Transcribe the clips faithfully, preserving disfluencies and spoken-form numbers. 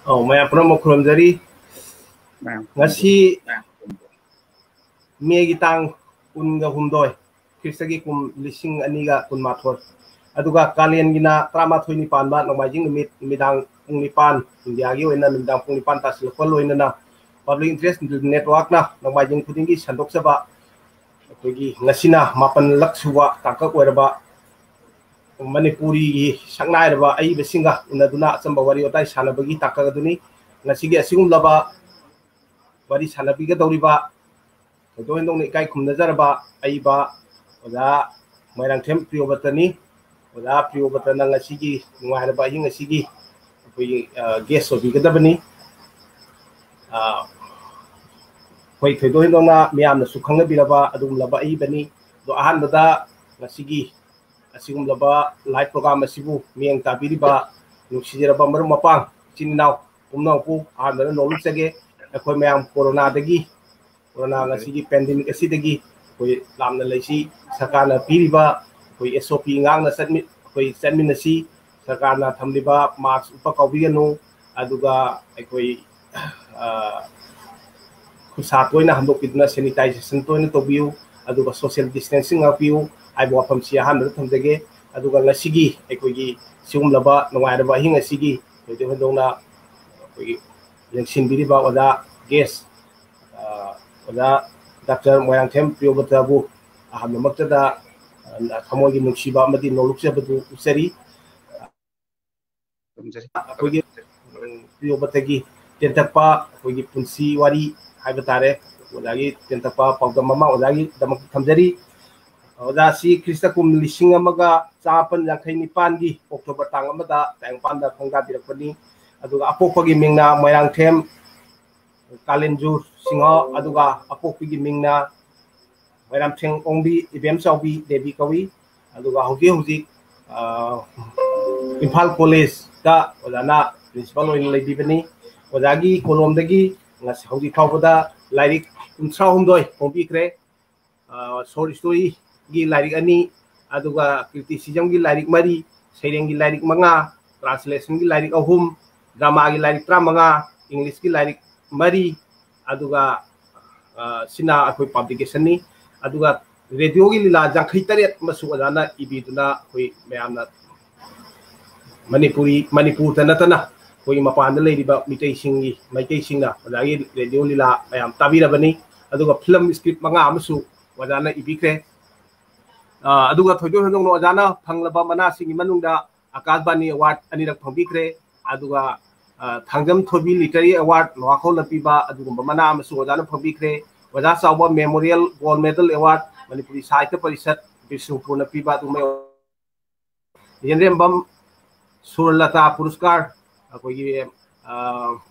ꯑꯧ, ꯃꯌꯥꯝ ꯄꯨꯝꯅꯃꯛ ꯈꯨꯔꯨꯝꯖꯔꯤ꯫ ꯃꯌꯥꯝ ꯉꯁꯤ ꯃꯦꯒꯤ ꯇꯥꯡ ꯀꯨꯟꯒ ꯍꯨꯝꯗꯣꯏ, ꯈ꯭ꯔꯤꯁꯇꯒꯤ ꯀꯨꯝ ꯂꯤꯁꯤꯡ ꯑꯅꯤꯒ ꯀꯨꯟꯃꯥꯊꯣꯏ, ꯑꯗꯨꯒ ꯀꯥꯂꯦꯟꯒꯤꯅ ꯇꯔꯥꯃꯥꯊꯣꯏꯅꯤ ꯄꯥꯟꯕ ꯅꯣꯡꯃꯥꯏꯖꯤꯡ ꯅꯨꯃꯤꯠ ꯅꯨꯃꯤꯗꯥꯡ ꯄꯨꯡ ꯅꯤꯄꯥꯟ, ꯏꯟꯗꯤꯌꯥꯒꯤ ꯑꯣꯏꯅ ꯅꯨꯃꯤꯗꯥꯡ ꯄꯨꯡ ꯅꯤꯄꯥꯟ ꯇꯥꯁꯤꯜꯂꯛꯄ ꯂꯣꯏꯅꯅ Public Interest Networkꯅ ꯅꯣꯡꯃꯥꯏꯖꯤꯡ ꯈꯨꯗꯤꯡꯒꯤ ꯁꯟꯗꯣꯛꯆꯕ ꯑꯩꯈꯣꯏꯒꯤ ꯉꯁꯤꯅ ꯃꯥꯄꯜꯂꯛ ꯁꯨꯕ ꯇꯥꯡꯀꯛ ꯑꯣꯏꯔꯕ ꯃꯅꯤꯄꯨꯔꯤꯒꯤ ꯁꯛꯅꯥꯏꯔꯕ ꯑꯏꯕꯁꯤꯡꯒ ꯎꯅꯗꯨꯅ ꯑꯆꯝꯕ ꯋꯥꯔꯤ ꯋꯥꯇꯥꯏ ꯁꯥꯟꯅꯕꯒꯤ ꯇꯥꯡꯀꯛ ꯑꯗꯨꯅꯤ꯫ ꯉꯁꯤꯒꯤ ꯑꯁꯤꯒꯨꯝꯂꯕ ꯋꯥꯔꯤ ꯁꯥꯟꯅꯕꯤꯒꯗꯧꯔꯤꯕ ꯊꯣꯏꯗꯣꯛ ꯍꯦꯟꯗꯣꯛꯅ ꯏꯀꯥꯏ ꯈꯨꯝꯅꯖꯔꯕ ꯑꯏꯕ ꯑꯣꯖꯥ ꯃꯣꯏꯔꯥꯡꯊꯦꯝ ꯄ꯭ꯔꯤꯌꯣꯕꯇꯅꯤ꯫ ꯑꯣꯖꯥ ꯄ꯭ꯔꯤꯌꯣꯕꯇꯅ ꯉꯁꯤꯒꯤ ꯅꯨꯡꯉꯥꯏꯔꯕ ꯑꯍꯤꯡ ꯑꯁꯤꯒꯤ ꯑꯩꯈꯣꯏꯒꯤ, ꯑ, guest ꯑꯣꯏꯕꯤꯒꯗꯕꯅꯤ꯫ ꯑ, ꯑꯩꯈꯣꯏ ꯊꯣꯏꯗꯣꯛ ꯍꯦꯟꯗꯣꯛꯅ ꯃꯤꯌꯥꯝꯅꯁꯨ ꯈꯪꯅꯕꯤꯔꯕ ꯑꯗꯨꯒꯨꯝꯂꯕ ꯑꯏꯕꯅꯤ꯫ ꯑꯗꯣ ꯑꯍꯥꯟꯕꯗ ꯉꯁꯤꯒꯤ ꯑꯁꯤꯒꯨꯝꯂꯕ live program ꯑꯁꯤꯕꯨ ꯃꯤꯠꯌꯦꯡ ꯇꯥꯕꯤꯔꯤꯕ ꯅꯨꯡꯁꯤꯖꯔꯕ ꯃꯔꯨꯞ ꯃꯄꯥꯡ, ꯏꯆꯤꯟ ꯏꯅꯥꯎ, ꯄꯨꯝꯅꯃꯛꯄꯨ ꯑꯍꯥꯟꯕꯗ ꯅꯣꯡꯂꯨꯛꯆꯒꯦ꯫ ꯑꯩꯈꯣꯏ ꯃꯌꯥꯝ ꯀꯣꯔꯣꯅꯥꯗꯒꯤ, ꯀꯣꯔꯣꯅꯥ ꯉꯁꯤꯒꯤ pandemic ꯑꯁꯤꯗꯒꯤ ꯑꯩꯈꯣꯏ ꯂꯥꯞꯅ ꯂꯩꯁꯤ꯫ ꯁꯔꯀꯥꯔꯅ ꯄꯤꯔꯤꯕ ꯑꯩꯈꯣꯏ S O P ꯉꯥꯛꯅ ꯆꯠꯃꯤ-, ꯑꯩꯈꯣꯏ ꯆꯠꯃꯤꯟꯅꯁꯤ꯫ ꯁꯔꯀꯥꯔꯅ ꯊꯝꯂꯤꯕ mask ꯎꯞꯄ ꯀꯥꯎꯕꯤꯒꯅꯨ, ꯑꯗꯨꯒ ꯑꯩꯈꯣꯏ, ꯑ, ꯈꯨꯠꯁꯥ ꯇꯣꯏꯅ ꯍꯟꯗꯣꯛꯄꯤꯗꯨꯅ sanitization ꯇꯣꯏꯅ ꯇꯧꯕꯤꯌꯨ, ꯑꯗꯨꯒ social distancing ꯉꯥꯛꯄꯤꯌꯨ ꯍꯥꯏꯕ ꯋꯥꯐꯝꯁꯤ ꯑꯍꯥꯟꯕꯗ ꯊꯝꯖꯒꯦ꯫ ꯑꯗꯨꯒ ꯉꯁꯤꯒꯤ ꯑꯩꯈꯣꯏꯒꯤ ꯁꯤꯒꯨꯝꯂꯕ ꯅꯨꯡꯉꯥꯏꯔꯕ ꯑꯍꯤꯡ ꯑꯁꯤꯒꯤ ꯊꯣꯏꯗꯣꯛ ꯍꯦꯟꯗꯣꯛꯅ ꯑꯩꯈꯣꯏꯒꯤ ꯌꯦꯡꯁꯤꯟꯕꯤꯔꯤꯕ ꯑꯣꯖꯥ guest, ꯑ, ꯑꯣꯖꯥ ꯗꯥꯛꯇꯔ ꯃꯣꯏꯔꯥꯡꯊꯦꯝ ꯄ꯭ꯔꯤꯌꯣꯕ꯭ꯔꯇꯕꯨ ꯑꯍꯥꯟꯕꯃꯛꯇꯗ, ꯑ, ꯊꯃꯣꯏꯒꯤ ꯅꯨꯡꯁꯤꯕ ꯑꯃꯗꯤ ꯅꯣꯂꯨꯛꯆꯕꯗꯨ ꯎꯠꯆꯔꯤ꯫ ꯊꯝꯖꯔꯤ꯫ ꯑꯩꯈꯣꯏꯒꯤ, ꯎꯝ, ꯄ꯭ꯔꯤꯌꯣꯕ꯭ꯔꯇꯒꯤ ꯇꯦꯟꯇꯛꯄ ꯑꯩꯈꯣꯏꯒꯤ ꯄꯨꯟꯁꯤ ꯋꯥꯔꯤ ꯍꯥꯏꯕ ꯇꯥꯔꯦ, ꯑꯣꯖꯥꯒꯤ ꯇꯦꯟꯇꯛꯄ ꯄꯥꯎꯗꯝ ꯑꯃ ꯑꯣꯖꯥꯒꯤꯗꯃꯛꯇ ꯊꯝꯖꯔꯤ꯫ ꯑꯣꯖꯥꯁꯤ ꯈ꯭ꯔꯤꯁꯇ ꯀꯨꯝ ꯂꯤꯁꯤꯡ ꯑꯃꯒ ꯆꯥꯃꯥꯄꯟ ꯌꯥꯡꯈꯩ ꯅꯤꯄꯥꯟꯒꯤ October ꯇꯥꯡ ꯑꯃꯗ ꯇꯥꯏꯕꯪꯄꯥꯟꯗ ꯈꯣꯡꯗꯥꯕꯤꯔꯛꯄꯅꯤ꯫ ꯑꯗꯨꯒ ꯑꯄꯣꯛꯄꯒꯤ ꯃꯤꯡꯅ ꯃꯣꯏꯔꯥꯡꯊꯦꯝ ꯀꯥꯂꯦꯟꯖꯨ ꯁꯤꯡꯍ, ꯑꯗꯨꯒ ꯑꯄꯣꯛꯄꯤꯒꯤ ꯃꯤꯡꯅ ꯃꯣꯏꯔꯥꯡꯊꯦꯝ ꯑꯣꯡꯕꯤ ꯏꯕꯦꯝꯆꯥꯎꯕꯤ ꯗꯦꯕꯤ ꯀꯧꯏ꯫ ꯑꯗꯨꯒ ꯍꯧꯖꯤꯛ ꯍꯧꯖꯤꯛ, ꯑ, ꯏꯝꯐꯥꯜ ꯀꯣꯂꯦꯖꯇ ꯑꯣꯖꯥꯅ principal ꯑꯣꯏꯅ ꯂꯩꯕꯤꯕꯅꯤ꯫ ꯑꯣꯖꯥꯒꯤ ꯀꯣꯂꯣꯝꯗꯒꯤ ꯉꯁꯤ ꯍꯧꯖꯤꯛ ꯐꯥꯎꯕꯗ ꯂꯥꯏꯔꯤꯛ ꯀꯨꯟꯊ꯭ꯔꯥ ꯍꯨꯝꯗꯣꯏ ꯐꯣꯡꯕꯤꯈ꯭ꯔꯦ꯫ ꯑ, short storyꯒꯤ ꯂꯥꯏꯔꯤꯛ ꯑꯅꯤ, ꯑꯗꯨꯒ criticismꯒꯤ ꯂꯥꯏꯔꯤꯛ ꯃꯔꯤ, ꯁꯩꯔꯦꯡꯒꯤ ꯂꯥꯏꯔꯤꯛ ꯃꯉꯥ, translationꯒꯤ ꯂꯥꯏꯔꯤꯛ ꯑꯍꯨꯝ, ꯗ꯭ꯔꯃꯥꯒꯤ ꯂꯥꯏꯔꯤꯛ ꯇꯔꯥꯃꯉꯥ, ꯏꯪꯂꯤꯁꯀꯤ ꯂꯥꯏꯔꯤꯛ ꯃꯔꯤ, ꯑꯗꯨꯒ ꯁꯤꯅ ꯑꯩꯈꯣꯏ ꯄꯕ꯭ꯂꯤꯀꯦꯁꯟꯅꯤ꯫ ꯑꯗꯨꯒ ꯔꯦꯗꯤꯑꯣꯒꯤ ꯂꯤꯂꯥ ꯌꯥꯡꯈꯩ ꯇꯔꯦꯠ ꯑꯃꯁꯨ ꯑꯣꯖꯥꯅ ꯏꯕꯤꯗꯨꯅ ꯑꯩꯈꯣꯏ ꯃꯌꯥꯝꯅ ꯃꯅꯤꯄꯨꯔꯤ, ꯃꯅꯤꯄꯨꯔꯗ ꯅꯠꯇꯅ ꯑꯩꯈꯣꯏꯒꯤ ꯃꯄꯥꯟꯗ ꯂꯩꯔꯤꯕ ꯃꯤꯇꯩꯁꯤꯡꯒꯤ, ꯃꯩꯇꯩꯁꯤꯡꯅ ꯑꯣꯖꯥꯒꯤ ꯔꯦꯗꯤꯑꯣ ꯂꯤꯂꯥ ꯃꯌꯥꯝ ꯇꯥꯕꯤꯔꯕꯅꯤ꯫ ꯑꯗꯨꯒ ꯐꯤꯂꯝ ꯁ꯭ꯀ꯭ꯔꯤꯞ ꯃꯉꯥ ꯑꯃꯁꯨ ꯑꯣꯖꯥꯅ ꯏꯕꯤꯈ꯭ꯔꯦ꯫ ꯑꯗꯨꯒ ꯊꯣꯏꯗꯣꯛ ꯍꯦꯟꯗꯣꯛꯅ ꯑꯣꯖꯥꯅ ꯐꯪꯂꯕ ꯃꯅꯥꯁꯤꯡꯒꯤ ꯃꯅꯨꯡꯗ ꯑꯀꯥꯁꯕꯥꯅꯤ ꯑꯦꯋꯥꯔꯗ ꯑꯅꯤꯔꯛ ꯐꯪꯕꯤꯈ꯭ꯔꯦ꯫ ꯑꯗꯨꯒ ꯊꯥꯡꯖꯝ ꯊꯣꯏꯕꯤ ꯂꯤꯇꯔꯦꯔꯤ ꯑꯦꯋꯥꯔꯗ ꯅꯣꯡꯉꯥꯈꯣꯜꯅ ꯄꯤꯕ ꯑꯗꯨꯒꯨꯝꯕ ꯃꯅꯥ ꯑꯃꯁꯨ ꯑꯣꯖꯥꯅ ꯐꯪꯕꯤꯈ꯭ꯔꯦ꯫ ꯑꯣꯖꯥ ꯆꯥꯎꯕ memorial gold medal award Manipuri Sahitya Parishad ꯕꯤꯁꯅꯨꯄꯨꯔꯅ ꯄꯤꯕ ꯑꯗꯨꯒꯨꯝꯕ, ꯌꯦꯟꯔꯦꯝꯕꯝ ꯁꯨꯔꯂꯇꯥ ꯄꯨꯔꯁꯀꯥꯔ ꯑꯩꯈꯣꯏꯒꯤ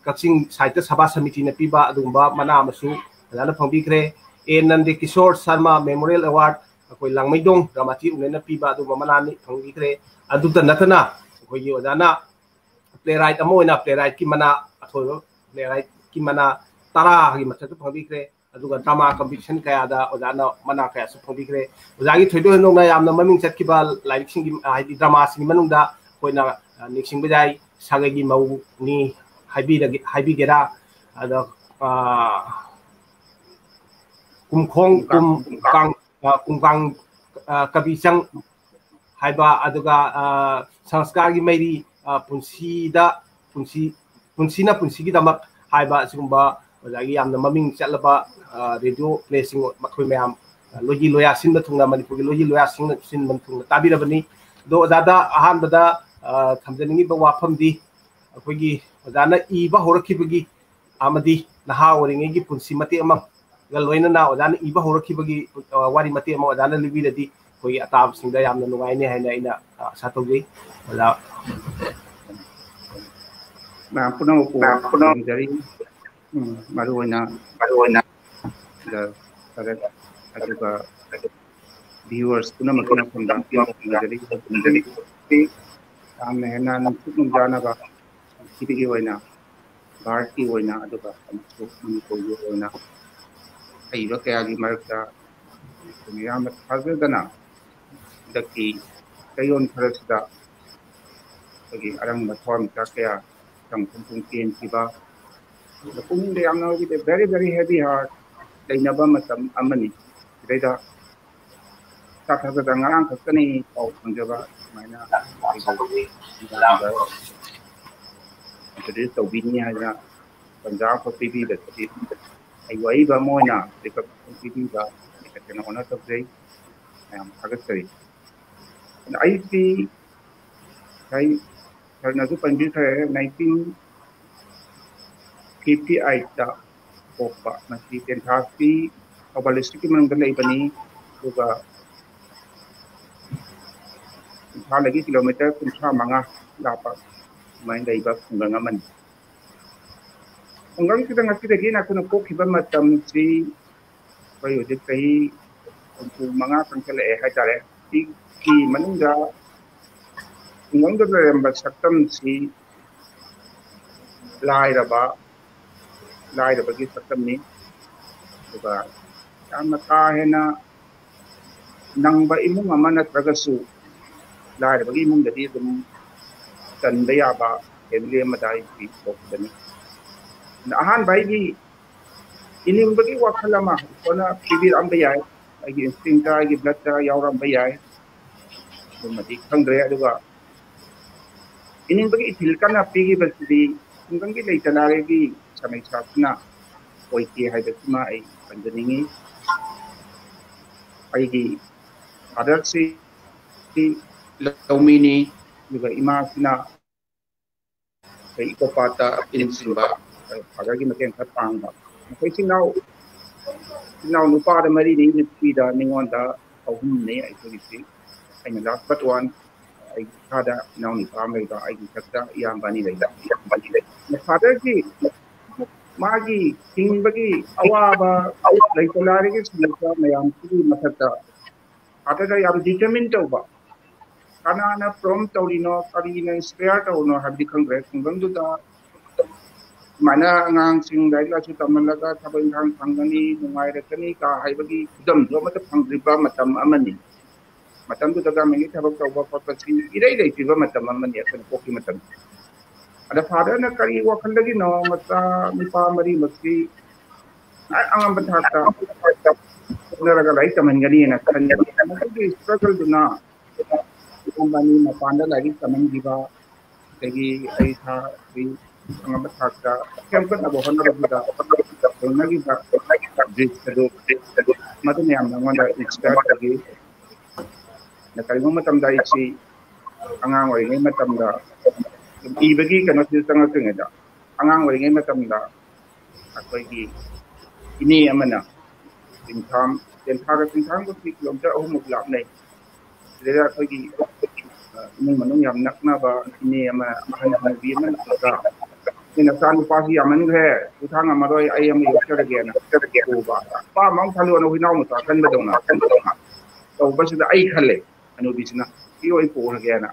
ꯀꯛꯆꯤꯡ ꯁꯥꯍꯤꯇ꯭ꯌ ꯁꯚꯥ ꯁꯃꯤꯇꯤꯅ ꯄꯤꯕ ꯑꯗꯨꯒꯨꯝꯕ ꯃꯅꯥ ꯑꯃꯁꯨ ꯑꯣꯖꯥꯅ ꯐꯪꯕꯤꯈ꯭ꯔꯦ꯫ ꯑꯦ ꯅꯟꯗ ꯀꯤꯁꯣꯔ ꯁꯔꯃ ꯃꯦꯃꯣꯔꯤꯌꯦꯜ ꯑꯦꯋꯥꯔꯗ ꯑꯩꯈꯣꯏ ꯂꯥꯡꯃꯩꯗꯣꯡ ꯗ꯭ꯔꯃꯥꯇꯤ ꯌꯨꯅꯤꯌꯟꯅ ꯄꯤꯕ ꯑꯗꯨꯒꯨꯝꯕ ꯃꯅꯥꯅꯤ ꯐꯪꯕꯤꯈ꯭ꯔꯦ꯫ ꯑꯗꯨꯇ ꯅꯠꯇꯅ ꯑꯩꯈꯣꯏꯒꯤ ꯑꯣꯖꯥꯅ playwright ꯑꯃ ꯑꯣꯏꯅ playwrightꯀꯤ ꯃꯅꯥ, ꯑꯊꯣꯏꯕ playwrightꯀꯤ ꯃꯅꯥ ꯇꯔꯥꯒꯤ ꯃꯊꯛꯇ ꯐꯪꯕꯤꯈ꯭ꯔꯦ꯫ ꯑꯗꯨꯒ drama competition ꯀꯌꯥꯗ ꯑꯣꯖꯥꯅ ꯃꯅꯥ ꯀꯌꯥꯁꯨ ꯐꯪꯕꯤꯈ꯭ꯔꯦ꯫ ꯑꯣꯖꯥꯒꯤ ꯊꯣꯏꯗꯣꯛ ꯍꯦꯟꯗꯣꯛꯅ ꯌꯥꯝꯅ ꯃꯃꯤꯡ ꯆꯠꯈꯤꯕ ꯂꯥꯏꯔꯤꯛꯁꯤꯡꯒꯤ, ꯍꯥꯏꯗꯤ dramaꯁꯤꯡꯒꯤ ꯃꯅꯨꯡꯗ ꯑꯩꯈꯣꯏꯅ ꯅꯤꯡꯁꯤꯡꯕ ꯌꯥꯏ, ꯁꯥꯒꯩꯒꯤ ꯃꯧꯅꯤ ꯍꯥꯏꯕꯤꯔꯒꯦ, ꯍꯥꯏꯕꯤꯒꯦꯔꯥ, ꯑꯗ ꯀꯨꯝꯈꯣꯡ ꯀꯨꯝ ꯀꯥꯡ, ꯀꯨꯝꯀꯥꯡ ꯀꯕꯤꯆꯪ ꯍꯥꯏꯕ, ꯑꯗꯨꯒ ꯁꯪꯁꯀꯥꯔꯒꯤ ꯃꯩꯔꯤ, ꯄꯨꯟꯁꯤꯗ ꯄꯨꯟꯁꯤ, ꯄꯨꯟꯁꯤꯅ ꯄꯨꯟꯁꯤꯒꯤꯗꯃꯛ ꯍꯥꯏꯕ ꯑꯁꯤꯒꯨꯝꯕ ꯑꯣꯖꯥꯒꯤ ꯌꯥꯝꯅ ꯃꯃꯤꯡ ꯆꯠꯂꯕ ꯔꯦꯗꯤꯑꯣ ꯄ꯭ꯂꯦꯁꯤꯡ ꯃꯈꯣꯏ ꯃꯌꯥꯝ ꯂꯣꯏꯒꯤ ꯂꯣꯌꯥ ꯁꯤꯟꯕ ꯊꯨꯡꯅ, ꯃꯅꯤꯄꯨꯔꯒꯤ ꯂꯣꯏꯒꯤ ꯂꯣꯌꯥ ꯁꯤꯟꯕ ꯊꯨꯡꯅ ꯇꯥꯕꯤꯔꯕꯅꯤ꯫ ꯑꯗꯣ ꯑꯣꯖꯥꯗ ꯑꯍꯥꯟꯕꯗ ꯊꯝꯖꯅꯤꯡꯉꯤꯕ ꯋꯥꯐꯝꯗꯤ ꯑꯩꯈꯣꯏꯒꯤ ꯑꯣꯖꯥꯅ ꯏꯕ ꯍꯧꯔꯛꯈꯤꯕꯒꯤ ꯑꯃꯗꯤ ꯅꯍꯥ ꯑꯣꯏꯔꯤꯉꯩꯒꯤ ꯄꯨꯟꯁꯤ ꯃꯇꯦꯛ ꯑꯃꯒ ꯂꯣꯏꯅꯅ ꯑꯣꯖꯥꯅ ꯏꯕ ꯍꯧꯔꯛꯈꯤꯕꯒꯤ ꯋꯥꯔꯤ ꯃꯇꯦꯛ ꯑꯃ ꯑꯣꯖꯥꯅ ꯂꯤꯕꯤꯔꯗꯤ ꯑꯩꯈꯣꯏꯒꯤ ꯑꯇꯥꯕꯁꯤꯡꯗ ꯌꯥꯝꯅ ꯅꯨꯡꯉꯥꯏꯅꯤ ꯍꯥꯏꯅ ꯑꯩꯅ ꯑ, ꯑꯥꯁꯥ ꯇꯧꯖꯩ꯫ ꯑꯣꯖꯥ꯫ ꯃꯌꯥꯝ ꯄꯨꯝꯅꯃꯛꯄꯨ ꯃꯌꯥꯝ ꯄꯨꯝꯅꯃꯛ ꯈꯨꯔꯨꯝꯖꯔꯤ꯫ ꯎꯝ, ꯃꯔꯨꯑꯣꯏꯅ ꯃꯔꯨꯑꯣꯏꯅ ꯗ ꯇꯔꯦꯠ, ꯑꯗꯨꯒ viewers ꯄꯨꯝꯅꯃꯛꯀꯤ ꯃꯐꯝꯗ ꯈꯨꯔꯨꯝꯖꯔꯤ꯫ ꯌꯥꯝꯅ ꯍꯦꯟꯅ ꯅꯨꯡꯁꯤꯠ ꯅꯨꯡꯖꯥꯅꯕ ꯄ꯭ꯔꯤꯊꯤꯕꯤꯒꯤ ꯑꯣꯏꯅ, ꯚꯥꯔꯠꯀꯤ ꯑꯣꯏꯅ, ꯑꯗꯨꯒ ꯑꯃꯁꯨ ꯃꯅꯤꯄꯨꯔꯒꯤ ꯑꯣꯏꯅ ꯍꯩꯕ ꯀꯌꯥꯒꯤ ꯃꯔꯛꯇ ꯑꯩꯈꯣꯏꯅ ꯌꯥꯝꯅ ꯊꯥꯖꯗꯅ ꯍꯟꯗꯛꯀꯤ ꯆꯌꯣꯜ ꯈꯔꯁꯤꯗ ꯑꯩꯈꯣꯏꯒꯤ ꯑꯔꯪꯕ ꯊꯋꯥꯟꯃꯤꯆꯥꯛ ꯀꯌꯥ ꯈꯪꯐꯝ ꯆꯦꯟꯈꯤꯕ, ꯑꯗ ꯄꯨꯛꯅꯤꯡꯗ ꯌꯥꯝꯅ ꯍꯧꯈꯤꯗꯦ, very very heavy heart ꯂꯩꯅꯕ ꯃꯇꯝ ꯑꯃꯅꯤ꯫ ꯁꯤꯗꯩꯗ ꯏꯊꯥ ꯊꯥꯖꯗꯅ ꯉꯔꯥꯡ ꯈꯛꯇꯅꯤ ꯄꯥꯎ ꯐꯪꯖꯕ, ꯁꯨꯃꯥꯏꯅ ꯑꯩꯕꯨ ꯏꯟꯇ꯭ꯔꯣꯗ꯭ꯌꯨꯁ ꯇꯧꯕꯤꯅꯤ ꯍꯥꯏꯅ ꯇꯟꯖꯥ ꯑꯃꯈꯛ ꯄꯤꯕꯤꯕꯁꯤꯗꯤ ꯑꯩꯕꯨ ꯑꯏꯕ ꯑꯃ ꯑꯣꯏꯅ ꯔꯤꯀꯣꯛꯅꯤꯁꯟ ꯄꯤꯕꯤꯕ ꯀꯩꯅꯣ ꯑꯣꯅꯔ ꯇꯧꯖꯩ꯫ ꯃꯌꯥꯝ ꯊꯥꯒꯠꯆꯔꯤ꯫ ꯑꯗ ꯑꯩꯁꯤ ꯉꯁꯥꯏ ꯁꯥꯔꯅꯁꯨ ꯄꯟꯕꯤꯈ꯭ꯔꯦ, ꯅꯥꯏꯟꯇꯤꯟ ꯐꯤꯐꯇꯤ ꯑꯩꯠꯇ ꯄꯣꯛꯄ꯫ ꯃꯁꯤ ꯇꯦꯟꯊꯥꯁꯤ ꯊꯧꯕꯥꯜ ꯗꯤꯁꯇ꯭ꯔꯤꯛꯀꯤ ꯃꯅꯨꯡꯗ ꯂꯩꯕꯅꯤ꯫ ꯑꯗꯨꯒ ꯏꯝꯐꯥꯜꯗꯒꯤ ꯀꯤꯂꯣꯃꯤꯇꯔ ꯀꯨꯟꯊ꯭ꯔꯥ ꯃꯉꯥ ꯂꯥꯞꯄ ꯑꯗꯨꯃꯥꯏꯅ ꯂꯩꯕ ꯈꯨꯡꯒꯪ ꯑꯃꯅꯤ꯫ ꯈꯨꯡꯒꯪꯁꯤꯗ ꯉꯁꯤꯗꯒꯤ ꯑꯩꯈꯣꯏꯅ ꯄꯣꯛꯈꯤꯕ ꯃꯇꯝꯁꯤ ꯑꯩꯈꯣꯏ ꯍꯧꯖꯤꯛ ꯆꯍꯤ ꯍꯨꯝꯐꯨ ꯃꯉꯥ ꯆꯪꯁꯤꯜꯂꯛꯑꯦ ꯍꯥꯏꯇꯥꯔꯦ꯫ ꯁꯤꯒꯤ ꯃꯅꯨꯡꯗ ꯈꯨꯡꯒꯪꯗ ꯂꯩꯔꯝꯕ ꯁꯛꯇꯝꯁꯤ ꯂꯥꯏꯔꯕ, ꯂꯥꯏꯔꯕꯒꯤ ꯁꯛꯇꯝꯅꯤ꯫ ꯑꯗꯨꯒ ꯌꯥꯝꯅ ꯀꯥ ꯍꯦꯟꯅ ꯅꯪꯕ ꯏꯃꯨꯡ ꯑꯃ ꯅꯠꯇ꯭ꯔꯒꯁꯨ ꯂꯥꯏꯔꯕꯒꯤ ꯏꯃꯨꯡꯗꯗꯤ ꯑꯗꯨꯝ ꯆꯟꯕ ꯌꯥꯕ ꯐꯦꯃꯤꯂꯤ ꯑꯃꯗ ꯑꯩ ꯄꯣꯛꯄꯅꯤ꯫ ꯑꯗ ꯑꯍꯥꯟꯕ ꯑꯩꯒꯤ ꯏꯅꯤꯡꯕꯒꯤ ꯋꯥꯈꯜ ꯑꯃ ꯏꯁꯣꯔꯅ ꯄꯤꯕꯤꯔꯛꯑꯝꯕ ꯌꯥꯏ, ꯑꯩꯒꯤ ꯏꯟꯁꯇꯤꯡꯇ, ꯑꯩꯒꯤ ꯕ꯭ꯂꯠꯇ ꯌꯥꯎꯔꯝꯕ ꯌꯥꯏ, ꯑꯗꯨꯃꯗꯤ ꯈꯪꯗ꯭ꯔꯦ꯫ ꯑꯗꯨꯒ ꯏꯅꯤꯡꯕꯒꯤ ꯏꯊꯤꯜ ꯀꯟꯅ ꯄꯤꯈꯤꯕꯁꯤꯗꯤ ꯈꯨꯡꯒꯪꯒꯤ ꯂꯩꯇ ꯂꯥꯏꯔꯒꯤ ꯁꯥꯅꯩ ꯁꯥꯁꯤꯅ ꯑꯣꯏꯈꯤ ꯍꯥꯏꯕꯁꯤꯃ ꯑꯩ ꯄꯟꯖꯅꯤꯡꯉꯤ꯫ ꯑꯩꯒꯤ ꯐꯥꯗꯔꯁꯤ ꯂꯧꯃꯤꯅꯤ, ꯑꯗꯨꯒ ꯏꯃꯥꯁꯤꯅ ꯑꯩꯈꯣꯏ ꯏꯀꯣ ꯄꯥꯠꯇ ꯏꯟ ꯆꯤꯡꯕ, ꯐꯥꯗꯔꯒꯤ ꯃꯇꯦꯡ ꯈꯔ ꯄꯥꯡꯕ꯫ ꯃꯈꯣꯏ ꯏꯆꯤꯟ ꯏꯅꯥꯎ, ꯏꯆꯤꯟ ꯏꯅꯥꯎ ꯅꯨꯄꯥꯗ ꯃꯔꯤꯅꯤ, ꯅꯨꯄꯤꯗ ꯅꯤꯉꯣꯟꯗ ꯑꯍꯨꯝꯅꯤ꯫ ꯑꯩꯈꯣꯏꯒꯤꯁꯤ ꯑꯩꯅ last but one꯫ ꯑꯩꯒꯤ ꯏꯈꯥꯗ ꯏꯅꯥꯎ ꯅꯨꯄꯥ ꯑꯃ ꯂꯩꯕ, ꯑꯩꯒꯤ ꯏꯊꯛꯇ ꯏꯌꯥꯝꯕ ꯑꯅꯤ ꯂꯩꯕ꯫ ꯐꯥꯗꯔꯒꯤ ꯃꯥꯒꯤ ꯍꯤꯡꯕꯒꯤ ꯑꯋꯥꯕ, ꯂꯩꯇ ꯂꯥꯏꯔꯒꯤ ꯁꯤꯡꯅꯕ ꯃꯌꯥꯝꯁꯤꯒꯤ ꯃꯊꯛꯇ ꯐꯥꯗꯔꯗ ꯌꯥꯝ ꯗꯤꯇꯔꯃꯤꯟ ꯇꯧꯕ, ꯀꯅꯥꯅ ꯄ꯭ꯔꯣꯝ ꯇꯧꯔꯤꯅꯣ, ꯀꯔꯤꯅ ꯏꯟꯁꯄꯌꯔ ꯇꯧꯔꯤꯅꯣ ꯍꯥꯏꯕꯗꯤ ꯈꯪꯗ꯭ꯔꯦ꯫ ꯈꯨꯡꯒꯪꯗꯨꯗ ꯁꯨꯃꯥꯏꯅ ꯑꯉꯥꯡꯁꯤꯡ ꯂꯥꯏꯔꯤꯛ ꯂꯥꯏꯁꯨ ꯇꯝꯍꯜꯂꯒ ꯊꯕꯛ ꯏꯪꯈꯥꯡ ꯐꯪꯒꯅꯤ, ꯅꯨꯡꯉꯥꯏꯔꯛꯀꯅꯤ ꯀ ꯍꯥꯏꯕꯒꯤ ꯈꯨꯗꯝꯗꯨ ꯑꯃꯠꯇ ꯐꯪꯗ꯭ꯔꯤꯕ ꯃꯇꯝ ꯑꯃꯅꯤ꯫ ꯃꯇꯝꯗꯨꯗ ꯒꯃꯦꯟꯒꯤ ꯊꯕꯛ ꯇꯧꯕ ꯈꯣꯠꯄꯁꯤ ꯏꯔꯩ ꯂꯩꯇ꯭ꯔꯤꯕ ꯃꯇꯝ ꯑꯃꯅꯤ ꯑꯩꯈꯣꯏꯅ ꯄꯣꯛꯈꯤ ꯃꯇꯝ꯫ ꯑꯗ ꯐꯥꯗꯔꯅ ꯀꯔꯤ ꯋꯥꯈꯜꯗꯒꯤꯅꯣ ꯃꯆꯥ ꯅꯨꯄꯥ ꯃꯔꯤꯃꯛꯁꯤ ꯑꯉꯝꯕ ꯊꯥꯛꯇ ꯍꯣꯠꯅꯔꯒ ꯂꯥꯏꯔꯤꯛ ꯇꯝꯍꯟꯒꯅꯤꯅ ꯈꯟꯕ, ꯃꯗꯨꯒꯤ ꯏꯁꯇ꯭ꯔꯒꯜꯗꯨꯅ ꯃꯕꯥꯅꯤ ꯃꯄꯥꯟꯗ ꯂꯥꯏꯔꯤꯛ ꯇꯝꯍꯟꯈꯤꯕ, ꯑꯗꯒꯤ ꯑꯩ ꯏꯁꯥ ꯑꯩ ꯑꯉꯝꯕ ꯊꯥꯛꯇ ꯁꯦꯝꯒꯠꯅꯕ ꯍꯣꯠꯅꯕꯗꯨꯗ ꯊꯦꯡꯅꯈꯤꯕ ꯔꯤꯁꯛ ꯑꯗꯨ, ꯃꯗꯨ ꯃꯌꯥꯝꯅ ꯑꯩꯉꯣꯟꯗ ꯏꯟꯁꯄꯌꯔ ꯇꯧꯈꯤ꯫ ꯑꯗ ꯀꯔꯤꯒꯨꯝꯕ ꯃꯇꯝꯗ ꯑꯩꯁꯤ ꯑꯉꯥꯡ ꯑꯣꯏꯔꯤꯉꯩ ꯃꯇꯝꯗ ꯏꯕꯒꯤ ꯀꯩꯅꯣꯁꯤꯗ ꯆꯪꯉꯛꯇ꯭ꯔꯤꯉꯩꯗ, ꯑꯉꯥꯡ ꯑꯣꯏꯔꯤꯉꯩ ꯃꯇꯝꯗ ꯑꯩꯈꯣꯏꯒꯤ ꯏꯅꯦ ꯑꯃꯅ ꯆꯤꯡꯊꯥꯝ, ꯇꯦꯟꯊꯥꯒ ꯆꯤꯡꯊꯥꯝꯒꯁꯤ ꯀꯤꯂꯣꯃꯤꯇꯔ ꯑꯍꯨꯝꯃꯨꯛ ꯂꯥꯞꯅꯩ꯫ ꯁꯤꯗꯩꯗ ꯑꯩꯈꯣꯏꯒꯤ, ꯑ, ꯏꯃꯨꯡ ꯃꯅꯨꯡ ꯌꯥꯝ ꯅꯛꯅꯕ ꯏꯅꯦ ꯑꯃ, ꯑꯍꯟ ꯍꯅꯨꯕꯤ ꯑꯃ ꯂꯥꯛꯑꯒ, "ꯅꯣꯏ ꯅꯆꯥꯅꯨꯄꯥꯁꯤ ꯌꯥꯝꯃꯟꯈ꯭ꯔꯦ, ꯄꯨꯊꯥꯡ ꯉꯝꯃꯔꯣꯏ, ꯑꯩ ꯑꯃ ꯌꯣꯛꯆꯔꯒꯦꯅ" ꯄꯨꯕ꯫ ꯑꯄꯥꯝꯕ ꯑꯃ ꯈꯜꯂꯣꯅ ꯍꯨꯏꯅꯥꯎ ꯃꯆꯥ ꯈꯟꯕꯗꯧꯅ ꯇꯧꯕꯁꯤꯗ ꯑꯩ ꯈꯜꯂꯦ, ꯍꯅꯨꯕꯤꯁꯤꯅ, "ꯄꯤꯌꯣ, ꯑꯩ ꯄꯨꯈ꯭ꯔꯒꯦꯅ"꯫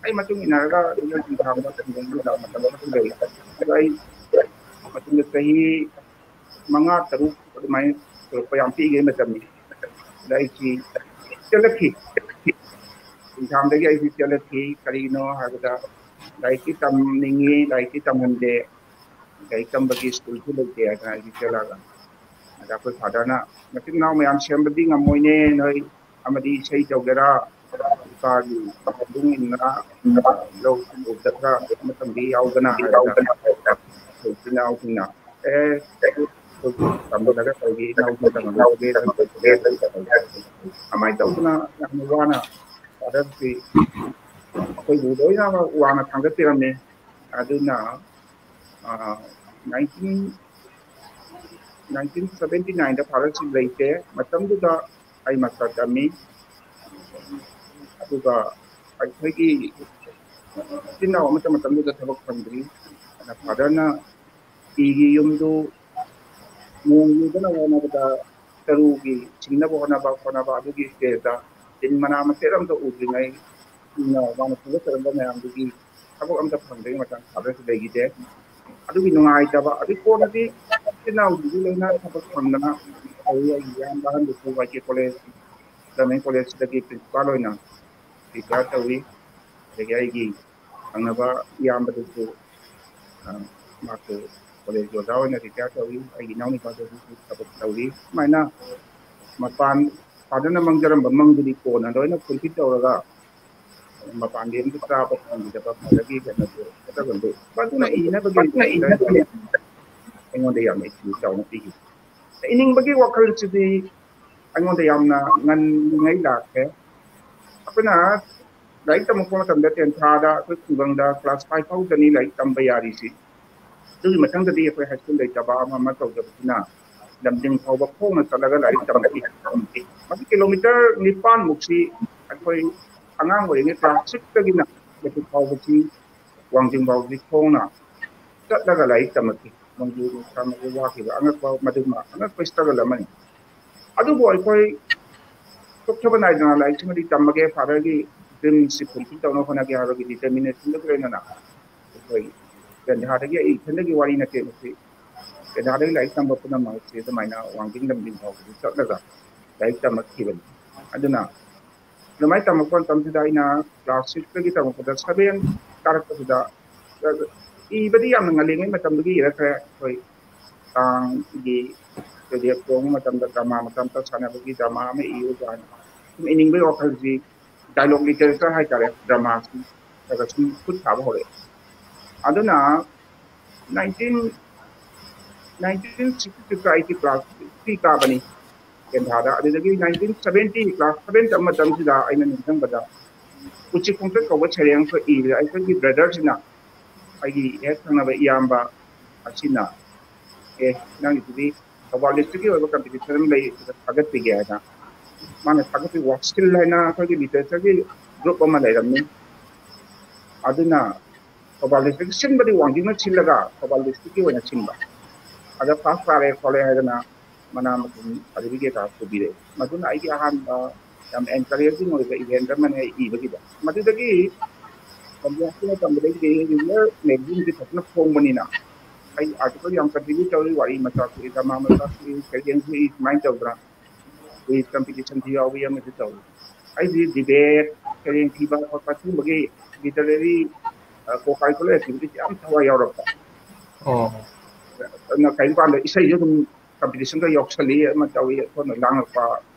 ꯑꯩ ꯃꯇꯨꯡ ꯏꯟꯅꯔꯒ ꯅꯤꯡꯊꯝ ꯊꯥꯕꯗ ꯈꯨꯡꯒꯪꯗꯨꯗ ꯃꯇꯝ ꯈꯔꯁꯨ ꯂꯩ꯫ ꯑꯗꯣ ꯑꯩ ꯃꯇꯨꯡꯗ ꯆꯍꯤ ꯃꯉꯥ, ꯇꯔꯨꯛ ꯑꯗꯨꯃꯥꯏꯅ ꯁꯨꯔꯛꯄ ꯌꯥꯝ ꯄꯤꯛꯏꯉꯩ ꯃꯇꯝꯅꯤ꯫ ꯑꯗ ꯑꯩꯁꯤ ꯆꯦꯜꯂꯛꯈꯤ꯫ ꯅꯤꯡꯊꯝꯗꯒꯤ ꯑꯩꯁꯤ ꯆꯦꯜꯂꯛꯈꯤ꯫ ꯀꯔꯤꯒꯤꯅꯣ ꯍꯥꯏꯕꯗ ꯂꯥꯏꯔꯤꯛꯇꯤ ꯇꯝꯅꯤꯡꯉꯤ, ꯂꯥꯏꯔꯤꯛꯇꯤ ꯇꯝꯍꯟꯗꯦ, ꯂꯥꯏꯔꯤꯛ ꯇꯝꯕꯒꯤ ꯁ꯭ꯀꯨꯜꯁꯨ ꯂꯩꯇꯦ ꯍꯥꯏꯗꯅ ꯑꯩꯁꯤ ꯆꯦꯜꯂꯛꯑꯒ꯫ ꯑꯗ ꯑꯩꯈꯣꯏ ꯐꯥꯗꯔꯅ, "ꯃꯆꯤꯟ ꯃꯅꯥꯎ ꯃꯌꯥꯝ ꯁꯦꯝꯕꯗꯤ ꯉꯝꯃꯣꯏꯅꯦ, ꯅꯣꯏ ꯑꯃꯗꯤ ꯏꯁꯩ ꯇꯧꯒꯦꯔꯥ, ꯏꯄꯥꯒꯤ ꯃꯇꯨꯡ ꯏꯟꯅ ꯂꯧ ꯎꯕꯗ ꯈꯔ ꯑꯃꯇꯪꯗꯤ ꯌꯥꯎꯗꯅ" ꯍꯥꯏꯔꯒ ꯑꯩꯈꯣꯏ ꯏꯆꯤꯟ ꯏꯅꯥꯎꯁꯤꯡꯅ, "ꯑꯦ, ꯑꯩꯈꯣꯏ ꯇꯝꯍꯜꯂꯒ ꯇꯧꯒꯦ, ꯏꯅꯥꯎꯁꯤꯡ ꯇꯝꯍꯜꯂꯒ ꯇꯧꯒꯦ, ꯇꯧꯒꯦ, ꯇꯧꯒꯦ" ꯑꯗꯨꯃꯥꯏꯅ ꯇꯧꯗꯅ ꯌꯥꯝꯅ ꯋꯥꯅ ꯐꯥꯗꯔꯁꯤ ꯑꯩꯈꯣꯏꯕꯨ ꯂꯣꯏꯅꯃꯛ ꯋꯥꯅ ꯊꯥꯡꯒꯠꯄꯤꯔꯝꯃꯦ꯫ ꯑꯗꯨꯅ, ꯑ, nineteen, nineteen seventy nineꯗ ꯐꯥꯗꯔꯁꯤꯞ ꯂꯩꯇꯦ꯫ ꯃꯇꯝꯗꯨꯗ ꯑꯩ ꯃꯥꯁꯇꯔ ꯇꯝꯃꯤ꯫ ꯑꯗꯨꯒ ꯑꯩꯈꯣꯏꯒꯤ ꯏꯆꯤꯟ ꯏꯅꯥꯎ ꯑꯃꯠꯇ ꯃꯇꯝꯗꯨꯗ ꯊꯕꯛ ꯐꯪꯗ꯭ꯔꯤ꯫ ꯑꯗꯨꯅ ꯐꯥꯗꯔꯅ ꯏꯒꯤ ꯌꯨꯝꯗꯨ ꯅꯣꯡ ꯌꯨꯗꯅꯕ ꯍꯣꯠꯅꯕꯗ, ꯇꯔꯨꯒꯤ ꯁꯤꯡꯅꯕ ꯍꯣꯠꯅꯕ, ꯍꯣꯠꯅꯕ ꯑꯗꯨꯒꯤ ꯁ꯭ꯇꯦꯖꯇ ꯇꯤꯟ ꯃꯅꯥ ꯃꯁꯤꯡ ꯑꯝꯇ ꯎꯗ꯭ꯔꯤꯉꯩ, ꯃꯥꯅ ꯊꯥꯒꯠꯆꯔꯝꯕ ꯃꯌꯥꯝꯗꯨꯒꯤ ꯊꯕꯛ ꯑꯝꯇ ꯐꯪꯗ꯭ꯔꯤꯉꯩ ꯃꯇꯝ ꯐꯥꯗꯔꯁꯨ ꯂꯩꯈꯤꯗꯦ꯫ ꯑꯗꯨꯒꯤ ꯅꯨꯡꯉꯥꯏꯇꯕ, ꯑꯗꯨ ꯀꯣꯟꯅꯗꯤ ꯏꯆꯤꯟ ꯏꯅꯥꯎꯁꯤꯡꯁꯨ ꯂꯣꯏꯅ ꯊꯕꯛ ꯐꯪꯗꯅ ꯇꯧꯏ꯫ ꯑꯩꯒꯤ ꯏꯌꯥꯝꯕ ꯑꯍꯟꯗꯨꯁꯨ ꯋꯥꯏ ꯀꯦ ꯀꯣꯂꯦꯖ, ꯒꯚꯔꯟꯃꯦꯟ ꯀꯣꯂꯦꯖꯁꯤꯗꯒꯤ ꯄ꯭ꯔꯤꯟꯁꯤꯄꯥꯜ ꯑꯣꯏꯅ ꯔꯤꯇꯥꯌꯔ ꯇꯧꯏ꯫ ꯑꯗꯒꯤ ꯑꯩꯒꯤ ꯊꯪꯅꯕ ꯏꯌꯥꯝꯕꯗꯨꯁꯨ, ꯑ, ꯃꯥꯁꯨ ꯀꯣꯂꯦꯖꯀꯤ ꯑꯣꯖꯥ ꯑꯣꯏꯅ ꯔꯤꯇꯥꯌꯔ ꯇꯧꯔꯤ꯫ ꯑꯩꯒꯤ ꯏꯅꯥꯎꯅꯨꯄꯥꯗꯨꯁꯨ ꯊꯕꯛ ꯇꯧꯔꯤ꯫ ꯁꯨꯃꯥꯏꯅ ꯃꯄꯥꯟ, ꯐꯥꯗꯔꯅ ꯃꯪꯖꯔꯝꯕ ꯃꯪꯗꯨꯗꯤ ꯀꯣꯟꯅ ꯂꯣꯏꯅ ꯐꯨꯜꯐꯤꯜ ꯇꯧꯔꯒ ꯃꯄꯥꯟꯗꯤ ꯑꯝꯇ ꯆꯥꯕ ꯐꯪꯈꯤꯗꯕ ꯐꯥꯗꯔꯒꯤ ꯀꯩꯅꯣꯗꯣ ꯈꯛꯇ ꯈꯟꯗꯣꯛ꯫ ꯃꯗꯨꯅ ꯏꯅꯕꯒꯤ ꯑꯩꯉꯣꯟꯗ ꯌꯥꯝꯅ ꯏꯊꯤꯜ ꯆꯥꯎꯅ ꯄꯤꯈꯤ꯫ ꯏꯅꯤꯡꯕꯒꯤ ꯋꯥꯈꯜꯁꯤꯗꯤ ꯑꯩꯉꯣꯟꯗ ꯌꯥꯝꯅ ꯉꯜꯂꯤꯉꯩ ꯂꯥꯛꯈ꯭ꯔꯦ꯫ ꯑꯩꯈꯣꯏꯅ ꯂꯥꯏꯔꯤꯛ ꯇꯝꯃꯛꯄ ꯃꯇꯝꯗ ꯇꯦꯟꯊꯥꯗ ꯑꯩꯈꯣꯏ ꯈꯨꯡꯒꯪꯗ ꯀ꯭ꯂꯥꯁ ꯐꯥꯏꯚ ꯐꯥꯎꯗꯅꯤ ꯂꯥꯏꯔꯤꯛ ꯇꯝꯕ ꯌꯥꯔꯤꯁꯤ꯫ ꯑꯗꯨꯒꯤ ꯃꯊꯪꯗꯗꯤ ꯑꯩꯈꯣꯏ ꯍꯥꯏ ꯁ꯭ꯀꯨꯜ ꯂꯩꯇꯕ ꯑꯃ ꯑꯃ ꯇꯧꯗꯕꯁꯤꯅ ꯂꯝꯖꯤꯡ ꯐꯥꯎꯕ ꯈꯣꯡꯅ ꯆꯠꯂꯒ ꯂꯥꯏꯔꯤꯛ ꯇꯝꯃꯛꯈꯤ꯫ ꯃꯁꯤ ꯀꯤꯂꯣꯃꯤꯇꯔ ꯅꯤꯄꯥꯟꯃꯨꯛꯁꯤ ꯑꯩꯈꯣꯏ ꯑꯉꯥꯡ ꯑꯣꯏꯔꯤꯉꯩ ꯀ꯭ꯂꯥꯁ ꯁꯤꯛꯁꯇꯒꯤꯅ ꯃꯦꯇ꯭ꯔꯤꯛ ꯐꯥꯎꯕꯁꯤ ꯋꯥꯡꯖꯤꯡ ꯐꯥꯎꯕꯁꯤ ꯈꯣꯡꯅ ꯆꯠꯂꯒ ꯂꯥꯏꯔꯤꯛ ꯇꯝꯃꯛꯈꯤ꯫ ꯅꯣꯡꯖꯨ ꯅꯨꯡꯁꯥ ꯃꯔꯛꯇ ꯋꯥꯈꯤꯕ ꯑꯉꯛꯄ, ꯃꯗꯨꯃ ꯑꯉꯛꯄ ꯏꯁꯇ꯭ꯔꯒꯜ ꯑꯃꯅꯤ꯫ ꯑꯗꯨꯕꯨ ꯑꯩꯈꯣꯏ ꯆꯣꯛꯊꯕ ꯅꯥꯏꯗꯅ ꯂꯥꯏꯔꯤꯛꯁꯤꯃꯗꯤ ꯇꯝꯃꯒꯦ, ꯐꯥꯗꯔꯒꯤ ꯗ꯭ꯔꯤꯝꯁꯤ ꯐꯨꯜꯐꯤꯜ ꯇꯧꯅꯕ ꯍꯣꯠꯅꯒꯦ ꯍꯥꯏꯕꯒꯤ ꯗꯤꯇꯔꯃꯤꯅꯦꯁꯟꯗꯨꯒ ꯂꯣꯏꯅꯅ ꯑꯩꯈꯣꯏ ꯀꯦꯟꯗ꯭ꯔꯥꯗꯒꯤ, ꯑꯩ ꯏꯊꯟꯗꯒꯤ ꯋꯥꯔꯤ ꯅꯠꯇꯦ ꯃꯁꯤ, ꯀꯦꯟꯗ꯭ꯔꯥꯗꯒꯤ ꯂꯥꯏꯔꯤꯛ ꯇꯝꯕ ꯄꯨꯝꯅꯃꯛꯁꯦ ꯑꯗꯨꯃꯥꯏꯅ ꯋꯥꯡꯖꯤꯡ ꯂꯝꯖꯤꯡ ꯐꯥꯎꯕꯗ ꯆꯠꯂꯒ ꯂꯥꯏꯔꯤꯛ ꯇꯝꯃꯛꯈꯤꯕꯅꯤ꯫ ꯑꯗꯨꯅ ꯑꯗꯨꯃꯥꯏꯅ ꯇꯝꯃꯛꯄ ꯃꯇꯝꯁꯤꯗ ꯑꯩꯅ ꯀ꯭ꯂꯥꯁ ꯁꯤꯛꯁꯇꯒꯤ ꯇꯝꯃꯛꯄꯗ ꯁꯚꯦꯟ ꯀꯥꯔꯛꯄꯁꯤꯗ ꯏꯕꯗꯤ ꯌꯥꯝꯅ ꯉꯜꯂꯤꯉꯩ ꯃꯇꯝꯗꯒꯤ ꯏꯔꯛꯈ꯭ꯔꯦ꯫ ꯑꯩꯈꯣꯏ ꯀꯥꯡꯒꯤ ꯆꯦꯗꯦꯞ ꯆꯣꯡꯕ ꯃꯇꯝꯗ ꯗ꯭ꯔꯃꯥ ꯃꯆꯥ ꯃꯆꯥ ꯁꯥꯟꯅꯕꯒꯤ ꯗ꯭ꯔꯃꯥ ꯑꯃ ꯏꯌꯨ ꯀꯥꯏꯅ ꯁꯨꯝ ꯏꯅꯤꯡꯕꯒꯤ ꯋꯥꯈꯜꯁꯤ dialogue literature ꯍꯥꯏꯇꯥꯔꯦ, ꯗ꯭ꯔꯃꯥꯁꯤ ꯈꯔ ꯈꯔ ꯁꯨꯝ ꯈꯨꯠ ꯊꯥꯕ ꯍꯧꯔꯛꯑꯦ꯫ ꯑꯗꯨꯅ nineteen, nineteen sixty six ꯑꯩꯁꯤ ꯀ꯭ꯂꯥꯁ ꯊ꯭ꯔꯤ ꯀꯥꯕꯅꯤ ꯀꯦꯟꯗ꯭ꯔꯥꯗ꯫ ꯑꯗꯨꯗꯒꯤ nineteen seventy ꯀ꯭ꯂꯥꯁ ꯁꯚꯦꯟ ꯇꯝꯕ ꯃꯇꯝꯁꯤꯗ ꯑꯩꯅ ꯅꯤꯡꯁꯤꯡꯕꯗ ꯎꯆꯤ ꯈꯣꯡꯆꯠ ꯀꯧꯕ ꯁꯩꯔꯦꯡ ꯑꯃꯈꯛ ꯏꯕꯗ ꯑꯩꯈꯣꯏꯒꯤ ꯕ꯭ꯔꯗꯔꯁꯤꯅ, ꯑꯩꯒꯤ ꯍꯦꯛ ꯊꯪꯅꯕ ꯏꯌꯥꯝꯕ ꯑꯁꯤꯅ, "ꯑꯦ, ꯅꯪꯒꯤꯗꯨꯗꯤ ꯊꯧꯕꯥꯜ ꯗꯤꯁꯇ꯭ꯔꯤꯛꯀꯤ ꯑꯣꯏꯕ ꯀꯝꯄꯤꯇꯤꯁꯟ ꯑꯃ ꯂꯩ, ꯑꯗꯨꯗ ꯊꯥꯒꯠꯄꯤꯒꯦ" ꯍꯥꯏꯅ ꯃꯥꯅ ꯊꯥꯒꯠꯄꯤ ꯋꯥꯛꯁꯤꯜ ꯍꯥꯏꯅ ꯑꯩꯈꯣꯏꯒꯤ ꯂꯤꯇꯔꯦꯆꯔꯒꯤ ꯒ꯭ꯔꯨꯞ ꯑꯃ ꯂꯩꯔꯝꯃꯤ꯫ ꯑꯗꯨꯅ ꯊꯧꯕꯥꯜ ꯗꯤꯁꯇ꯭ꯔꯤꯛ ꯁꯤꯟꯕꯗꯤ ꯋꯥꯡꯖꯤꯡꯅ ꯁꯤꯜꯂꯒ ꯊꯧꯕꯥꯜ ꯗꯤꯁꯇ꯭ꯔꯤꯛꯀꯤ ꯑꯣꯏꯅ ꯁꯤꯟꯕ꯫ ꯑꯗ ꯐꯥꯔꯁ ꯇꯥꯔꯦ ꯈꯣꯠꯂꯦ ꯍꯥꯏꯗꯅ ꯃꯅꯥ ꯃꯁꯤꯡ ꯁꯥꯔꯇꯤꯐꯤꯀꯦꯠ ꯄꯨꯕꯤꯔꯛꯑꯦ꯫ ꯃꯗꯨꯅ ꯑꯩꯒꯤ ꯑꯍꯥꯟꯕ ꯌꯥꯝ ꯑꯦꯟꯀꯔꯦꯖꯤꯡ ꯑꯣꯏꯕ ꯏꯚꯦꯟꯠ ꯑꯃꯅꯦ ꯑꯩ ꯏꯕꯒꯤꯗ꯫ ꯃꯗꯨꯗꯒꯤ ꯀꯣꯂꯦꯖꯀꯤ ꯃꯇꯝꯗꯒꯤꯗꯤ ꯔꯤꯒꯨꯂꯔ ꯃꯦꯒꯥꯖꯤꯟꯁꯦ ꯐꯖꯅ ꯐꯣꯡꯕꯅꯤꯅ ꯑꯩ ꯑꯥꯔꯇꯤꯀꯜ ꯌꯥꯝ ꯀꯟꯇ꯭ꯔꯤꯕ꯭ꯌꯨꯠ ꯇꯧꯔꯤ, ꯋꯥꯔꯤ ꯃꯆꯥ ꯊꯣꯛꯏ, ꯗ꯭ꯔꯃꯥ ꯃꯆꯥ ꯊꯣꯛꯏ, ꯁꯩꯔꯦꯡ ꯊꯣꯛꯏ, ꯁꯨꯃꯥꯏꯅ ꯇꯧꯗꯅ꯫ ꯀꯨꯏꯖ ꯀꯝꯄꯤꯇꯤꯁꯟꯁꯨ ꯌꯥꯎꯏ ꯑꯃꯁꯨ ꯇꯧꯏ꯫ ꯑꯩꯗꯤ ꯗꯤꯕꯦꯠ, ꯁꯩꯔꯦꯡ ꯊꯤꯕ ꯈꯣꯠꯄ ꯁꯤꯒꯨꯝꯕꯒꯤ ꯂꯤꯇꯔꯦꯔꯤ ꯀꯣ ꯀꯥꯔꯤꯀꯨꯂꯔ ꯑꯦꯛꯇꯤꯚꯤꯇꯤꯁ ꯌꯥꯝ ꯊꯋꯥꯏ ꯌꯥꯎꯔꯛꯄ꯫ ꯑꯣ ꯑꯗꯨꯅ ꯀꯔꯤꯒꯨꯝꯕ ꯀꯥꯟꯗ ꯏꯁꯩꯁꯨ ꯑꯗꯨꯝ ꯀꯝꯄꯤꯇꯤꯁꯟꯒ ꯌꯥꯎꯁꯜꯂꯤ, ꯑꯃ ꯇꯧꯏ, ꯑꯩꯈꯣꯏꯅ ꯂꯥꯡꯉꯛꯄ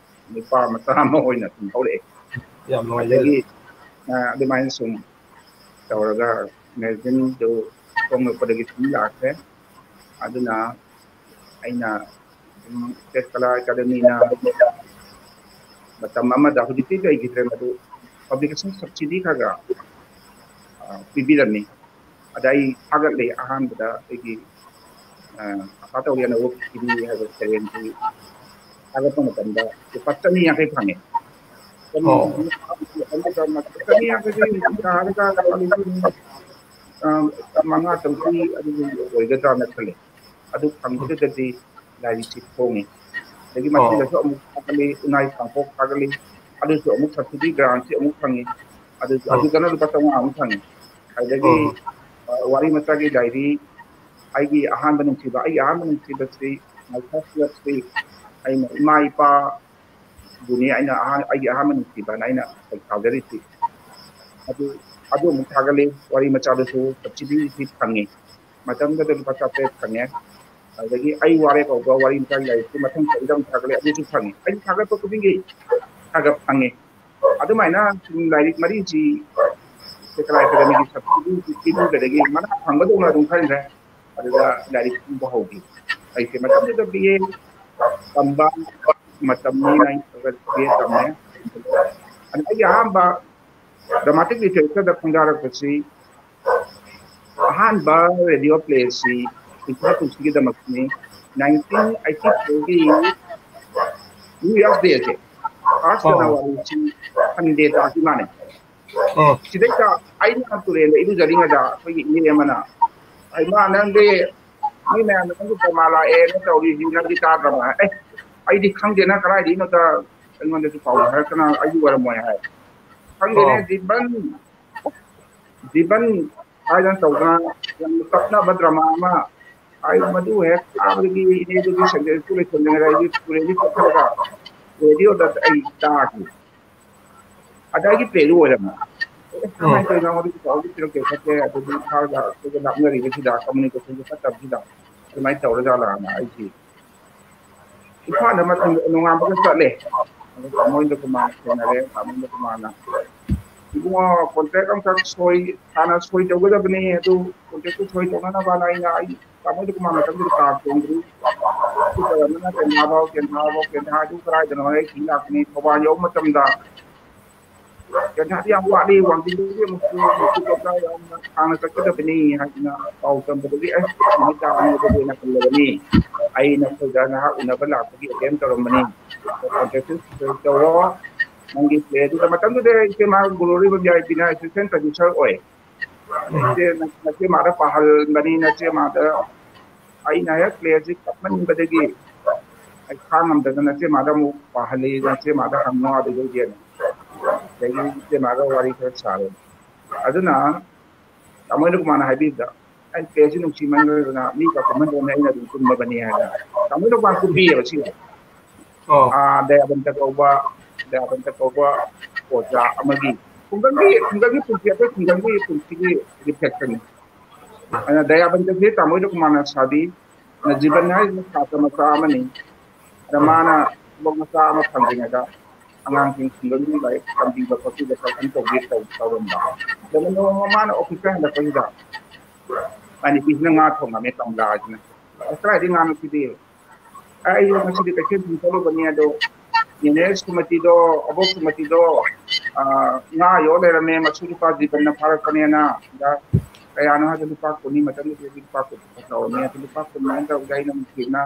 ꯅꯨꯄꯥ ꯃꯆꯥ ꯑꯃ ꯑꯣꯏꯅ ꯑꯗꯨꯝ ꯍꯧꯔꯛꯑꯦ꯫ ꯌꯥꯝ ꯅꯨꯡꯉꯥꯏꯖꯔꯦ꯫ ꯑꯗꯒꯤ ꯑ, ꯑꯗꯨꯃꯥꯏꯅ ꯁꯨꯝ ꯇꯧꯔꯒ ꯃꯦꯒꯥꯖꯤꯟꯗꯨ ꯐꯣꯡꯂꯛꯄꯗꯒꯤ ꯁꯨꯝ ꯂꯥꯛꯈ꯭ꯔꯦ꯫ ꯑꯗꯨꯅ ꯑꯩꯅ ꯁꯨꯝ ꯏꯁꯇꯦꯠ ꯀꯂꯥ ꯑꯦꯀꯥꯗꯃꯤꯅ ꯃꯇꯝ ꯑꯃꯗ, ꯍꯧꯖꯤꯛꯇꯤ ꯂꯩꯈꯤꯗ꯭ꯔꯦ, ꯃꯗꯨ ꯄꯕ꯭ꯂꯤꯀꯦꯁꯟ ꯁꯕꯁꯤꯗꯤ ꯈꯔ ꯈꯔ, ꯑ, ꯄꯤꯕꯤꯔꯝꯃꯤ꯫ ꯑꯗ ꯑꯩ ꯊꯥꯒꯠꯂꯦ, ꯑꯍꯥꯟꯕꯗ ꯑꯩꯒꯤ, ꯑ, ꯑꯄꯥ ꯇꯧꯒꯦꯅ ꯋꯥꯛꯀꯤꯅꯤ ꯍꯥꯏꯕ ꯁꯩꯔꯦꯡꯁꯤ ꯊꯥꯒꯠꯄ ꯃꯇꯝꯗ ꯂꯨꯄꯥ ꯆꯅꯤ ꯌꯥꯡꯈꯩ ꯐꯪꯉꯦ꯫ ꯆꯅꯤ ꯑꯣ꯫ ꯌꯥꯡꯈꯩ, ꯆꯅꯤ ꯌꯥꯡꯈꯩꯗꯤ ꯍꯧꯖꯤꯛ ꯇꯥꯔꯒ ꯂꯨꯄꯥ ꯂꯤꯁꯤꯡ, ꯑ, ꯃꯉꯥ ꯇꯔꯨꯛꯇꯤ ꯑꯗꯨꯝ ꯑꯣꯏꯒꯗ꯭ꯔꯥꯅ ꯈꯜꯂꯦ꯫ ꯑꯗꯨ ꯐꯪꯕꯗꯨꯗꯗꯤ ꯂꯥꯏꯔꯤꯛꯁꯤ ꯐꯣꯡꯉꯤ꯫ ꯑꯗꯒꯤ ꯑꯣ꯫ ꯃꯊꯪꯗꯁꯨ ꯑꯃꯨꯛ ꯊꯥꯒꯠꯂꯤ, ꯎꯅꯥꯏ ꯈꯥꯡꯄꯣꯛ ꯊꯥꯒꯠꯂꯤ, ꯑꯗꯨꯁꯨ ꯑꯃꯨꯛ ꯁꯕꯁꯤꯗꯤ ꯒ꯭ꯔꯥꯟꯁꯤ ꯑꯃꯨꯛ ꯐꯪꯉꯤ꯫ ꯑꯗꯨꯁꯨ, ꯑꯣ꯫ ꯑꯗꯨꯗꯅ ꯂꯨꯄꯥ ꯆꯥꯝꯃꯉꯥ ꯑꯃꯨꯛ ꯐꯪꯉꯤ꯫ ꯑꯗꯒꯤ, ꯑꯣ꯫ ꯑ, ꯋꯥꯔꯤ ꯃꯆꯥꯒꯤ ꯗꯥꯏꯔꯤ, ꯑꯩꯒꯤ ꯑꯍꯥꯟꯕ ꯅꯨꯡꯁꯤꯕ, ꯑꯩꯒꯤ ꯑꯍꯥꯟꯕ ꯅꯨꯡꯁꯤꯕꯁꯤ, my first love ꯁꯤ ꯑꯩꯅ ꯏꯃꯥ ꯏꯄꯥ ꯑꯗꯨꯅꯤ ꯑꯩꯅ ꯑꯍꯥꯟ-, ꯑꯩꯒꯤ ꯑꯍꯥꯟꯕ ꯅꯨꯡꯁꯤꯕꯅ ꯑꯩꯅ ꯁꯩ ꯁꯥꯖꯔꯤꯁꯤ꯫ ꯑꯗꯨ, ꯑꯗꯨ ꯑꯃꯨꯛ ꯊꯥꯒꯠꯂꯤ, ꯋꯥꯔꯤ ꯃꯆꯥꯗꯨꯁꯨ ꯁꯕꯁꯤꯗꯤꯁꯤ ꯐꯪꯉꯤ꯫ ꯃꯇꯝꯗꯨꯗ ꯂꯨꯄꯥ ꯆꯥꯇ꯭ꯔꯦꯠ ꯐꯪꯉꯦ꯫ ꯑꯗꯒꯤ ꯑꯩ ꯋꯥꯔꯦ ꯀꯧꯕ ꯋꯥꯔꯤ ꯃꯆꯥꯒꯤ ꯂꯥꯏꯔꯤꯛꯁꯤ ꯃꯊꯪ ꯆꯍꯤꯗ ꯑꯃꯨꯛ ꯊꯥꯒꯠꯂꯦ, ꯑꯗꯨꯁꯨ ꯐꯪꯉꯤ꯫ ꯑꯩ ꯊꯥꯒꯠꯄ ꯈꯨꯗꯤꯡꯒꯤ ꯊꯥꯒꯠ ꯐꯪꯉꯤ꯫ ꯑꯗꯨꯃꯥꯏꯅ ꯁꯨꯝ ꯂꯥꯏꯔꯤꯛ ꯃꯔꯤꯁꯤ ꯁꯦꯀꯂꯥ ꯑꯦꯀꯥꯗꯃꯤꯒꯤ ꯁꯕꯁꯤꯗꯤꯁꯤ ꯄꯤꯕꯤꯕꯗꯒꯤ ꯃꯅꯥ ꯐꯪꯕꯗꯧꯅ ꯑꯗꯨꯝ ꯈꯟꯈ꯭ꯔꯦ꯫ ꯑꯗꯨꯗ ꯂꯥꯏꯔꯤꯛ ꯄꯨꯕ ꯍꯧꯈꯤ꯫ ꯑꯩꯁꯦ ꯃꯇꯝꯗꯨꯗ ꯕꯤ ꯑꯦ ꯇꯝꯕ ꯃꯇꯝꯅꯤ, ꯅꯥꯏꯟ ꯕꯤ ꯑꯦ ꯇꯝꯃꯦ꯫ ꯑꯗ ꯑꯩꯒꯤ ꯑꯍꯥꯟꯕ ꯗ꯭ꯔꯃꯥꯇꯤꯛ ꯂꯤꯇꯔꯦꯆꯔꯗ ꯈꯣꯡꯗꯥꯔꯛꯄꯁꯤ ꯑꯍꯥꯟꯕ ꯔꯦꯗꯤꯑꯣ ꯄ꯭ꯂꯦꯁꯤ ꯏꯝꯐꯥꯜ ꯄꯨꯟꯁꯤꯒꯤꯗꯃꯛꯇꯅꯤ꯫ ꯅꯥꯏꯟꯇꯤꯟ ꯑꯩꯠꯇꯤ ꯐꯣꯔꯒꯤ ꯅ꯭ꯌꯨ ꯏꯌꯥꯔ ꯗꯦꯁꯦ, ꯐꯥꯔꯁ ꯑꯣ꯫ ꯖꯅꯋꯥꯔꯤꯁꯤ ꯁꯟꯗꯦ ꯇꯥꯈꯤ ꯃꯥꯅꯦ꯫ ꯑꯣ꯫ ꯁꯤꯗꯩꯗ ꯑꯩꯅ ꯇꯨꯔꯦꯟꯗ ꯏꯔꯨꯖꯔꯤꯉꯩꯗ ꯑꯩꯈꯣꯏꯒꯤ ꯏꯅꯦ ꯑꯃꯅ, "ꯏꯃꯥ, ꯅꯪꯗꯤ ꯃꯤ ꯃꯌꯥꯝꯅ ꯅꯪꯒꯤ ꯗ꯭ꯔꯃꯥ ꯂꯥꯛꯑꯦꯅ ꯇꯧꯔꯤꯁꯤ, ꯅꯪꯗꯤ ꯇꯥꯗ꯭ꯔꯕ?" "ꯑꯦ, ꯑꯩꯗꯤ ꯈꯪꯗꯦꯅ, ꯀꯗꯥꯏꯗꯒꯤꯅꯣꯗ, ꯑꯩꯉꯣꯟꯗꯁꯨ ꯄꯥꯎ ꯍꯥꯏꯔꯛꯇꯅ, ꯑꯩꯒꯤ ꯑꯣꯏꯔꯝꯃꯣꯏ" ꯍꯥꯏ꯫ ꯈꯪꯗꯦꯅꯦ, ꯑꯣ꯫ ꯖꯤꯕꯟ, ꯖꯤꯕꯟ ꯍꯥꯏꯗꯅ ꯇꯧꯗꯅ ꯌꯥꯝꯅ ꯇꯞꯅꯕ ꯗ꯭ꯔꯃꯥ ꯑꯃ ꯍꯥꯏ, ꯃꯗꯨ ꯍꯦꯛ ꯇꯥꯕꯗꯒꯤ ꯏꯅꯦꯗꯨꯒꯤ ꯁꯟꯗꯦ ꯁ꯭ꯀꯨꯜ ꯂꯣꯏꯁꯟꯗ꯭ꯔꯤꯉꯩꯗ ꯑꯩꯁꯨ ꯇꯨꯔꯦꯟꯗꯒꯤ ꯆꯠꯊꯔꯒ ꯔꯦꯗꯤꯑꯣꯗ ꯑꯩ ꯇꯥꯈꯤ꯫ ꯑꯗ ꯑꯩꯒꯤ ꯄ꯭ꯂꯦꯗꯨ ꯑꯣꯏꯔꯝꯃꯦ꯫ ꯑꯦ, ꯀꯃꯥꯏꯅ ꯇꯧꯔꯤꯅꯣ? ꯍꯧꯖꯤꯛ ꯄꯥꯎꯗꯤ ꯄꯤꯔꯛꯇꯦ ꯈꯣꯠꯇꯦ, ꯑꯗꯨꯗꯤ ꯏꯝꯐꯥꯜꯒ ꯑꯩꯈꯣꯏꯒ ꯂꯥꯞꯅꯔꯤꯕꯁꯤꯗ, ꯀꯝꯃꯨꯅꯤꯀꯦꯁꯟꯁꯦ ꯐꯠꯇꯕꯁꯤꯗ ꯑꯗꯨꯃꯥꯏꯅ ꯇꯧꯔꯖꯥꯠꯂꯥꯅ ꯑꯩꯁꯤ ꯏꯝꯐꯥꯜꯗ ꯃꯊꯪ ꯅꯣꯡꯉꯥꯟꯕꯒ ꯆꯠꯂꯦ꯫ ꯑꯗꯨ ꯇꯥꯃꯣ ꯏꯟꯗ꯭ꯔꯀꯨꯃꯥꯔ ꯊꯦꯡꯅꯔꯦ꯫ ꯇꯥꯃꯣ ꯏꯟꯗ꯭ꯔꯀꯨꯃꯥꯔꯅ, "ꯏꯕꯨꯡꯉꯣ, ꯀꯣꯟꯇ꯭ꯔꯦꯛ ꯑꯃꯈꯛ ꯁꯣꯏ, ꯍꯥꯟꯅ ꯁꯣꯏ ꯇꯧꯒꯗꯕꯅꯤ, ꯑꯗꯨ ꯀꯣꯟꯇ꯭ꯔꯦꯛꯇꯨ ꯁꯣꯏ ꯇꯧꯅꯅꯕꯅ ꯑꯩꯅ ꯑꯩ ꯇꯥꯃꯣ ꯏꯟꯗ꯭ꯔꯀꯨꯃꯥꯔ ꯃꯇꯝꯗꯨꯗ ꯀꯥꯔ ꯇꯣꯡꯗ꯭ꯔꯤ꯫ ꯑꯗꯨ ꯇꯧꯔꯝꯗꯅ ꯇꯦꯟꯊꯥꯐꯥꯎ, ꯇꯦꯟꯊꯥꯐꯥꯎ, ꯇꯦꯟꯊꯥ ꯑꯗꯨ ꯀꯗꯥꯏꯗꯅꯣ ꯑꯩ ꯊꯤ ꯂꯥꯛꯄꯅꯤ꯫ ꯊꯧꯕꯥꯜ ꯌꯧꯕ ꯃꯇꯝꯗ ꯇꯦꯟꯊꯥꯗꯤ ꯌꯥꯝ ꯋꯥꯠꯂꯤ, ꯋꯥꯡꯖꯤꯡꯗꯒꯤ ꯑꯃꯨꯛꯁꯨ ꯑꯃꯨꯛꯁꯨ ꯂꯣꯛꯇꯥꯛ ꯌꯥꯝꯅ ꯁꯥꯡꯅ ꯆꯠꯀꯗꯕꯅꯤ" ꯍꯥꯏꯗꯅ ꯄꯥꯎ ꯇꯝꯕꯗꯒꯤ, "ꯑꯁ, ꯅꯨꯃꯤꯠ ꯇꯥꯔꯅꯤ, ꯑꯗꯨꯗꯤ ꯑꯩꯅ ꯍꯜꯂꯕꯅꯤ꯫ ꯑꯩ ꯅꯈꯣꯏꯗ ꯅꯍꯥꯛ ꯎꯅꯕ ꯂꯥꯛꯄꯒꯤ ꯑꯦꯇꯦꯝ ꯇꯧꯔꯝꯕꯅꯤ꯫ ꯀꯣꯟꯇ꯭ꯔꯦꯛꯇꯨ ꯇꯧꯔꯣ, ꯅꯪꯒꯤ ꯄ꯭ꯂꯦꯗꯨꯗ"꯫ ꯃꯇꯝꯗꯨꯗ ꯏꯆꯦ ꯃꯥ ꯒꯨꯔꯨ ꯔꯤꯕꯝ ꯌꯥꯏꯕꯤꯅ ꯑꯦꯁꯤꯁꯇꯦꯟ ꯄ꯭ꯔꯗ꯭ꯌꯨꯁꯔ ꯑꯣꯏ꯫ "ꯅꯆꯦ, ꯅꯆꯦ ꯃꯥꯗ ꯄꯥꯍꯜꯂꯝꯕꯅꯤ, ꯅꯆꯦ ꯃꯥꯗ ꯑꯩꯅ ꯍꯦꯛ ꯄ꯭ꯂꯦꯁꯤ ꯀꯞꯃꯟꯕꯗꯒꯤ ꯑꯩ ꯈꯥꯡꯉꯝꯗꯗꯅ ꯅꯆꯦ ꯃꯥꯗ ꯑꯃꯨꯛ ꯄꯥꯍꯜꯂꯤ, ꯅꯆꯦ ꯃꯥꯗ ꯍꯪꯉꯣ ꯑꯗꯨꯗꯩꯗꯤ"꯫ ꯑꯗꯒꯤ ꯏꯆꯦ ꯃꯥꯒ ꯋꯥꯔꯤ ꯈꯔ ꯁꯥꯔꯦ꯫ ꯑꯗꯨꯅ ꯇꯥꯃꯣ ꯏꯟꯗ꯭ꯔꯀꯨꯃꯥꯔꯅ ꯍꯥꯏꯕꯤꯕꯗ, "ꯑꯩ ꯄ꯭ꯂꯦꯁꯤ ꯅꯨꯡꯁꯤꯃꯟꯈ꯭ꯔꯗꯅ ꯃꯤ ꯀꯞꯃꯟꯗꯅ ꯑꯩꯅ ꯑꯗꯨꯝ ꯀꯨꯝꯃꯕꯅꯤ" ꯍꯥꯏꯅ꯫ ꯇꯥꯃꯣ ꯏꯟꯗ꯭ꯔꯀꯨꯃꯥꯔ ꯀꯨꯝꯕꯤꯌꯦꯕ ꯁꯤꯁꯦ꯫ ꯑꯣ꯫ ꯑꯥ, ꯗꯌꯥꯕꯟꯇ ꯀꯧꯕ, ꯗꯌꯥꯕꯟꯇ ꯀꯧꯕ ꯑꯣꯖꯥ ꯑꯃꯒꯤ ꯈꯨꯡꯒꯪꯒꯤ, ꯈꯨꯡꯒꯪꯒꯤ ꯄꯨꯟꯁꯤ, ꯑꯩꯈꯣꯏ ꯈꯨꯡꯒꯪꯒꯤ ꯄꯨꯟꯁꯤꯒꯤ ꯔꯤꯐ꯭ꯂꯦꯛꯁꯟꯅꯤ꯫ ꯑꯗꯨꯅ ꯗꯌꯥꯕꯟꯇꯁꯦ ꯇꯥꯃꯣ ꯏꯟꯗ꯭ꯔꯀꯨꯃꯥꯔꯅ ꯁꯥꯕꯤ꯫ ꯖꯤꯕꯟ ꯍꯥꯏꯔꯤꯁꯤꯅ ꯁꯥꯇ꯭ꯔ ꯃꯆꯥ ꯑꯃꯅꯤ꯫ ꯑꯗ ꯃꯥꯅ ꯊꯕꯛ ꯃꯆꯥ ꯑꯃ ꯐꯪꯗ꯭ꯔꯤꯉꯩꯗ ꯑꯉꯥꯡꯁꯤꯡ ꯈꯨꯡꯒꯪꯒꯤ ꯂꯥꯏꯔꯤꯛ ꯇꯝꯕꯤꯕ ꯈꯣꯠꯄꯤꯕ ꯈꯔ ꯁꯨꯝ ꯇꯧꯒꯦ ꯇꯧ-, ꯇꯧꯔꯝꯕ꯫ ꯑꯗ ꯅꯣꯡꯃ ꯃꯥꯅ ꯑꯣꯐꯤꯁꯇ ꯍꯜꯂꯛꯄꯁꯤꯗ ꯃꯥꯏ ꯅꯨꯄꯤꯁꯤꯅ ꯉꯥ ꯊꯣꯡꯉꯝꯃꯦ, ꯀꯃꯂꯥ ꯍꯥꯏꯁꯤꯅ꯫ "ꯑꯁ, ꯀꯗꯥꯏꯗꯒꯤ ꯉꯥꯅꯣ ꯁꯤꯗꯤ? ꯑꯩ ꯉꯁꯤꯗꯤ ꯀꯩꯊꯦꯜ ꯊꯣꯛꯎꯕꯅꯤ, ꯑꯗꯣ ꯅꯦꯅꯦ ꯁꯨꯃꯇꯤꯗꯣ, ꯑꯕꯣꯛ ꯁꯨꯃꯇꯤꯗꯣ, ꯑ, ꯉꯥ ꯌꯣꯜ ꯂꯩꯔꯝꯃꯦ, ꯃꯁꯨ ꯅꯨꯄꯥ ꯖꯤꯕꯟꯅ ꯐꯥꯔꯛꯄꯅꯦꯅ"꯫ ꯑꯗ ꯀꯌꯥꯅꯣ ꯍꯥꯏꯕ, ꯂꯨꯄꯥ ꯀꯨꯟꯅꯤ, ꯃꯇꯝꯗꯨꯗꯗꯤ ꯂꯨꯄꯥ ꯀꯨꯟ ꯈꯛꯇ ꯇꯧꯔꯝꯃꯦ꯫ ꯑꯗꯨ ꯂꯨꯄꯥ ꯀꯨꯟ ꯑꯗꯨꯃꯥꯏꯅ ꯇꯧꯕꯗ ꯑꯩꯅ ꯅꯨꯡꯁꯤꯅ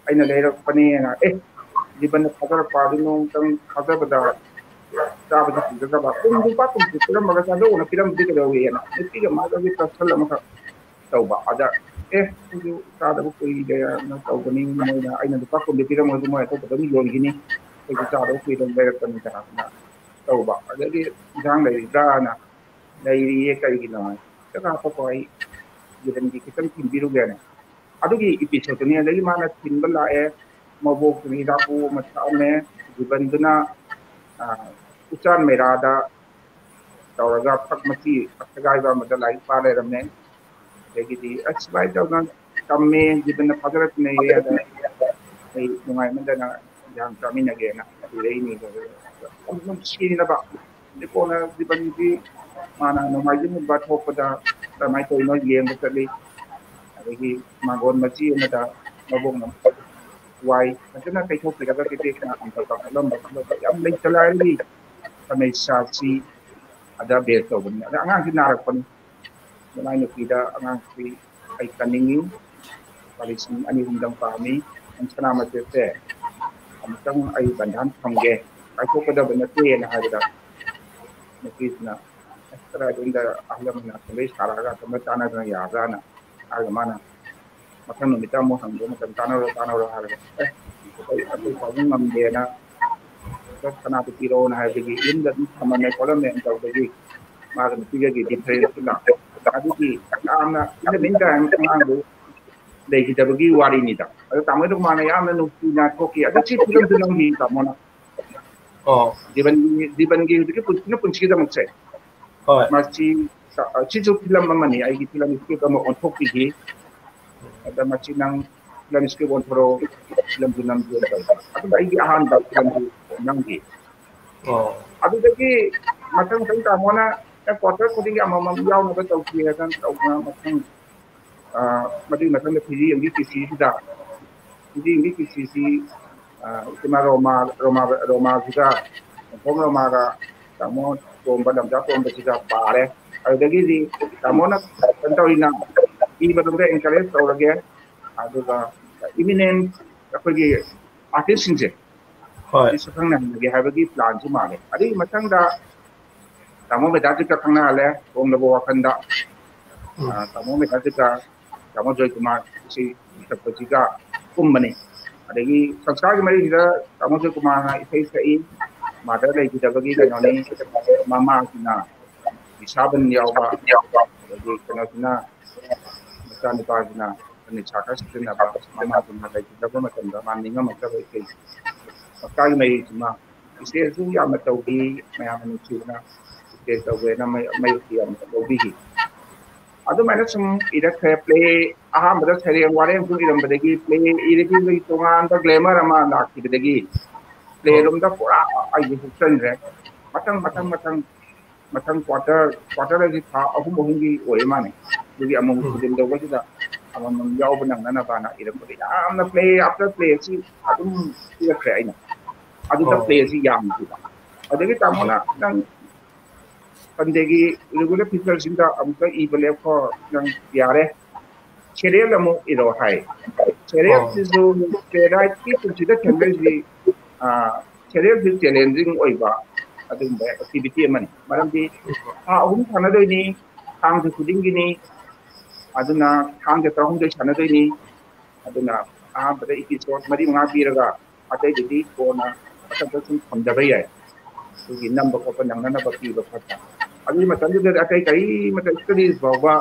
ꯑꯩꯅ ꯂꯩꯔꯛꯄꯅꯦꯅ꯫ "ꯑꯦ, ꯖꯤꯕꯟꯅ ꯊꯥꯖꯔꯛꯄ ꯑꯗꯨ ꯅꯣꯡꯃꯇꯪ ꯊꯥꯖꯕꯗ ꯆꯥꯕꯗꯤ ꯐꯪꯖꯗꯕ꯫ ꯀꯨꯟ, ꯂꯨꯄꯥ ꯀꯨꯟ ꯄꯤꯔꯝꯃꯒ ꯆꯥꯖꯧꯅ ꯄꯤꯔꯝꯕꯗꯤ ꯀꯩꯗꯧꯋꯦꯅ" ꯅꯨꯄꯤꯒ ꯃꯥꯒꯒꯤ ꯄꯔꯁꯅꯦꯜ ꯑꯃꯈꯛ ꯇꯧꯕ꯫ ꯑꯗ, "ꯑꯦ, ꯑꯩꯁꯨ ꯆꯥꯗꯕ ꯀꯨꯏꯔꯦꯅ ꯇꯧꯕꯅꯤ, ꯃꯣꯏꯅ ꯑꯩꯅ ꯂꯨꯄꯥ ꯀꯨꯟꯗꯤ ꯄꯤꯔꯝꯃꯣꯏ, ꯑꯗꯨ ꯃꯣꯏ ꯑꯇꯣꯞꯄꯗ ꯑꯗꯨꯝ ꯌꯣꯟꯈꯤꯅꯤ, ꯑꯩꯁꯨ ꯆꯥꯗꯕ ꯀꯨꯏꯔꯦ ꯂꯩꯔꯛꯄꯅꯤꯗꯅ" ꯇꯧꯕ꯫ ꯑꯗꯒꯤ "ꯏꯟꯁꯥꯡ ꯂꯩꯔꯤꯕ꯭ꯔꯥꯅ", "ꯂꯩꯔꯤꯌꯦ, ꯀꯔꯤꯒꯤꯅꯣ?" ꯍꯥꯏ꯫ "ꯈꯤꯇꯪ ꯍꯥꯞꯄꯀꯣ, ꯑꯩ ꯖꯤꯕꯟꯒꯤ ꯈꯤꯇꯪ ꯊꯤꯟꯕꯤꯔꯨꯒꯦꯅ"꯫ ꯑꯗꯨꯒꯤ ꯏꯄꯤꯁꯣꯠꯇꯨꯅꯤ꯫ ꯑꯗꯒꯤ ꯃꯥꯅ ꯊꯤꯟꯕ ꯂꯥꯛꯑꯦ, ꯃꯕꯣꯛꯇꯨꯅ ꯍꯤꯗꯥꯛ ꯄꯨ ꯑꯃ ꯊꯛꯑꯝꯃꯦ, ꯖꯤꯕꯟꯗꯨꯅ, ꯑ, ꯎꯆꯥꯟ ꯃꯩꯔꯥꯗ ꯇꯧꯔꯒ ꯐꯛ ꯃꯆꯤ ꯐꯛ ꯁꯦꯒꯥꯏꯕ ꯑꯃꯗ ꯂꯥꯏꯔꯤꯛ ꯄꯥ ꯂꯩꯔꯝꯃꯦ꯫ ꯑꯗꯒꯤꯗꯤ ꯑꯁ ꯁꯨꯃꯥꯏꯅ ꯇꯧꯗꯅ ꯇꯝꯃꯦ, ꯖꯤꯕꯟꯅ ꯐꯥꯖꯔꯛꯄꯅꯦꯌꯦ꯫ ꯑꯗ ꯑꯩ ꯅꯨꯡꯉꯥꯏꯃꯟꯗꯅ ꯌꯥꯝ ꯆꯥꯃꯤꯟꯅꯒꯦꯅ ꯄꯤꯔꯛꯏꯅꯦ꯫ ꯌꯥꯝ ꯅꯨꯡꯁꯤꯅꯕ꯫ ꯑꯗꯩ ꯀꯣꯟꯅ ꯖꯤꯕꯟꯒꯤ ꯃꯥꯅ ꯅꯣꯡꯃꯥꯏꯖꯤꯡꯒꯨꯝꯕ ꯊꯣꯛꯄꯗ ꯀꯃꯥꯏꯅ ꯇꯧꯔꯤꯅꯣ ꯌꯦꯡꯕ ꯆꯠꯂꯤ꯫ ꯑꯗꯒꯤ ꯃꯥꯡꯒꯣꯟ ꯃꯆꯤ ꯑꯃꯗ ꯃꯕꯣꯛꯅ ꯋꯥꯏ ꯐꯖꯅ ꯇꯩꯊꯣꯛꯄꯤꯔꯒ ꯇꯦꯛꯇꯦꯛꯅ ꯑꯃꯈꯛ ꯀꯥꯈꯠꯂꯝꯕ ꯈꯣꯠꯂꯝꯕ ꯌꯥꯝ ꯂꯩꯇ ꯂꯥꯏꯔꯒꯤ ꯀꯃꯩꯁꯥꯁꯤ ꯑꯗ ꯕꯦꯁ ꯇꯧꯕꯅꯤ꯫ ꯑꯗ ꯑꯉꯥꯡꯁꯤ ꯅꯥꯔꯛꯄꯅꯤ꯫ ꯃꯅꯥꯎ ꯅꯨꯄꯤꯗ ꯑꯉꯥꯡꯁꯤ ꯑꯩ ꯀꯟꯅꯤꯡꯉꯤ, ꯂꯨꯄꯥ ꯂꯤꯁꯤꯡ ꯑꯅꯤ ꯑꯍꯨꯝꯗꯪ ꯄꯥꯝꯃꯤ꯫ ꯅꯪ ꯁꯅꯥ ꯃꯇꯦꯛꯁꯦ ꯑꯃꯨꯛꯇꯪ ꯑꯩ ꯕꯟꯙꯥꯟ ꯊꯝꯒꯦ, ꯀꯥꯏꯊꯣꯛꯀꯗꯕ ꯅꯠꯇꯦꯅ ꯍꯥꯏꯕꯗ ꯅꯨꯄꯤꯁꯤꯅ ꯑꯁ ꯀꯗꯥꯏꯗ ꯑꯍꯜ ꯂꯃꯟꯅ ꯑꯁꯣꯝꯗꯩ ꯁꯥꯔꯛꯑꯒ ꯑꯁꯣꯝꯗ ꯇꯥꯟꯅꯗꯅ ꯌꯥꯕ꯭ꯔꯥꯅ ꯍꯥꯏꯔꯒ ꯃꯥꯅ ꯃꯊꯪ ꯅꯨꯃꯤꯠꯇ ꯑꯃꯨꯛ ꯍꯪꯕ ꯃꯇꯝ ꯇꯥꯟꯅꯔꯣ ꯇꯥꯟꯅꯔꯣ ꯍꯥꯏꯔꯒ ꯑꯦ ꯑꯩꯈꯣꯏ ꯑꯩꯈꯣꯏ ꯄꯥꯕꯨꯡ ꯉꯝꯗꯦꯅ ꯁꯅꯥꯗꯨ ꯄꯤꯔꯛꯑꯣꯅ ꯍꯥꯏꯕꯗꯒꯤ ꯌꯨꯝꯗ ꯑꯗꯨꯝ ꯊꯝꯃꯝꯃꯦ ꯈꯣꯠꯂꯝꯃꯦꯅ ꯇꯧꯕꯗꯒꯤ ꯃꯥꯒ ꯅꯨꯄꯤꯒꯒꯤ ꯗꯤꯐ꯭ꯔꯦꯟꯁꯇꯨꯅ ꯑꯗꯨꯒꯤ ꯌꯥꯝꯅ ꯏꯟ ꯗ ꯃꯤꯟ ꯇꯥꯏꯝ ꯑꯉꯥꯡꯗꯨ ꯂꯩꯈꯤꯗꯕꯒꯤ ꯋꯥꯔꯤꯅꯤꯗ꯫ ꯑꯗꯣ ꯇꯥꯃꯣ ꯔꯨꯃꯥꯅ ꯌꯥꯝꯅ ꯅꯨꯡꯁꯤꯅ ꯊꯣꯛꯈꯤ꯫ ꯑꯗꯣ ꯁꯤ ꯐꯤꯂꯝꯗꯨ ꯅꯝꯈꯤ ꯇꯥꯃꯣꯅ꯫ ꯑꯣ ꯖꯤꯕꯟꯒꯤ ꯖꯤꯕꯟꯒꯤ ꯍꯧꯖꯤꯛꯀꯤ ꯄꯨꯟꯁꯤꯅ ꯄꯨꯟꯁꯤꯒꯤꯗꯃꯛꯁꯦ ꯍꯣꯏ ꯃꯁꯤ ꯁꯤꯁꯨ ꯐꯤꯂꯝ ꯑꯃꯅꯤ꯫ ꯑꯩꯒꯤ ꯐꯤꯂꯝ ꯁꯀ꯭ꯔꯤꯞ ꯑꯃ ꯑꯣꯟꯊꯣꯛꯄꯤꯈꯤ꯫ ꯑꯗ ꯃꯁꯤ ꯅꯪ ꯐꯤꯂꯝ ꯁꯀ꯭ꯔꯤꯞ ꯑꯣꯟꯊꯣꯔꯛꯑꯣ, ꯐꯤꯂꯝꯁꯨ ꯅꯝꯁꯦꯅ ꯇꯧꯕ꯫ ꯑꯗꯨꯅ ꯑꯩꯒꯤ ꯑꯍꯥꯟꯕ ꯐꯤꯂꯝꯁꯨ ꯅꯝꯈꯤ꯫ ꯑꯣ ꯑꯗꯨꯗꯒꯤ ꯃꯊꯪ ꯃꯊꯪ ꯇꯥꯃꯣꯅ ꯀ꯭ꯋꯥꯇꯔ ꯈꯨꯗꯤꯡꯒꯤ ꯑꯃꯃꯝ ꯌꯥꯎꯅꯕ ꯇꯧꯁꯤ ꯍꯥꯏꯗꯅ ꯇꯧꯗꯅ ꯃꯊꯪ ꯑ, ꯃꯗꯨꯒꯤ ꯃꯊꯪꯗ ꯐꯤꯖꯤ ꯑꯦꯝꯒꯤ ꯀꯤꯁꯤꯁꯤꯗ ꯐꯤꯖꯤ ꯑꯦꯝꯒꯤ ꯀꯤꯁꯤꯁꯤ ꯑ, ꯏꯃꯥ ꯔꯣꯃꯥ ꯔꯣꯃꯥ ꯔꯣꯃꯥꯁꯤꯒ ꯈꯣꯡ ꯔꯣꯃꯥꯒ ꯇꯥꯃꯣ ꯇꯣꯝꯕ ꯂꯝꯖꯥ ꯇꯣꯝꯕꯁꯤꯒ ꯄꯥꯔꯦ꯫ ꯑꯗꯨꯗꯒꯤꯗꯤ ꯇꯥꯃꯣꯅ ꯀꯩꯅꯣ ꯇꯧꯔꯤꯅ ꯏꯕꯗꯣꯝꯗ ꯑꯦꯟꯀꯔꯦꯖ ꯇꯧꯔꯒꯦ꯫ ꯑꯗꯨꯒ ꯏꯃꯤꯅꯦꯟ ꯑꯩꯈꯣꯏꯒꯤ ꯑꯥꯔꯇꯤꯁꯁꯤꯡꯁꯦ ꯍꯣꯏ ꯁꯤ ꯁꯛꯈꯪꯅꯍꯟꯒꯦ ꯍꯥꯏꯕꯒꯤ ꯄ꯭ꯂꯥꯟꯁꯨ ꯃꯥꯜꯂꯦ꯫ ꯑꯗꯨꯒꯤ ꯃꯊꯪꯗ ꯇꯥꯃꯣ ꯃꯦꯙꯥꯖꯤꯠꯀ ꯈꯪꯅꯍꯜꯂꯦ ꯍꯣꯡꯂꯕ ꯋꯥꯈꯜꯗ꯫ ꯎꯝ꯫ ꯑ, ꯇꯥꯃꯣ ꯃꯦꯙꯥꯖꯤꯠꯀ ꯇꯥꯃꯣ ꯖꯣꯏꯀꯨꯃꯥꯔ ꯏꯁꯩ ꯁꯛꯄꯁꯤꯒ ꯀꯨꯝꯕꯅꯤ꯫ ꯑꯗꯒꯤ ꯁꯪꯁꯥꯔꯒꯤ ꯃꯔꯤꯁꯤꯗ ꯇꯥꯃꯣ ꯖꯣꯏꯀꯨꯃꯥꯔꯅ ꯏꯁꯩ ꯁꯛꯏ꯫ ꯃꯥꯗꯔ ꯂꯩꯈꯤꯗꯕꯒꯤ ꯀꯩꯅꯣꯅꯤ꯫ ꯃꯃꯥꯁꯤꯅ ꯏꯁꯥꯕꯟ ꯌꯥꯎꯕ, ꯑꯗꯒꯤ ꯀꯩꯅꯣꯁꯤꯅ ꯃꯆꯥꯅꯨꯄꯥꯁꯤꯅ ꯅꯤꯁꯥ ꯈꯔ ꯁꯤꯖꯤꯟꯅꯕ, ꯃꯃꯥꯁꯤꯅ ꯂꯩꯈꯤꯗꯕ ꯃꯇꯝꯗ ꯃꯥ ꯅꯤꯡꯉꯝꯃꯛꯇꯕ ꯏꯁꯩ꯫ ꯁꯪꯁꯥꯔꯒꯤ ꯃꯔꯤꯁꯤꯃ ꯏꯁꯇꯦꯖꯁꯨ ꯌꯥꯝꯅ ꯇꯧꯈꯤ, ꯃꯌꯥꯝꯅ ꯅꯨꯡꯁꯤꯕꯅ ꯇꯦꯁ ꯇꯧꯒꯦꯅ ꯃꯌꯨꯛꯇꯤ ꯑꯃꯨꯛ ꯂꯧꯕꯤꯈꯤ꯫ ꯑꯗꯨꯃꯥꯏꯅ ꯁꯨꯝ ꯏꯔꯛꯈ꯭ꯔꯦ꯫ ꯄ꯭ꯂꯦ ꯑꯍꯥꯟꯕꯗ ꯁꯩꯔꯦꯡ ꯋꯥꯔꯦꯡ ꯁꯨꯝ ꯏꯔꯝꯕꯗꯒꯤ ꯄ꯭ꯂꯦ ꯏꯔꯗꯤ ꯇꯣꯉꯥꯟꯕ ꯒ꯭ꯂꯦꯃꯔ ꯑꯃ ꯂꯥꯛꯈꯤꯕꯗꯒꯤ ꯄ꯭ꯂꯦ ꯔꯨꯝꯗ ꯄꯨꯔꯥ ꯑꯩꯁꯦ ꯍꯨꯞꯆꯟꯈ꯭ꯔꯦ꯫ ꯃꯊꯪ ꯃꯊꯪ ꯃꯊꯪ ꯃꯊꯪ ꯀ꯭ꯋꯥꯇꯔ ꯀ꯭ꯋꯥꯇꯔ ꯑꯁꯤ ꯊꯥ ꯑꯍꯨꯝ ꯑꯍꯨꯝꯒꯤ ꯑꯣꯏ ꯃꯥꯅꯦ꯫ ꯑꯗꯨꯒꯤ ꯑꯃꯨꯛ ꯁꯤꯖꯤꯟ ꯇꯧꯕꯁꯤꯗ ꯑꯃꯃꯝ ꯌꯥꯎꯕ ꯅꯪꯅꯅꯕꯅ ꯏꯔꯛꯄꯗ ꯌꯥꯝꯅ ꯄ꯭ꯂꯦ ꯑꯥꯐꯇꯔ ꯄ꯭ꯂꯦ ꯑꯁꯤ ꯑꯗꯨꯝ ꯏꯔꯛꯈ꯭ꯔꯦ ꯑꯩꯅ꯫ ꯑꯗꯨꯗ ꯄ꯭ꯂꯦ ꯑꯁꯤ ꯌꯥꯝꯈꯤꯕ꯫ ꯑꯗꯒꯤ ꯇꯥꯃꯣꯅ ꯅꯪ ꯁꯟꯗꯦꯒꯤ ꯔꯤꯒꯨꯂꯔ ꯐꯤꯆꯔꯁꯤꯡꯗ ꯑꯃꯨꯛꯇ ꯏꯕ ꯂꯦꯞꯈꯣ, ꯅꯪ ꯌꯥꯔꯦ꯫ ꯁꯦꯔꯤꯌꯦꯜ ꯑꯃꯨꯛ ꯏꯔꯣ ꯍꯥꯏ꯫ ꯁꯦꯔꯤꯌꯦꯜꯁꯤꯁꯨ ꯄꯦꯔꯥꯏꯠꯀꯤ ꯄꯨꯟꯁꯤꯗ ꯊꯦꯡꯅꯔꯤꯁꯤ, ꯁꯦꯔꯤꯌꯦꯜꯁꯤ ꯆꯦꯂꯦꯟꯖꯤꯡ ꯑꯣꯏꯕ ꯑꯗꯨꯒꯨꯝꯕ ꯑꯦꯛꯇꯤꯚꯤꯇꯤ ꯑꯃꯅꯤ꯫ ꯃꯔꯝꯗꯤ ꯊꯥ ꯑꯍꯨꯝ ꯁꯥꯟꯅꯗꯣꯏꯅꯤ, ꯊꯥꯡꯖ ꯈꯨꯗꯤꯡꯒꯤꯅꯤ꯫ ꯑꯗꯨꯅ ꯊꯥꯡꯖ ꯇꯔꯥꯍꯨꯝꯗꯣꯏ ꯁꯥꯟꯅꯗꯣꯏꯅꯤ꯫ ꯑꯗꯨꯅ ꯑꯍꯥꯟꯕꯗ ꯏꯄꯤꯁꯣꯠ ꯃꯔꯤ ꯃꯉꯥ ꯄꯤꯔꯒ ꯑꯇꯩꯗꯨꯗꯤ ꯀꯣꯟꯅ ꯃꯊꯪꯗ ꯁꯨꯝ ꯊꯝꯖꯕ ꯌꯥꯏ꯫ ꯑꯩꯈꯣꯏꯒꯤ ꯅꯝꯕ ꯈꯣꯠꯄ ꯅꯪꯅꯅꯕ ꯄꯤꯕ ꯈꯣꯠꯄ꯫ ꯑꯗꯨꯒꯤ ꯃꯇꯝꯗꯨꯗꯗꯤ ꯑꯇꯩ ꯀꯔꯤꯃꯇ ꯁ꯭ꯇꯗꯤꯁ ꯐꯥꯎꯕ,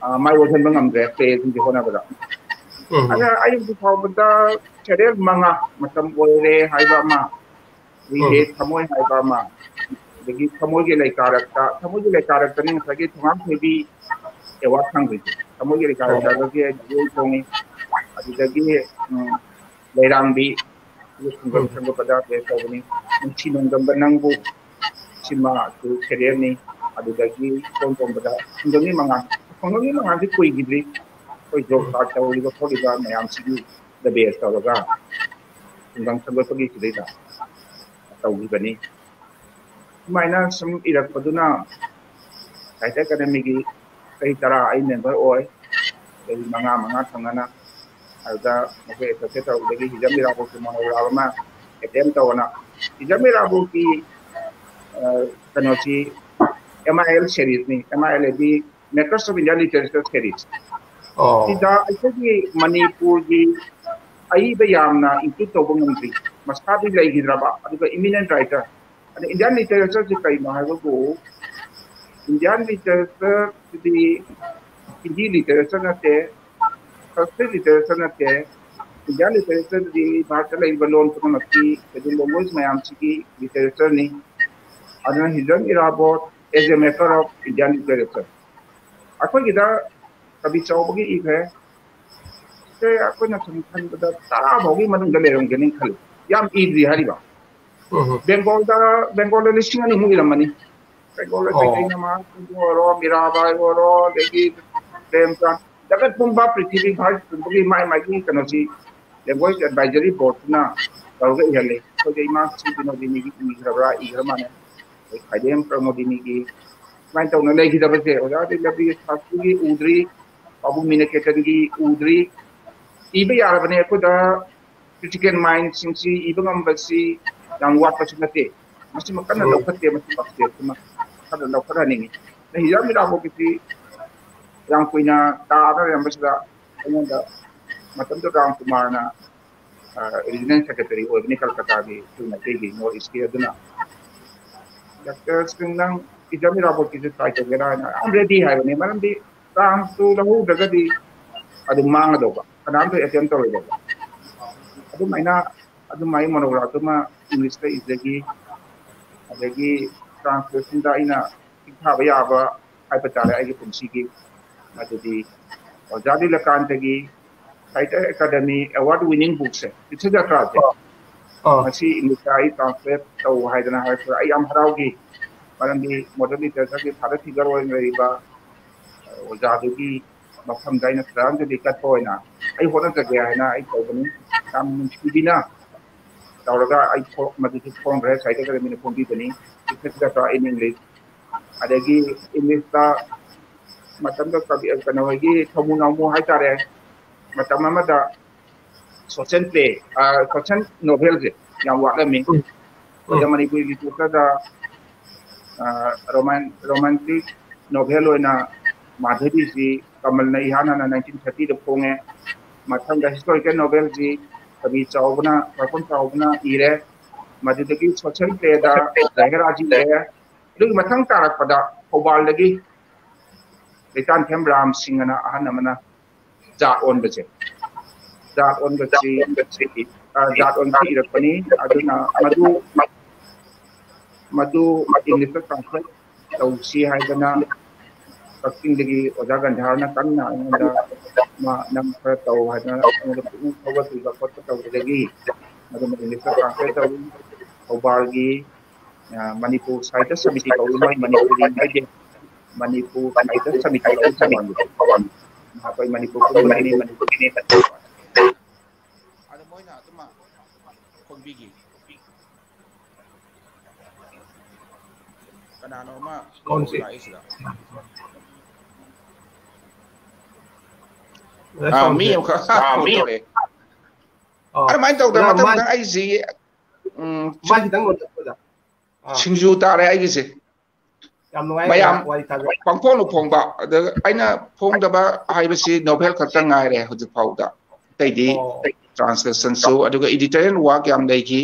ꯑ, ꯃꯥꯏ ꯑꯣꯟꯁꯤꯟꯕ ꯉꯝꯗ꯭ꯔꯦ ꯄ꯭ꯂꯦꯁꯤꯡꯁꯦ ꯍꯣꯠꯅꯕꯗ꯫ ꯎꯝ꯫ ꯑꯗ ꯑꯩ ꯍꯧꯖꯤꯛ ꯐꯥꯎꯕꯗ ꯁꯦꯔꯤꯌꯦꯜ ꯃꯉꯥ ꯃꯇꯝ ꯑꯣꯏꯔꯦ ꯍꯥꯏꯕ ꯑꯃ, ꯎꯝ꯫ ꯊꯃꯣꯏ ꯍꯥꯏꯕ ꯑꯃ, ꯑꯗꯒꯤ ꯊꯃꯣꯏꯒꯤ ꯂꯩꯀꯥꯔꯛꯇ, ꯊꯃꯣꯏꯒꯤ ꯂꯩꯀꯥꯔꯛꯇꯅꯤ ꯉꯁꯥꯏꯒꯤ ꯊꯣꯉꯥꯝ ꯊꯣꯏꯕꯤ ꯑꯦꯋꯥꯔꯗ ꯐꯪꯗꯣꯏꯁꯦ꯫ ꯊꯃꯣꯏꯒꯤ ꯂꯩꯀꯥꯔꯛꯇꯒꯤ ꯊꯣꯡꯉꯤ꯫ ꯑꯗꯨꯗꯒꯤ, ꯎꯝ, ꯂꯩꯔꯥꯡꯕꯤ, ꯈꯨꯡꯒꯪ ꯎꯝ꯫ ꯁꯪꯒꯨꯞꯄꯗ ꯄ꯭ꯂꯦ ꯇꯧꯕꯅꯤ꯫ ꯅꯨꯡꯁꯤ ꯅꯣꯡꯗꯝꯕ ꯅꯪꯕꯨ, ꯁꯤꯃꯥꯁꯨ ꯁꯦꯔꯤꯌꯦꯜꯅꯤ꯫ ꯑꯗꯨꯗꯒꯤ ꯏꯇꯣꯝ ꯇꯣꯝꯕꯗ ꯈꯨꯡꯒꯪꯒꯤ ꯃꯉꯥꯜ, ꯈꯨꯡꯒꯪꯒꯤ ꯃꯉꯥꯜꯗꯤ ꯀꯨꯏꯈꯤꯗ꯭ꯔꯤ꯫ ꯑꯩꯈꯣꯏ ꯖꯣꯕ ꯎꯝ꯫ ꯀꯥꯔꯗ ꯇꯧꯔꯤꯕ ꯈꯣꯠꯂꯤꯕ ꯃꯌꯥꯝꯁꯤꯒꯤ ꯗ ꯕꯦꯁ ꯇꯧꯔꯒ ꯈꯨꯡꯒꯪ ꯁꯪꯒꯨꯞꯄꯒꯤ ꯁꯤꯗꯩꯗ ꯇꯧꯈꯤꯕꯅꯤ꯫ ꯁꯨꯃꯥꯏꯅ ꯁꯨꯝ ꯏꯔꯛꯄꯗꯨꯅ ꯁꯥꯍꯤꯇ꯭ꯌ ꯑꯦꯀꯥꯗꯃꯤꯒꯤ ꯆꯍꯤ ꯇꯔꯥ ꯑꯩ ꯃꯦꯝꯕꯔ ꯑꯣꯏ꯫ ꯆꯍꯤ ꯃꯉꯥ, ꯃꯉꯥ ꯊꯪꯅꯅ꯫ ꯑꯗꯨꯗ ꯃꯈꯣꯏ ꯑꯦꯁꯣꯁꯤꯌꯦꯠ ꯇꯧꯕꯗꯒꯤ ꯍꯤꯖꯝ ꯏꯔꯥꯕꯣꯠꯀꯤ ꯃꯣꯅꯣꯒ꯭ꯔꯥꯐ ꯑꯃ ꯑꯦꯇꯦꯝ ꯇꯧꯑꯣꯅ꯫ ꯍꯤꯖꯝ ꯏꯔꯥꯕꯣꯠꯀꯤ, ꯑ, ꯀꯩꯅꯣꯁꯤ ꯑꯦꯝ ꯑꯥꯏ ꯑꯦꯜ ꯁꯦꯔꯤꯁꯅꯤ꯫ ꯑꯦꯝ ꯑꯥꯏ ꯑꯦꯜ ꯍꯥꯏꯗꯤ Makers of Indian Literature Series꯫ ꯑꯣ꯫ ꯁꯤꯗ ꯑꯩꯈꯣꯏꯒꯤ ꯃꯅꯤꯄꯨꯔꯒꯤ ꯑꯏꯕ ꯌꯥꯝꯅ ꯏꯟꯀ꯭ꯂꯨꯗ ꯇꯧꯕ ꯉꯝꯗ꯭ꯔꯤ꯫ ꯃꯁꯥꯗꯤ ꯂꯩꯈꯤꯗ꯭ꯔꯕ, ꯑꯗꯨꯒ ꯏꯃꯤꯅꯦꯟ ꯔꯥꯏꯇꯔ꯫ ꯑꯗ ꯏꯟꯗꯤꯌꯥꯟ ꯂꯤꯇꯔꯦꯆꯔꯁꯤ ꯀꯩꯅꯣ ꯍꯥꯏꯕꯕꯨ, ꯏꯟꯗꯤꯌꯥꯟ ꯂꯤꯇꯔꯦꯆꯔꯁꯤꯗꯤ ꯍꯤꯟꯗꯤ ꯂꯤꯇꯔꯦꯆꯔ ꯅꯠꯇꯦ, ꯁꯪꯁꯀ꯭ꯔꯤꯠ ꯂꯤꯇꯔꯦꯆꯔ ꯅꯠꯇꯦ꯫ ꯏꯟꯗꯤꯌꯥꯟ ꯂꯤꯇꯔꯦꯆꯔꯗꯤ ꯚꯥꯔꯠꯇ ꯂꯩꯔꯤꯕ ꯂꯣꯟ ꯄꯨꯝꯅꯃꯛꯀꯤ, ꯁꯦꯗ꯭ꯌꯨꯜ ꯂꯦꯡꯒ꯭ꯋꯦꯖ ꯃꯌꯥꯝꯁꯤꯒꯤ ꯂꯤꯇꯔꯦꯆꯔꯅꯤ꯫ ꯑꯗꯨꯅ Hijam Irabot as a matter of Indian literature꯫ ꯑꯩꯈꯣꯏꯒꯤꯗ ꯀꯕꯤ ꯆꯥꯎꯕꯒꯤ ꯏꯈ꯭ꯔꯦ꯫ ꯁꯦ ꯑꯩꯈꯣꯏꯅ ꯁꯨꯝ ꯈꯟꯕꯗ ꯇꯔꯥ ꯐꯥꯎꯒꯤ ꯃꯅꯨꯡꯗ ꯂꯩꯔꯝꯒꯅꯤ ꯈꯜꯂꯤ꯫ ꯌꯥꯝ ꯏꯗ꯭ꯔꯤ ꯍꯥꯏꯔꯤꯕ꯫ ꯎꯝ꯫ ꯕꯦꯡꯒꯣꯜꯗ, ꯕꯦꯡꯒꯣꯜꯗ ꯂꯤꯁꯤꯡ ꯑꯅꯤꯃꯨꯛ ꯏꯔꯝꯃꯅꯤ꯫ ꯕꯦꯡꯒꯣꯜꯗ ꯑꯣ꯫ ꯆꯩꯇꯟꯌ ꯃꯍꯥꯄ꯭ꯔꯚꯨ ꯑꯣꯏꯔꯣ, ꯃꯤꯔꯥꯕꯥꯏ ꯑꯣꯏꯔꯣ, ꯑꯗꯒꯤ ꯄ꯭ꯔꯦꯝꯆꯥꯟ, ꯖꯒꯠ ꯄꯨꯝꯕ ꯄ꯭ꯔꯤꯊꯤꯕꯤ ꯚꯥꯔꯠ ꯄꯨꯝꯕꯒꯤ ꯃꯥꯏ ꯃꯥꯏꯒꯤ ꯀꯩꯅꯣꯁꯤ language advisory boardꯇꯨꯅ ꯇꯧꯔꯒ ꯏꯍꯜꯂꯤ꯫ ꯑꯩꯈꯣꯏꯗ ꯏꯃꯥ ꯁꯤ ꯕꯤꯅꯣꯗꯤꯅꯤꯒꯤ ꯏꯈ꯭ꯔꯕ꯭ꯔꯥ, ꯏꯈ꯭ꯔ ꯃꯥꯜꯂꯦ꯫ ꯑꯩꯈꯣꯏ ꯈꯥꯏꯗꯦꯝ ꯄ꯭ꯔꯃꯣꯗꯤꯅꯤꯒꯤ ꯁꯨꯃꯥꯏꯅ ꯇꯧꯅ ꯂꯩꯈꯤꯗꯕꯁꯦ ꯑꯣꯖꯥ ꯔꯕꯤꯟꯗ꯭ꯔ ꯁꯥꯁꯇ꯭ꯔꯤꯒꯤ ꯎꯗ꯭ꯔꯤ, ꯄꯥꯕꯨꯡ ꯃꯤꯅꯀꯦꯇꯟꯒꯤ ꯎꯗ꯭ꯔꯤ꯫ ꯏꯕ ꯌꯥꯔꯕꯅꯦ, ꯑꯩꯈꯣꯏꯗ critical mindꯁꯤꯡꯁꯤ ꯏꯕ ꯉꯝꯕꯁꯤ ꯌꯥꯝ ꯋꯥꯠꯄꯁꯨ ꯅꯠꯇꯦ꯫ ꯃꯁꯤꯃ ꯀꯟꯅ ꯎꯝ꯫ ꯂꯧꯈꯠꯇꯦ, ꯃꯁꯤ ꯄꯥꯛꯇꯦ, ꯑꯗꯨꯅ ꯀꯟꯅ ꯂꯧꯈꯠꯍꯟꯅꯤꯡꯉꯤ꯫ ꯑꯗ ꯍꯤꯖꯥꯝ ꯏꯔꯥꯕꯣꯠꯀꯤꯁꯤ ꯌꯥꯝ ꯀꯨꯏꯅ ꯇꯥꯗ ꯂꯩꯔꯝꯕꯁꯤꯗ ꯑꯩꯉꯣꯟꯗ ꯃꯇꯝꯗꯨꯗ ꯔꯥꯝ ꯀꯨꯃꯥꯔꯅ, ꯑ, regional secretary ꯑꯣꯏꯕꯅꯤ ꯀꯜꯀꯇꯥꯒꯤ ꯑꯩꯈꯣꯏ ꯃꯩꯇꯩꯒꯤ North Eastꯀꯤ꯫ ꯑꯗꯨꯅ "ꯗꯥꯛꯇꯔ ꯁꯤꯡ, ꯅꯪ ꯍꯤꯖꯥꯝ ꯏꯔꯥꯕꯣꯠꯀꯤꯁꯨ try ꯇꯧꯒꯦꯔꯥ?" ꯍꯥꯏꯅ, "I'm ready" ꯍꯥꯏꯕꯅꯤ꯫ ꯃꯔꯝꯗꯤ chanceꯇꯨ ꯂꯧꯍꯧꯗ꯭ꯔꯒꯗꯤ ꯑꯗꯨꯝ ꯃꯥꯡꯒꯗꯧꯕ, ꯀꯅꯥꯝꯇ attempt ꯇꯧꯔꯣꯏꯗꯧꯕ꯫ ꯑꯗꯨꯃꯥꯏꯅ, ꯑꯗꯨꯃꯥꯏꯅ monographꯇꯨꯃ Englishꯇ ꯏꯖꯈꯤ꯫ ꯑꯗꯒꯤ translationꯗ ꯑꯩꯅ ꯏꯈꯥꯕ ꯌꯥꯕ ꯍꯥꯏꯕ ꯇꯥꯔꯦ ꯑꯩꯒꯤ ꯄꯨꯟꯁꯤꯒꯤ꯫ ꯑꯗꯨꯗꯤ ꯑꯣꯖꯥ ꯂꯤꯂꯀꯥꯟꯇꯒꯤ Sahitya Academy award winning bookꯁꯦ, ꯇꯤꯊꯖꯇ꯭ꯔꯥꯁꯦ, ꯑꯣ꯫ ꯑꯣ꯫ ꯃꯁꯤ Englishꯇ ꯑꯩ translate ꯇꯧ ꯍꯥꯏꯗꯅ ꯍꯥꯏꯔꯛꯄꯗ ꯑꯩ ꯌꯥꯝ ꯍꯔꯥꯎꯈꯤ꯫ ꯃꯔꯝꯗꯤ modern literatureꯒꯤ father figure ꯑꯣꯏꯅ ꯂꯩꯔꯤꯕ ꯑꯣꯖꯥꯗꯨꯒꯤ ꯃꯐꯝꯗ ꯑꯩꯅ ꯁ꯭ꯔꯗꯥꯟꯖꯂꯤ ꯀꯠꯄ ꯑꯣꯏꯅ ꯑꯩ ꯍꯣꯠꯅꯖꯒꯦ ꯍꯥꯏꯅ ꯑꯩ ꯇꯧꯕꯅꯤ꯫ ꯌꯥꯝ ꯅꯨꯡꯁꯤꯕꯤꯅ ꯇꯧꯔꯒ ꯑꯩ ꯐꯣ-, ꯃꯗꯨꯁꯨ ꯐꯣꯡꯈ꯭ꯔꯦ, Sahitya Academyꯅ ꯐꯣꯡꯕꯤꯕꯅꯤ꯫ ꯇꯤꯊꯖꯇ꯭ꯔꯥ in English꯫ ꯑꯗꯒꯤ Englishꯇ ꯃꯇꯝꯗ ꯀꯕꯤ, ꯀꯩꯅꯣ ꯍꯣꯏꯒꯤ ꯊꯧꯃꯨ ꯅꯥꯎꯃꯨ ꯍꯥꯏꯇꯥꯔꯦ, ꯃꯇꯝ ꯑꯃꯗ social play, ꯑ, social novelꯁꯦ ꯌꯥꯝ ꯋꯥꯠꯂꯝꯃꯤ꯫ ꯎꯝ꯫ ꯑꯩꯈꯣꯏꯗ ꯎꯝ꯫ ꯃꯅꯤꯄꯨꯔꯤ literatureꯗ, ꯑ, roman-, romantic novel ꯑꯣꯏꯅ ꯃꯥꯙꯕꯤꯁꯤ ꯀꯃꯜꯅ ꯏꯍꯥꯟ ꯍꯥꯟꯅ nineteen thirtyꯗ ꯐꯣꯡꯉꯦ꯫ ꯃꯊꯪꯗ historical novelꯁꯤ ꯀꯕꯤ ꯆꯥꯎꯕꯅ, ꯈ꯭ꯋꯥꯏꯔꯥꯛꯄꯝ ꯆꯥꯎꯕꯅ ꯏꯔꯦ꯫ ꯃꯗꯨꯗꯒꯤ social playꯗ ꯖꯍꯦꯔꯥꯖꯤ ꯏꯔꯦ꯫ ꯑꯗꯨꯒꯤ ꯃꯊꯪ ꯇꯥꯔꯛꯄꯗ ꯊꯧꯕꯥꯜꯗꯒꯤ ꯂꯩꯇꯥꯟꯊꯦꯝ ꯔꯥꯝ ꯁꯤꯡ ꯑꯅ ꯑꯍꯟ ꯑꯃꯅ ꯖꯥꯠ ꯑꯣꯟꯕꯁꯦ, ꯖꯥꯠ ꯑꯣꯟꯕꯁꯤ, ꯑ, ꯖꯥꯠ ꯑꯣꯟꯕꯁꯤ ꯏꯔꯛꯄꯅꯤ꯫ ꯑꯗꯨꯅ ꯃꯗꯨ ꯃꯗꯨ ꯏꯪꯂꯤꯁꯇ ꯇ꯭ꯔꯥꯟꯁꯂꯦꯠ ꯇꯧꯁꯤ ꯍꯥꯏꯗꯅ ꯀꯛꯆꯤꯡꯗꯒꯤ ꯑꯣꯖꯥ ꯒꯟꯙꯥꯔꯅ ꯀꯟꯅ ꯑꯩꯉꯣꯟꯗ, "ꯃꯥ ꯅꯪ ꯈꯔ ꯇꯧ" ꯍꯥꯏꯗꯅ ꯑꯩꯉꯣꯟꯗ ꯄꯨꯛꯅꯤꯡ ꯊꯧꯒꯠꯄꯤꯕ ꯈꯣꯠꯄ ꯇꯧꯕꯗꯒꯤ ꯃꯗꯨ ꯏꯪꯂꯤꯁꯇ ꯇ꯭ꯔꯥꯟꯁꯂꯦꯠ ꯇꯧꯏ꯫ ꯊꯧꯕꯥꯜꯒꯤ, ꯑ, ꯃꯅꯤꯄꯨꯔ ꯁꯥꯍꯤꯇ꯭ꯌ ꯁꯃꯤꯇꯤ ꯀꯧꯏ, ꯃꯣꯏ ꯃꯅꯤꯄꯨꯔꯤ ꯍꯥꯏꯗꯦ, ꯃꯅꯤꯄꯨꯔ ꯁꯥꯍꯤꯇ꯭ꯌ ꯁꯃꯤꯇꯤ ꯀꯧꯏ ꯊꯧꯕꯥꯜꯒꯤ꯫ ꯃꯍꯥꯛ ꯑꯩꯈꯣꯏ ꯃꯅꯤꯄꯨꯔ ꯄꯨꯝꯕꯒꯤꯅꯤ, ꯃꯅꯤꯄꯨꯔꯒꯤꯅꯤ꯫ ꯑꯗꯣ ꯃꯣꯏꯅ ꯑꯗꯨꯃ ꯈꯣꯝꯕꯤꯈꯤ꯫ ꯀꯅꯥꯅꯣ ꯑꯃ ꯁꯣꯝꯁꯦ꯫ ꯂꯥꯛꯏꯁꯤꯗ? ꯑꯗ ꯑꯥ, ꯃꯤ ꯁꯣꯝꯁꯦ꯫ ꯑꯃꯈꯛ ꯑꯥ, ꯃꯤ ꯇꯧꯔꯛꯑꯦ꯫ ꯑꯣ꯫ ꯑꯗꯨꯃꯥꯏꯅ ꯇꯧꯗꯅ ꯑꯣꯖꯥ, ꯃꯊꯪ ꯃꯥꯏ-, ꯃꯊꯪ ꯑꯩꯁꯤ, ꯎꯝ, ꯃꯥꯏ ꯁꯨꯝ ꯈꯤꯇꯪ ꯂꯣꯟꯊꯣꯛꯄꯗ꯫ ꯑꯥ꯫ ꯁꯤꯡꯖꯨ ꯇꯥꯔꯦ ꯑꯩꯒꯤꯁꯦ꯫ ꯌꯥꯝ ꯅꯨꯡꯉꯥꯏ ꯃꯌꯥꯝ ꯑꯣꯖꯥ, ꯋꯥꯔꯤ ꯇꯥꯕ꯫ ꯄꯪꯐꯣꯡꯗ ꯐꯣꯡꯕ꯫ ꯑꯗ ꯑꯩꯅ ꯐꯣꯡꯗꯕ ꯍꯥꯏꯕꯁꯤ ꯅꯣꯚꯦꯜ ꯈꯛꯇ ꯉꯥꯏꯔꯦ ꯍꯧꯖꯤꯛ ꯐꯥꯎꯗ꯫ ꯑꯇꯩꯗꯤ ꯑꯣ꯫ ꯇ꯭ꯔꯥꯟꯁꯂꯦꯁꯟꯁꯨ, ꯑꯗꯨꯒ ꯏꯗꯤꯇꯣꯔꯤꯌꯦꯜ ꯋꯥꯔꯛ ꯌꯥꯝ ꯂꯩꯈꯤ꯫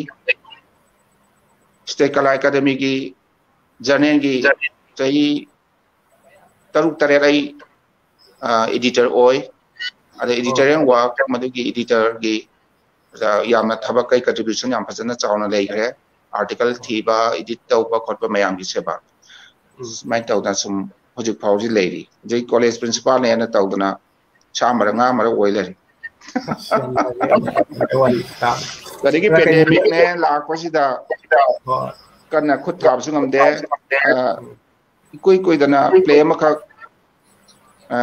ꯁ꯭ꯇꯦꯠ ꯀꯂꯥ ꯑꯦꯀꯥꯗꯃꯤꯒꯤ ꯖꯔꯅꯦꯜꯒꯤ ꯆꯍꯤ ꯇꯔꯨꯛ ꯇꯔꯦꯠ ꯑꯩ, ꯑ, ꯏꯗꯤꯇꯔ ꯑꯣꯏ꯫ ꯑꯗ ꯑꯣ꯫ ꯏꯗꯤꯇꯣꯔꯤꯌꯦꯜ ꯋꯥꯔꯛ, ꯃꯗꯨꯒꯤ ꯏꯗꯤꯇꯔꯒꯤ, ꯑ, ꯌꯥꯝꯅ ꯊꯕꯛ ꯀꯩ ꯀꯟꯇ꯭ꯔꯤꯕ꯭ꯌꯨꯁꯟ ꯌꯥꯝ ꯐꯖꯅ ꯆꯥꯎꯅ ꯂꯩꯈ꯭ꯔꯦ꯫ ꯑꯥꯔꯇꯤꯀꯜ ꯑꯣ꯫ ꯊꯤꯕ, ꯏꯗꯤꯠ ꯇꯧꯕ ꯈꯣꯠꯄ ꯃꯌꯥꯝꯒꯤ ꯁꯦꯕꯥ꯫ ꯎꯝ꯫ ꯁꯨꯃꯥꯏꯅ ꯇꯧꯗꯅ ꯁꯨꯝ ꯍꯧꯖꯤꯛ ꯐꯥꯎꯁꯤ ꯂꯩꯔꯤ꯫ ꯑꯗꯩ ꯀꯣꯂꯦꯖ ꯄ꯭ꯔꯤꯟꯁꯤꯄꯥꯜꯅꯦꯅ ꯇꯧꯗꯅ ꯁꯥ ꯃꯔꯛ, ꯉꯥ ꯃꯔꯛ ꯑꯣꯏ ꯂꯩꯔꯦ꯫ ꯑꯁ, ꯌꯥꯝ ꯅꯨꯡꯉꯥꯏꯖꯩ, ꯌꯥꯝ ꯅꯨꯡꯉꯥꯏꯖꯩ ꯋꯥꯔꯤ ꯇꯥꯕ꯫ ꯑꯗꯒꯤ ꯑꯗ ꯀꯩꯅꯣ, ꯄꯦꯟꯗꯦꯃꯤꯛꯅꯦ ꯂꯥꯛꯄꯁꯤꯗ ꯍꯣꯏ꯫ ꯀꯟꯅ ꯈꯨꯠ ꯊꯥꯕꯁꯨ ꯉꯝꯗꯦ꯫ ꯑ, ꯎꯝ꯫ ꯏꯀꯨꯏ ꯀꯨꯏꯗꯅ ꯄ꯭ꯂꯦ ꯑꯃꯈꯛ, ꯑ,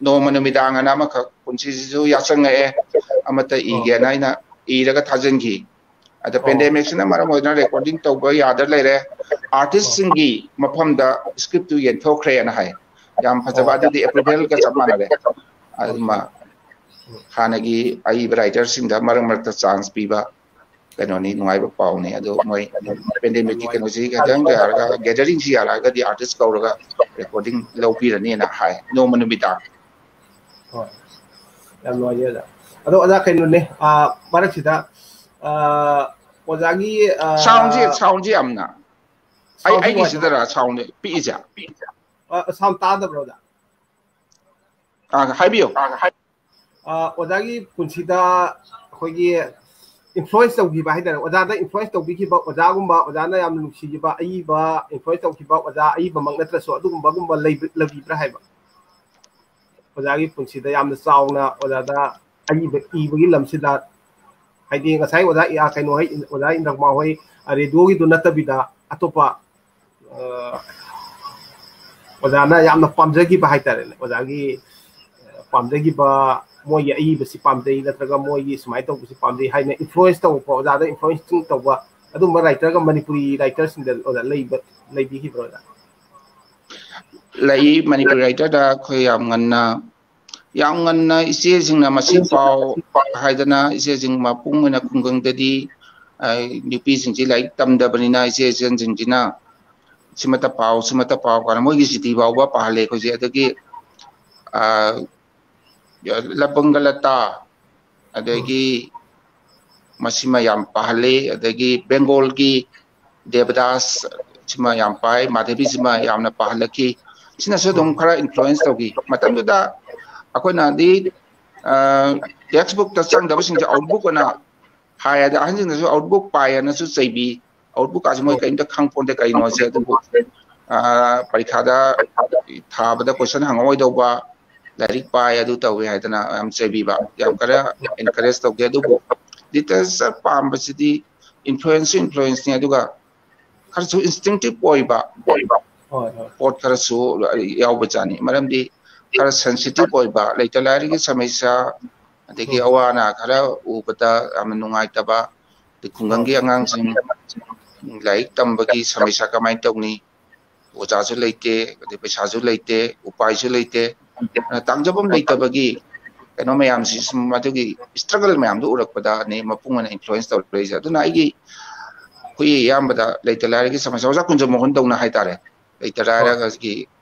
ꯅꯣꯡꯃ ꯅꯨꯃꯤꯗꯥꯡ ꯑꯅ ꯑꯃꯈꯛ ꯄꯨꯟꯁꯤꯁꯤꯁꯨ ꯌꯥꯆꯪꯉꯛꯑꯦ꯫ ꯑꯃꯠꯇ ꯑꯣ꯫ ꯏꯒꯦꯅ ꯑꯩꯅ ꯏꯔꯒ ꯊꯥꯖꯤꯟꯈꯤ꯫ ꯑꯗ ꯑꯣ꯫ ꯄꯦꯟꯗꯦꯃꯤꯛꯁꯤꯅ ꯃꯔꯝ ꯑꯣꯏꯗꯨꯅ ꯔꯦꯀꯣꯔꯗꯤꯡ ꯇꯧꯕ ꯌꯥꯗ ꯂꯩꯔꯦ꯫ ꯑꯣ꯫ ꯑꯥꯔꯇꯤꯁꯁꯤꯡꯒꯤ ꯃꯐꯝꯗ ꯁ꯭ꯀ꯭ꯔꯤꯞꯇꯨ ꯌꯦꯟꯊꯣꯛꯈ꯭ꯔꯦꯅ ꯍꯥꯏ꯫ ꯌꯥꯝ ꯐꯖꯕ, ꯑꯣ꯫ ꯑꯗꯨꯗꯤ ꯑꯦꯄ꯭ꯔꯨꯚꯦꯜꯒ ꯆꯞ ꯃꯥꯟꯅꯔꯦ꯫ ꯑꯗꯨꯃ ꯎꯝ꯫ ꯍꯥꯟꯅꯒꯤ ꯑꯏꯕ ꯔꯥꯏꯇꯔꯁꯤꯡꯗ ꯃꯔꯛ ꯃꯔꯛꯇ ꯆꯥꯟꯁ ꯄꯤꯕ ꯀꯩꯅꯣꯅꯤ, ꯅꯨꯡꯉꯥꯏꯕ ꯄꯥꯎꯅꯤ꯫ ꯑꯗꯣ ꯃꯣꯏ ꯄꯦꯟꯗꯦꯃꯤꯛꯀꯤ ꯀꯩꯅꯣꯁꯤ ꯈꯤꯇꯪ ꯌꯥꯔꯒ, ꯒꯦꯗꯔꯤꯡꯁꯤ ꯌꯥꯔꯛꯑꯒꯗꯤ ꯑꯥꯔꯇꯤꯁ ꯀꯧꯔꯒ ꯔꯦꯀꯣꯔꯗꯤꯡ ꯂꯧꯕꯤꯔꯅꯤꯅ ꯍꯥꯏ, ꯅꯣꯡꯃ ꯅꯨꯃꯤꯗꯥꯡ꯫ ꯍꯣꯏ꯫ ꯌꯥꯝ ꯅꯨꯡꯉꯥꯏꯖꯩ ꯑꯣꯖꯥ꯫ ꯑꯗꯣ ꯑꯣꯖꯥ ꯀꯩꯅꯣꯅꯦ, ꯑ, ꯃꯔꯛꯁꯤꯗ, ꯑ, ꯑꯣꯖꯥꯒꯤ, ꯑ, ꯁꯥꯎꯟꯁꯤ, ꯁꯥꯎꯟꯁꯤ ꯌꯥꯝꯅ, ꯑꯩ, ꯁꯥꯎꯟꯁꯤ ꯅꯨꯡꯉꯥꯏꯇꯕ꯫ ꯑꯩꯒꯤꯁꯤꯗꯔ ꯁꯥꯎꯟ ꯄꯤꯛꯏꯁꯦ? ꯑ, ꯁꯥꯎꯟ ꯇꯥꯗꯕ꯭ꯔꯣ ꯑꯣꯖꯥ? ꯑ, ꯍꯥꯏꯕꯤꯌꯨ꯫ ꯑ, ꯑꯣꯖꯥꯒꯤ ꯄꯨꯟꯁꯤꯗ ꯑꯩꯈꯣꯏꯒꯤ ꯏꯟꯐ꯭ꯂꯨꯌꯦꯟꯁ ꯇꯧꯈꯤꯕ ꯍꯥꯏꯇꯥꯔꯦ, ꯑꯣꯖꯥꯗ ꯏꯟꯐ꯭ꯂꯨꯌꯦꯟꯁ ꯇꯧꯕꯤꯈꯤꯕ, ꯑꯣꯖꯥꯒꯨꯝꯕ, ꯑꯣꯖꯥꯅ ꯌꯥꯝꯅ ꯅꯨꯡꯁꯤꯈꯤꯕ ꯑꯏꯕ, ꯏꯟꯐ꯭ꯂꯨꯌꯦꯟꯁ ꯇꯧꯈꯤꯕ ꯑꯣꯖꯥ ꯑꯏꯕꯃꯛ ꯅꯠꯇ꯭ꯔꯁꯨ ꯑꯗꯨꯒꯨꯝꯕꯒꯨꯝꯕ ꯂꯩꯕ-, ꯂꯩꯕꯤꯕ꯭ꯔꯥ ꯍꯥꯏꯕ? ꯑꯣꯖꯥꯒꯤ ꯄꯨꯟꯁꯤꯗ ꯌꯥꯝꯅ ꯆꯥꯎꯅ ꯑꯣꯖꯥꯗ ꯑꯏꯕ ꯏꯕꯒꯤ ꯂꯝꯁꯤꯗ, ꯍꯥꯏꯗꯤ ꯉꯁꯥꯏ ꯑꯣꯖꯥ ꯏ-, ꯑ, ꯀꯩꯅꯣ ꯍꯣꯏ, ꯑꯣꯖꯥ ꯏꯟꯗ꯭ꯔꯃꯥ ꯍꯣꯏ, ꯑ, ꯔꯦꯗꯤꯑꯣꯒꯤꯗꯨ ꯅꯠꯇꯕꯤꯗ ꯑꯇꯣꯞꯄ, ꯑ, ꯑꯣꯖꯥꯅ ꯌꯥꯝꯅ ꯄꯥꯝꯖꯈꯤꯕ ꯍꯥꯏꯇꯥꯔꯦꯅꯦ, ꯑꯣꯖꯥꯒꯤ, ꯑ, ꯄꯥꯝꯖꯈꯤꯕ, ꯃꯣꯏꯒꯤ ꯑꯏꯕꯁꯤ ꯄꯥꯝꯖꯩ ꯅꯠꯇ꯭ꯔꯒ ꯃꯣꯏꯒꯤ ꯁꯨꯃꯥꯏꯅ ꯇꯧꯕꯁꯤ ꯄꯥꯝꯖꯩ ꯍꯥꯏꯅ ꯏꯟꯐ꯭ꯂꯨꯌꯦꯟꯁ ꯇꯧꯕ, ꯑꯣꯖꯥꯗ ꯏꯟꯐ꯭ꯂꯨꯌꯦꯟꯁꯤꯡ ꯇꯧꯕ ꯑꯗꯨꯝꯕ ꯔꯥꯏꯇꯔꯒ ꯃꯅꯤꯄꯨꯔꯤ ꯔꯥꯏꯇꯔꯁꯤꯡꯗ ꯑꯣꯖꯥ ꯂꯩꯕ, ꯂꯩꯕꯤꯈꯤꯕ꯭ꯔꯣ ꯑꯣꯖꯥ? ꯂꯩ꯫ ꯃꯅꯤꯄꯨꯔꯤ ꯔꯥꯏꯇꯔꯗ ꯑꯩꯈꯣꯏ ꯌꯥꯝ ꯉꯟꯅ, ꯌꯥꯝ ꯉꯟꯅ ꯏꯆꯦꯁꯤꯡꯅ ꯃꯁꯤ ꯄꯥꯎ ꯍꯥꯏꯗꯅ, ꯏꯆꯦꯁꯤꯡ ꯃꯄꯨꯡ ꯑꯣꯏꯅ ꯈꯨꯡꯒꯪꯗꯗꯤ, ꯑ, ꯅꯨꯄꯤꯁꯤꯡꯁꯤ ꯂꯥꯏꯔꯤꯛ ꯇꯝꯗꯕꯅꯤꯅ ꯏꯆꯦ ꯏꯆꯟꯁꯤꯡꯁꯤꯅ "ꯁꯤꯃꯇ ꯄꯥꯎ, ꯁꯤꯃꯇ ꯄꯥꯎ" ꯀꯥꯏꯅ ꯃꯣꯏꯒꯤ ꯆꯤꯊꯤ ꯐꯥꯎꯕ ꯄꯥꯍꯜꯂꯦ ꯑꯩꯈꯣꯏꯁꯦ꯫ ꯑꯗꯒꯤ, ꯑ, ꯂꯕꯪꯒ ꯂꯇꯥ, ꯑꯗꯒꯤ ꯃꯁꯤꯃ ꯌꯥꯝ ꯄꯥꯍꯜꯂꯤ꯫ ꯑꯗꯒꯤ ꯕꯦꯡꯒꯣꯜꯒꯤ ꯗꯦꯕꯗꯥꯁ ꯁꯤꯃ ꯌꯥꯝ ꯄꯥꯏ, ꯃꯥꯙꯕꯤꯁꯤꯃ ꯌꯥꯝꯅ ꯄꯥꯍꯜꯂꯛꯈꯤ꯫ ꯁꯤꯅꯁꯨ ꯑꯗꯨꯝ ꯈꯔ ꯏꯟꯐ꯭ꯂꯨꯌꯦꯟꯁ ꯇꯧꯈꯤ꯫ ꯃꯇꯝꯗꯨꯗ ꯑꯩꯈꯣꯏꯅꯗꯤ, ꯑ, ꯇꯦꯛꯁ ꯕꯨꯛꯇ ꯆꯪꯗꯕꯁꯤꯡꯁꯦ ꯑꯥꯎꯠꯕꯨꯛ ꯑꯣꯏꯅ ꯍꯥꯏ꯫ ꯑꯗ ꯑꯍꯟꯁꯤꯡꯅꯁꯨ ꯑꯥꯎꯠꯕꯨꯛ ꯄꯥꯏ ꯍꯥꯏꯅꯁꯨ ꯆꯩꯕꯤ꯫ ꯑꯥꯎꯠꯕꯨꯛ ꯀꯥꯁꯦ ꯃꯣꯏ ꯀꯔꯤꯝꯇ ꯈꯪꯄꯣꯟꯇꯦ ꯀꯩꯅꯣꯁꯦ꯫ ꯑꯗꯨꯕꯨ, ꯑ, ꯄꯔꯤꯈꯥꯗ ꯊꯥꯕꯗ ꯀꯣꯏꯁꯟ ꯍꯪꯉꯛꯑꯣꯏꯗꯧꯕ, ꯂꯥꯏꯔꯤꯛ ꯄꯥꯏ, ꯑꯗꯨ ꯇꯧꯏ ꯍꯥꯏꯗꯅ ꯌꯥꯝ ꯆꯩꯕꯤꯕ, ꯌꯥꯝ ꯀꯟꯅ ꯏꯟꯀꯔꯦꯖ ꯇꯧꯗꯦ꯫ ꯑꯗꯨꯕꯨ ꯂꯤꯇꯔꯦꯆꯔ ꯄꯥꯝꯕꯁꯤꯗꯤ ꯏꯟꯐ꯭ꯂꯨꯌꯦꯟꯁꯁꯨ ꯏꯟꯐ꯭ꯂꯨꯌꯦꯟꯁꯅꯤ, ꯑꯗꯨꯒ ꯈꯔꯁꯨ ꯏꯟꯁꯇꯤꯡꯇꯤꯞ ꯑꯣꯏꯕ ꯍꯣꯏ, ꯍꯣꯏ꯫ ꯄꯣꯠ ꯈꯔꯁꯨ ꯌꯥꯎꯕꯖꯥꯠꯅꯤ꯫ ꯃꯔꯝꯗꯤ ꯈꯔ ꯁꯦꯟꯁꯤꯇꯤꯞ ꯑꯣꯏꯕ, ꯂꯩꯇ ꯂꯥꯏꯔꯒꯤ ꯁꯃꯁ꯭ꯌꯥ, ꯑꯗꯒꯤ ꯎꯝ꯫ ꯑꯋꯥ ꯑꯅꯥ ꯈꯔ ꯎꯕꯗ ꯌꯥꯝꯅ ꯅꯨꯡꯉꯥꯏꯇꯕ, ꯑꯗꯩ ꯈꯨꯡꯒꯪꯒꯤ ꯑꯉꯥꯡꯁꯤꯡ ꯂꯥꯏꯔꯤꯛ ꯇꯝꯕꯒꯤ ꯁꯃꯁ꯭ꯌꯥ ꯀꯃꯥꯏꯅ ꯇꯧꯅꯤ? ꯑꯣꯖꯥꯁꯨ ꯂꯩꯇꯦ, ꯑꯗꯩ ꯄꯩꯁꯥꯁꯨ ꯂꯩꯇꯦ, ꯎꯄꯥꯏꯁꯨ ꯂꯩꯇꯦ꯫ ꯑꯗꯨꯅ ꯇꯥꯡꯖꯐꯝ ꯂꯩꯇꯕꯒꯤ ꯀꯩꯅꯣ ꯃꯌꯥꯝꯁꯤ ꯁꯨꯝ ꯑꯗꯨꯒꯤ ꯏꯁꯇ꯭ꯔꯒꯜ ꯃꯌꯥꯝꯗꯨ ꯎꯔꯛꯄꯗꯅꯦ ꯃꯄꯨꯡ ꯑꯣꯏꯅ ꯏꯟꯐ꯭ꯂꯨꯌꯦꯟꯁ ꯇꯧꯔꯛꯏꯁꯦ꯫ ꯑꯗꯨꯅ ꯑꯩꯒꯤ, ꯑꯩꯈꯣꯏꯒꯤ ꯑꯌꯥꯝꯕꯗ ꯂꯩꯇ ꯂꯥꯏꯔꯒꯤ ꯁꯃꯁ꯭ꯌꯥ, ꯑꯣꯖꯥ ꯀꯨꯟꯖꯃꯣꯍꯟ ꯇꯧꯅ ꯍꯥꯏꯇꯥꯔꯦ, ꯂꯩꯇ ꯂꯥꯏꯔꯒꯤ,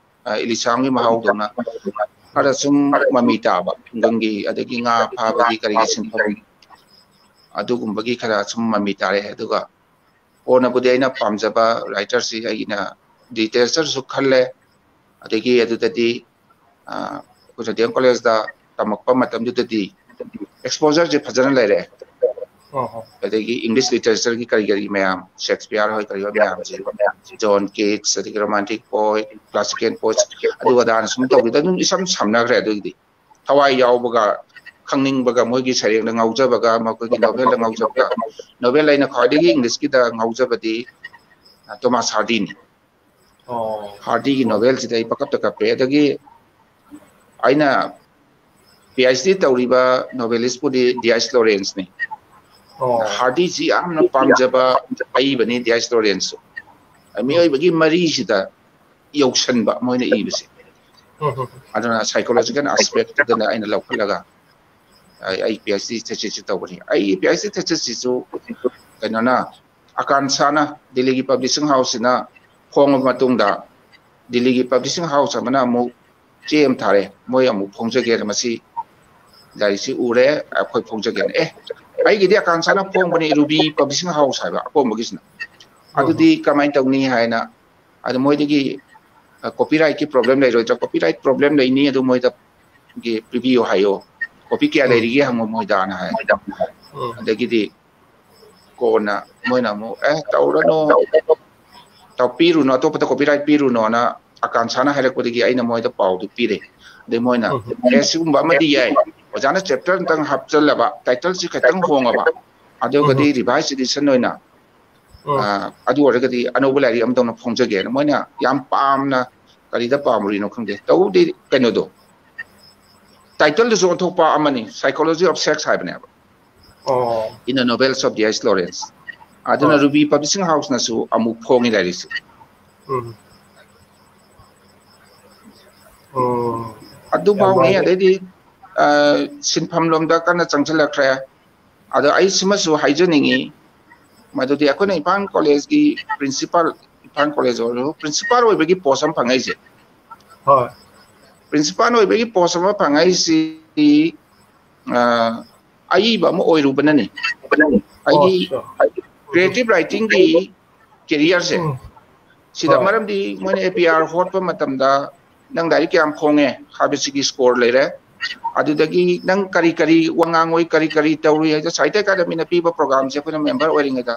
ꯑ, ꯏꯂꯤꯁꯥꯡꯒꯤ ꯃꯍꯥꯎꯗꯧꯅ ꯈꯔ ꯁꯨꯝ ꯃꯃꯤ ꯇꯥꯕ, ꯈꯨꯡꯒꯪꯒꯤ, ꯑꯗꯒꯤ ꯉꯥ ꯐꯥꯕꯒꯤ ꯀꯔꯤꯒꯤ ꯁꯤꯟꯐꯝ, ꯑꯗꯨꯒꯨꯝꯕꯒꯤ ꯈꯔ ꯁꯨꯝ ꯃꯃꯤ ꯇꯥꯔꯛꯑꯦ꯫ ꯑꯗꯨꯒ ꯀꯣꯟꯅꯕꯨꯗꯤ ꯑꯩꯅ ꯄꯥꯝꯖꯕ ꯔꯥꯏꯇꯔꯁꯤ ꯑꯩꯅ ꯂꯤꯇꯔꯦꯆꯔꯁꯨ ꯈꯜꯂꯦ꯫ ꯑꯗꯒꯤ ꯑꯗꯨꯗꯗꯤ, ꯑ, ꯑꯩꯈꯣꯏꯅ ꯗꯤ ꯑꯦꯝ ꯀꯣꯂꯦꯖꯇ ꯇꯝꯃꯛꯄ ꯃꯇꯝꯗꯨꯗꯗꯤ ꯑꯦꯛꯁꯄꯣꯖꯔꯁꯦ ꯐꯖꯅ ꯂꯩꯔꯛꯑꯦ꯫ ꯑꯗꯒꯤ English literature ꯒꯤ ꯀꯔꯤ ꯀꯔꯤ ꯃꯌꯥꯝ, ꯁꯦꯛꯁꯄꯤꯌꯔ ꯍꯣꯏ ꯀꯔꯤ ꯍꯣꯏ ꯃꯌꯥꯝꯁꯦ, ꯖꯣꯟ ꯀꯤꯠꯁ, ꯑꯗꯒꯤ romantic poet, classical poets, ꯑꯗꯨ ꯑꯗꯥꯅ ꯁꯨꯝ ꯇꯧꯈꯤꯗ ꯑꯗꯨꯝ ꯏꯁꯝ ꯁꯝꯅꯈ꯭ꯔꯦ꯫ ꯑꯗꯨꯒꯤꯗꯤ ꯊꯋꯥꯏ ꯌꯥꯎꯕꯒ, ꯈꯪꯅꯤꯡꯕꯒ, ꯃꯣꯏꯒꯤ ꯁꯩꯔꯦꯡꯗ ꯉꯥꯎꯖꯕꯒ, ꯃꯈꯣꯏꯒꯤ ꯅꯣꯕꯦꯜꯗ ꯉꯥꯎꯖꯕꯒ, ꯅꯣꯕꯦꯜ ꯑꯩꯅ ꯈ꯭ꯋꯥꯏꯗꯒꯤ ꯏꯪꯂꯤꯁꯀꯤꯗ ꯉꯥꯎꯖꯕꯗꯤ ꯇꯣꯃꯥꯁ ꯍꯥꯔꯗꯤꯅꯤ꯫ ꯍꯥꯔꯗꯤꯒꯤ ꯅꯣꯕꯦꯜꯁꯤꯗ ꯑꯩ ꯄꯀꯞꯇ ꯀꯞꯄꯦ꯫ ꯑꯗꯒꯤ ꯑꯩꯅ ꯄꯤ ꯑꯩꯆ ꯗꯤ ꯇꯧꯔꯤꯕ ꯅꯣꯕꯦꯂꯤꯁꯄꯨꯗꯤ ꯗꯤ ꯑꯩꯆ ꯂꯣꯔꯦꯟꯁꯅꯤ꯫ ꯍꯥꯔꯗꯤꯁꯤ ꯌꯥꯝꯅ ꯄꯥꯝꯖꯕ ꯑꯏꯕꯅꯤ ꯗꯤ ꯑꯩꯆ ꯂꯣꯔꯦꯟꯁꯁꯨ꯫ ꯃꯤꯑꯣꯏꯕꯒꯤ ꯃꯔꯤꯁꯤꯗ ꯌꯧꯁꯟꯕ ꯃꯣꯏꯅ ꯏꯕꯁꯦ꯫ ꯑꯗꯨꯅ psychological aspect ꯇꯨꯗꯅ ꯑꯩꯅ ꯂꯧꯈꯠꯂꯒ ꯑꯩ, ꯑꯩ ꯄꯤ ꯑꯩꯆ ꯗꯤ thesis ꯁꯤ ꯇꯧꯕꯅꯤ꯫ ꯑꯩꯒꯤ ꯄꯤ ꯑꯩꯆ ꯗꯤ thesis ꯁꯤꯁꯨ ꯀꯩꯅꯣꯅ, ꯑꯀꯥꯟꯁꯥꯅ, ꯗꯤꯜꯂꯤꯒꯤ ꯄꯕ꯭ꯂꯤꯁꯤꯡ ꯍꯥꯎꯁꯁꯤꯅ ꯐꯣꯡꯉꯕ ꯃꯇꯨꯡꯗ, ꯗꯤꯜꯂꯤꯒꯤ ꯄꯕ꯭ꯂꯤꯁꯤꯡ ꯍꯥꯎꯁ ꯑꯃꯅ ꯑꯃꯨꯛ ꯆꯦ ꯑꯃ ꯊꯥꯔꯦ, ꯃꯣꯏ ꯑꯃꯨꯛ ꯐꯣꯡꯖꯒꯦꯅ꯫ ꯃꯁꯤ ꯂꯥꯏꯔꯤꯛꯁꯤ ꯎꯔꯦ, ꯑꯩꯈꯣꯏ ꯐꯣꯡꯖꯒꯦꯅ꯫ ꯑꯦ, ꯑꯩꯒꯤꯗꯤ ꯑꯀꯥꯟꯁꯥꯅ ꯐꯣꯡꯕꯅꯤ, ꯔꯨꯕꯤ ꯄꯕ꯭ꯂꯤꯁꯤꯡ ꯍꯥꯎꯁ ꯍꯥꯏꯕ ꯑꯄꯣꯝꯕꯒꯤꯁꯤꯅ꯫ ꯑꯗꯨꯗꯤ ꯀꯃꯥꯏꯅ ꯇꯧꯅꯤ ꯍꯥꯏꯅ, ꯑꯗꯨ ꯃꯣꯏꯗꯒꯤ, ꯑ, copyright ꯀꯤ problem ꯂꯩꯔꯣꯏꯗ꯭ꯔꯥ? Copyright problem ꯂꯩꯅꯤ, ꯑꯗꯨ ꯃꯣꯏꯗꯒꯤ ꯄꯤꯕꯤꯌꯣ ꯍꯥꯏꯌꯣ, copy ꯀꯌꯥ ꯂꯩꯔꯤꯒꯦ ꯍꯪꯉꯣ ꯃꯣꯏꯗꯅ ꯍꯥꯏ꯫ ꯑꯗꯒꯤꯗꯤ ꯀꯣꯟꯅ ꯃꯣꯏꯅ ꯑꯃꯨꯛ, "ꯑꯦ, ꯇꯧꯔꯅꯨ, ꯇꯧ-, ꯄꯤꯔꯨꯅꯨ, ꯑꯇꯣꯞꯄꯗ copyright ꯄꯤꯔꯨꯅꯣꯅ" ꯑꯀꯥꯟꯁꯥꯅ ꯍꯥꯏꯔꯛꯄꯗꯒꯤ ꯑꯩꯅ ꯃꯣꯏꯗ ꯄꯥꯎꯗꯨ ꯄꯤꯔꯦ꯫ ꯑꯗꯩ ꯃꯣꯏꯅ, "ꯑꯦ, ꯁꯤꯒꯨꯝꯕ ꯑꯃꯗꯤ ꯌꯥꯏ, ꯑꯣꯖꯥꯅ chapter ꯑꯃꯇꯪ ꯍꯥꯞꯆꯜꯂꯕ, title ꯁꯤ ꯈꯤꯇꯪ ꯍꯣꯡꯉꯕ, ꯑꯗꯨꯒꯗꯤ revised edition ꯑꯣꯏꯅ, ꯑ, ꯑꯗꯨ ꯑꯣꯏꯔꯒꯗꯤ ꯑꯅꯧꯕ ꯂꯥꯏꯔꯤꯛ ꯑꯃꯇꯪ ꯐꯣꯡꯖꯒꯦꯅ" ꯃꯣꯏꯅ ꯌꯥꯝ ꯄꯥꯝꯅ, ꯀꯔꯤꯗ ꯄꯥꯝꯃꯨꯔꯤꯅꯣ ꯈꯪꯗꯦ, ꯇꯧꯕꯗꯤ ꯀꯩꯅꯣꯗꯣ, title ꯗꯨꯁꯨ ꯑꯣꯟꯊꯣꯛꯄ ꯑꯃꯅꯤ, Psychology of Sex ꯍꯥꯏꯕꯅꯦꯕ, In the Novels of D H Lawrence꯫ ꯑꯗꯨꯅ ꯔꯨꯕꯤ ꯄꯕ꯭ꯂꯤꯁꯤꯡ ꯍꯥꯎꯁꯅꯁꯨ ꯑꯃꯨꯛ ꯐꯣꯡꯉꯤ ꯂꯥꯏꯔꯤꯛꯁꯦ꯫ ꯑꯗꯨꯐꯥꯎꯅꯤ꯫ ꯑꯗꯩꯗꯤ, ꯑ, ꯁꯤꯟꯐꯝ ꯂꯣꯝꯗ ꯀꯟꯅ ꯆꯪꯁꯤꯜꯂꯛꯈ꯭ꯔꯦ꯫ ꯑꯗꯣ ꯑꯩ ꯁꯤꯃꯁꯨ ꯍꯥꯏꯖꯅꯤꯡꯉꯤ, ꯃꯗꯨꯗꯤ ꯑꯩꯈꯣꯏꯅ ꯏꯝꯐꯥꯜ ꯀꯣꯂꯦꯖꯀꯤ principal, ꯏꯝꯐꯥꯜ ꯀꯣꯂꯦꯖ ꯑꯣꯏꯔꯣ, principal ꯑꯣꯏꯕꯒꯤ post ꯑꯃ ꯐꯪꯉꯛꯏꯁꯦ꯫ Principal ꯑꯣꯏꯕꯒꯤ post ꯑꯃ ꯐꯪꯉꯛꯏꯁꯤ, ꯑ, ꯑꯏꯕ ꯑꯃ ꯑꯣꯏꯔꯨꯕꯅꯅꯤ꯫ ꯑꯩꯗꯤ creative writing ꯒꯤ career ꯁꯦ, ꯁꯤꯗ, ꯃꯔꯝꯗꯤ ꯃꯣꯏꯅ A P R ꯍꯣꯠꯄ ꯃꯇꯝꯗ ꯅꯪ ꯂꯥꯏꯔꯤꯛ ꯀꯌꯥꯝ ꯐꯣꯡꯉꯦ ꯍꯥꯏꯕꯁꯤꯒꯤ score ꯂꯩꯔꯦ꯫ ꯑꯗꯨꯗꯒꯤ ꯅꯪ ꯀꯔꯤ ꯀꯔꯤ ꯋꯥ ꯉꯥꯡꯉꯣꯏ, ꯀꯔꯤ ꯀꯔꯤ ꯇꯧꯔꯨꯏ ꯍꯥꯏꯗꯣ ꯁꯥꯍꯤꯇ꯭ꯌ ꯑꯦꯀꯥꯗꯃꯤꯅ ꯄꯤꯕ ꯄ꯭ꯔꯣꯒꯥꯝꯁꯦ ꯑꯩꯈꯣꯏꯅ ꯃꯦꯝꯕꯔ ꯑꯣꯏꯔꯤꯉꯩꯗ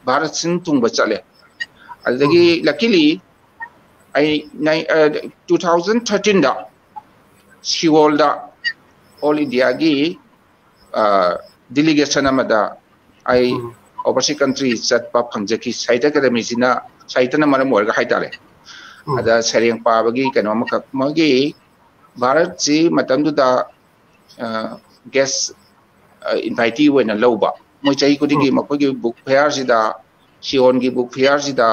ꯚꯥꯔꯠ ꯁꯤꯟ ꯊꯨꯡꯕ ꯆꯠꯂꯦ꯫ ꯑꯗꯨꯗꯒꯤ ꯎꯝ꯫ Luckily ꯑꯩ ꯅꯥꯏ-, ꯑ, two thousand thirteen ꯗ ꯁꯤꯑꯣꯜꯗ ꯑꯣꯜ ꯏꯟꯗꯤꯌꯥꯒꯤ, ꯑ, ꯗꯤꯂꯤꯒꯦꯁꯟ ꯑꯃꯗ ꯑꯩ ꯎꯝ꯫ ꯑꯣꯚꯔꯁꯤ ꯀꯟꯇ꯭ꯔꯤ ꯆꯠꯄ ꯐꯪꯖꯈꯤ꯫ ꯁꯥꯍꯤꯇ꯭ꯌ ꯑꯦꯀꯥꯗꯃꯤꯁꯤꯅ, ꯁꯥꯍꯤꯇ꯭ꯌꯅ ꯃꯔꯝ ꯑꯣꯏꯔꯒ ꯍꯥꯏꯇꯥꯔꯦ꯫ ꯎꯝ꯫ ꯑꯗ ꯁꯩꯔꯦꯡ ꯄꯥꯕꯒꯤ ꯀꯩꯅꯣ ꯑꯃꯈꯛ, ꯃꯣꯏꯒꯤ ꯚꯥꯔꯠꯁꯤ ꯃꯇꯝꯗꯨꯗ, ꯑ, ꯒꯦꯁ, ꯑ, ꯏꯟꯚꯥꯏꯇꯤ ꯑꯣꯏꯅ ꯂꯧꯕ꯫ ꯃꯣꯏ ꯆꯍꯤ ꯈꯨꯗꯤꯡꯒꯤ ꯎꯝ꯫ ꯃꯈꯣꯏꯒꯤ ꯕꯨꯛ ꯐꯤꯌꯥꯔꯁꯤꯗ, ꯁꯤꯑꯣꯟꯒꯤ ꯕꯨꯛ ꯐꯤꯌꯥꯔꯁꯤꯗ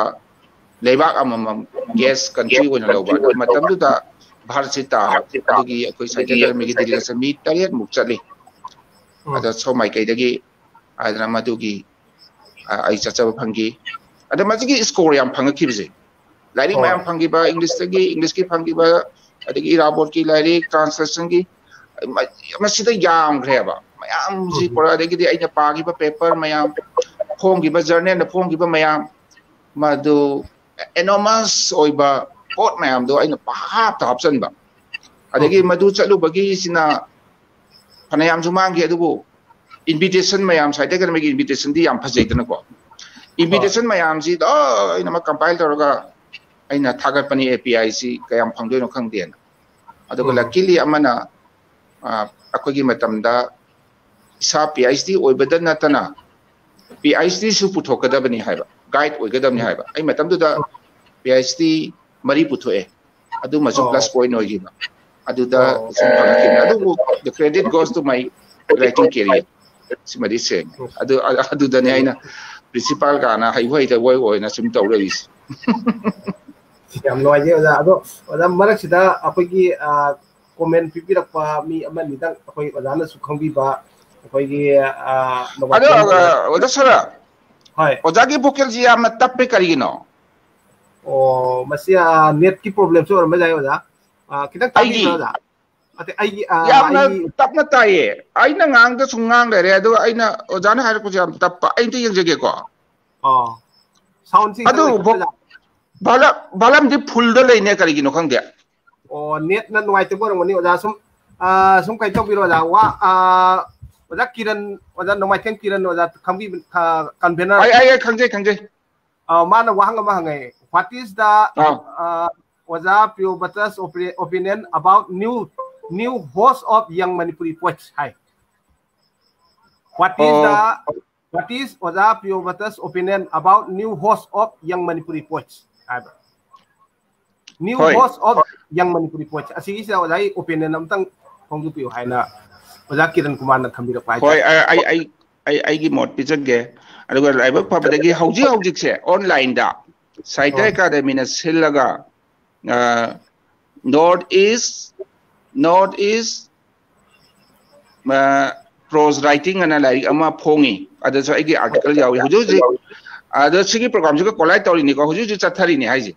ꯂꯩꯕꯥꯛ ꯑꯃꯃꯝ ꯒꯦꯁ ꯀꯟꯇ꯭ꯔꯤ ꯑꯣꯏꯅ ꯂꯧꯕ꯫ ꯑꯗꯣ ꯃꯇꯝꯗꯨꯗ ꯚꯥꯔꯠꯁꯤ ꯇꯥꯕ꯫ ꯑꯗꯨꯒꯤ ꯑꯩꯈꯣꯏ ꯁꯥꯍꯤꯇ꯭ꯌ ꯑꯦꯀꯥꯗꯃꯤꯒꯤ ꯗꯤꯂꯤꯒꯦꯁꯟ ꯃꯤ ꯇꯔꯦꯠꯃꯨꯛ ꯆꯠꯂꯤ꯫ ꯎꯝ꯫ ꯑꯗ ꯁꯣꯝ ꯃꯥꯏꯀꯩꯗꯒꯤ ꯍꯥꯏꯗꯅ ꯃꯗꯨꯒꯤ, ꯑ, ꯑꯩ ꯆꯠꯆꯕ ꯐꯪꯈꯤ꯫ ꯑꯗ ꯃꯁꯤꯒꯤ ꯁ꯭ꯀꯣꯔ ꯌꯥꯝ ꯐꯪꯉꯛꯈꯤꯕꯁꯦ, ꯂꯥꯏꯔꯤꯛ ꯍꯣꯏ꯫ ꯃꯌꯥꯝ ꯐꯪꯈꯤꯕ, ꯏꯪꯂꯤꯁꯇꯒꯤ, ꯏꯪꯂꯤꯁꯀꯤ ꯐꯪꯈꯤꯕ, ꯑꯗꯒꯤ ꯏꯔꯥꯕꯣꯠꯀꯤ ꯂꯥꯏꯔꯤꯛ, ꯇ꯭ꯔꯥꯟꯁꯂꯦꯁꯟꯒꯤ, ꯃ-, ꯃꯁꯤꯗ ꯌꯥꯝꯈ꯭ꯔꯦꯕ ꯃꯌꯥꯝꯁꯤ ꯎꯝ꯫ ꯄꯨꯔꯥ꯫ ꯑꯗꯒꯤꯗꯤ ꯑꯩꯅ ꯄꯥꯈꯤꯕ ꯄꯦꯄꯔ ꯃꯌꯥꯝ, ꯐꯣꯡꯈꯤꯕ, ꯖꯔꯅꯦꯜꯗ ꯐꯣꯡꯈꯤꯕ ꯃꯌꯥꯝ, ꯃꯗꯨ ꯑꯦꯅꯣꯃꯁ ꯑꯣꯏꯕ ꯄꯣꯠ ꯃꯌꯥꯝꯗꯣ ꯑꯩꯅ ꯄꯪꯍꯥꯞꯇ ꯍꯥꯞꯆꯟꯕ꯫ ꯑꯗꯒꯤ ꯎꯝ꯫ ꯃꯗꯨ ꯆꯠꯂꯨꯕꯒꯤꯁꯤꯅ ꯐꯅꯌꯥꯝꯁꯨ ꯃꯥꯡꯈꯤ, ꯑꯗꯨꯕꯨ ꯏꯟꯚꯤꯇꯦꯁꯟ ꯃꯌꯥꯝ, ꯁꯥꯍꯤꯇ꯭ꯌ ꯑꯦꯀꯥꯗꯃꯤꯒꯤ ꯏꯟꯚꯤꯇꯦꯁꯟꯗꯤ ꯌꯥꯝ ꯐꯖꯩꯗꯅꯀꯣ꯫ ꯍꯣꯏ꯫ ꯏꯟꯚꯤꯇꯦꯁꯟ ꯃꯌꯥꯝꯁꯤ ꯂꯣꯏꯅꯃꯛ ꯀꯝꯄꯥꯏꯜ ꯇꯧꯔꯒ ꯑꯩꯅ ꯊꯥꯒꯠꯄꯅꯤ, ꯑꯦ ꯄꯤ ꯑꯥꯏꯁꯤ ꯀꯌꯥꯝ ꯐꯪꯗꯣꯏꯅꯣ ꯈꯪꯗꯦꯅ꯫ ꯑꯗꯨꯒ ꯎꯝ꯫ Luckily ꯑꯃꯅ, ꯑ, ꯑꯩꯈꯣꯏꯒꯤ ꯃꯇꯝꯗ ꯏꯁꯥ ꯄꯤ ꯑꯩꯆ ꯗꯤ ꯑꯣꯏꯕꯗ ꯅꯠꯇꯅ ꯄꯤ ꯑꯩꯆ ꯗꯤꯁꯨ ꯄꯨꯊꯣꯛꯀꯗꯕꯅꯤ ꯍꯥꯏꯕ, ꯒꯥꯏꯗ ꯑꯣꯏꯒꯗꯕꯅꯤ ꯍꯥꯏꯕ꯫ ꯑꯩ ꯃꯇꯝꯗꯨꯗ ꯄꯤ ꯑꯩꯆ ꯗꯤ ꯃꯔꯤ ꯄꯨꯊꯣꯛꯑꯦ, ꯑꯗꯨꯃꯁꯨ ꯑꯣ꯫ Plus point ꯑꯣꯏꯈꯤꯕ꯫ ꯑꯗꯨꯗ ꯑꯣ꯫ ꯁꯨꯝ ꯐꯪꯉꯛꯈꯤꯕꯅꯤ꯫ ꯑꯗꯨꯕꯨ the credit goes to my writing career꯫ ꯁꯤꯃꯗꯤ ꯁꯦꯡꯉꯦ꯫ ꯎꯝ꯫ ꯑꯗꯨ, ꯑ-, ꯑꯗꯨꯗꯅꯦ ꯎꯝ꯫ ꯑꯩꯅ ꯄ꯭ꯔꯤꯟꯁꯤꯄꯥꯜ ꯀꯥꯅ ꯍꯩꯕꯣꯏ ꯍꯩꯇꯕꯣꯏ ꯑꯣꯏꯅ ꯁꯨꯝ ꯇꯧ ꯂꯩꯔꯤꯁꯦ꯫ ꯌꯥꯝ ꯅꯨꯡꯉꯥꯏꯖꯩ ꯑꯣꯖꯥ꯫ ꯑꯗꯣ ꯑꯣꯖꯥ, ꯃꯔꯛꯁꯤꯗ ꯑꯩꯈꯣꯏꯒꯤ, ꯑ, ꯀꯣꯃꯦꯟ ꯄꯤꯕꯤꯔꯛꯄ ꯃꯤ ꯑꯃꯅꯤꯗꯪ ꯑꯩꯈꯣꯏ ꯑꯣꯖꯥꯅꯁꯨ ꯈꯪꯕꯤꯕ, ꯑꯩꯈꯣꯏꯒꯤ, ꯑ, ꯑꯗꯣ, ꯅꯣꯡꯃꯥꯏꯊꯦꯝ ꯑ, ꯑꯣꯖꯥ ꯁꯔ, ꯍꯣꯏ꯫ ꯑꯣꯖꯥꯒꯤ vocalꯁꯤ ꯌꯥꯝꯅ ꯇꯞꯄꯦ, ꯀꯔꯤꯒꯤꯅꯣ? ꯑꯣ, ꯃꯁꯤ, ꯑ, netꯀꯤ problemꯁꯨ ꯑꯣꯏꯔꯝꯕ ꯌꯥꯏ ꯑꯣꯖꯥ꯫ ꯑ, ꯈꯤꯇꯪ ꯑꯩꯒꯤ? ꯇꯥꯕꯤꯕ꯭ꯔꯥ ꯑꯣꯖꯥ? ꯑꯇꯩ ꯑꯩꯒꯤ, ꯑ, ꯌꯥꯝꯅ ꯑꯩꯒꯤ ꯇꯞꯅ ꯇꯥꯏꯌꯦ꯫ ꯑꯩꯅ ꯉꯥꯡꯗ ꯁꯨꯝ ꯉꯥꯡ ꯂꯩꯔꯦ, ꯑꯗꯨꯒ ꯑꯩꯅ ꯑꯣꯖꯥꯅ ꯍꯥꯏꯔꯛꯄꯁꯦ ꯌꯥꯝ ꯇꯞꯄ꯫ ꯑꯩ ꯑꯝꯇ ꯌꯦꯡꯖꯒꯦꯀꯣ꯫ ꯑꯣ꯫ Soundꯁꯤ ꯈꯤꯇꯪ ꯑꯗꯨ ꯂꯩꯈꯠꯄ ꯌꯥ- ꯚꯣ-, ꯚꯣꯂ-, ꯚꯣꯂꯝꯗꯤ fullꯗ ꯂꯩꯅꯦ, ꯀꯔꯤꯒꯤꯅꯣ ꯈꯪꯗꯦ꯫ ꯑꯣ, netꯅ ꯅꯨꯡꯉꯥꯏꯇꯕ ꯑꯣꯏꯔꯝꯒꯅꯤ ꯑꯣꯖꯥ꯫ ꯁꯨꯝ, ꯑ, ꯁꯨꯝ ꯀꯩꯅꯣ ꯇꯧꯕꯤꯔꯣ, ꯑꯣꯖꯥ꯫ ꯋꯥ, ꯑ, ꯑꯣꯖꯥ ꯀꯤꯔꯟ, ꯑꯣꯖꯥ ꯅꯣꯡꯃꯥꯏꯊꯦꯝ ꯀꯤꯔꯟ, ꯑꯣꯖꯥ ꯈꯪꯕꯤ-, ꯈ-, convener꯫ ꯑꯩ ꯑꯩ ꯑꯩ ꯈꯪꯖꯩ ꯈꯪꯖꯩ꯫ ꯑ, ꯃꯥꯅ ꯋꯥꯍꯪ ꯑꯃ ꯍꯪꯉꯦ, "What is the, ah uh, ꯑꯣꯖꯥ ꯄ꯭ꯔꯤꯌꯣꯕ꯭ꯔꯇꯁ opi-, opinion about new, new host of Young Manipuri Poets?" High. "What is the, ꯑꯣ what is ꯑꯣꯖꯥ ꯄ꯭ꯔꯤꯌꯣꯕ꯭ꯔꯇꯁ opinion about new host of Young Manipuri Poets?" ꯍꯥꯏꯕ꯫ "New ꯍꯣꯏ꯫ host of Young Manipuri Poets" ꯑꯁꯤꯒꯤꯁꯤꯗ ꯑꯣꯖꯥꯒꯤ opinion ꯑꯝꯇꯪ ꯐꯣꯡꯗꯣꯛꯄꯤꯌꯨ ꯍꯥꯏꯅ ꯑꯣꯖꯥ ꯀꯤꯔꯟ ꯀꯨꯃꯥꯔꯅ ꯊꯝꯕꯤꯔꯛꯄ ꯍꯣꯏ꯫ ꯍꯥꯏꯇꯥꯔꯦ꯫ ꯑ, ꯑꯩ ꯑꯩ ꯑꯩ ꯑꯩꯒꯤ ꯃꯣꯠ ꯄꯤꯖꯒꯦ꯫ ꯑꯗꯨꯒ ꯂꯥꯏꯕꯛ ꯐꯕꯗꯒꯤ ꯍꯧꯖꯤꯛ ꯍꯧꯖꯤꯛꯁꯦ online ꯗ ꯁꯥꯍꯤꯇ꯭ꯌ ꯑꯣ꯫ ꯑꯦꯀꯥꯗꯃꯤꯅ ꯁꯤꯜꯂꯒ, ꯑ, North East, North East, ꯑ, prose writing ꯑꯅ ꯂꯥꯏꯔꯤꯛ ꯑꯃ ꯐꯣꯡꯉꯤ꯫ ꯑꯗꯨꯁꯨ ꯑꯩꯒꯤ article ꯌꯥꯎꯏ꯫ ꯍꯧꯖꯤꯛ ꯍꯧꯖꯤꯛ ꯑꯗꯣ ꯁꯤꯒꯤ program ꯁꯤꯒ collide ꯇꯧꯔꯤꯅꯤꯀꯣ, ꯍꯧꯖꯤꯛ ꯍꯧꯖꯤꯛ ꯆꯠꯊꯔꯤꯅꯤ ꯍꯥꯏꯁꯦ꯫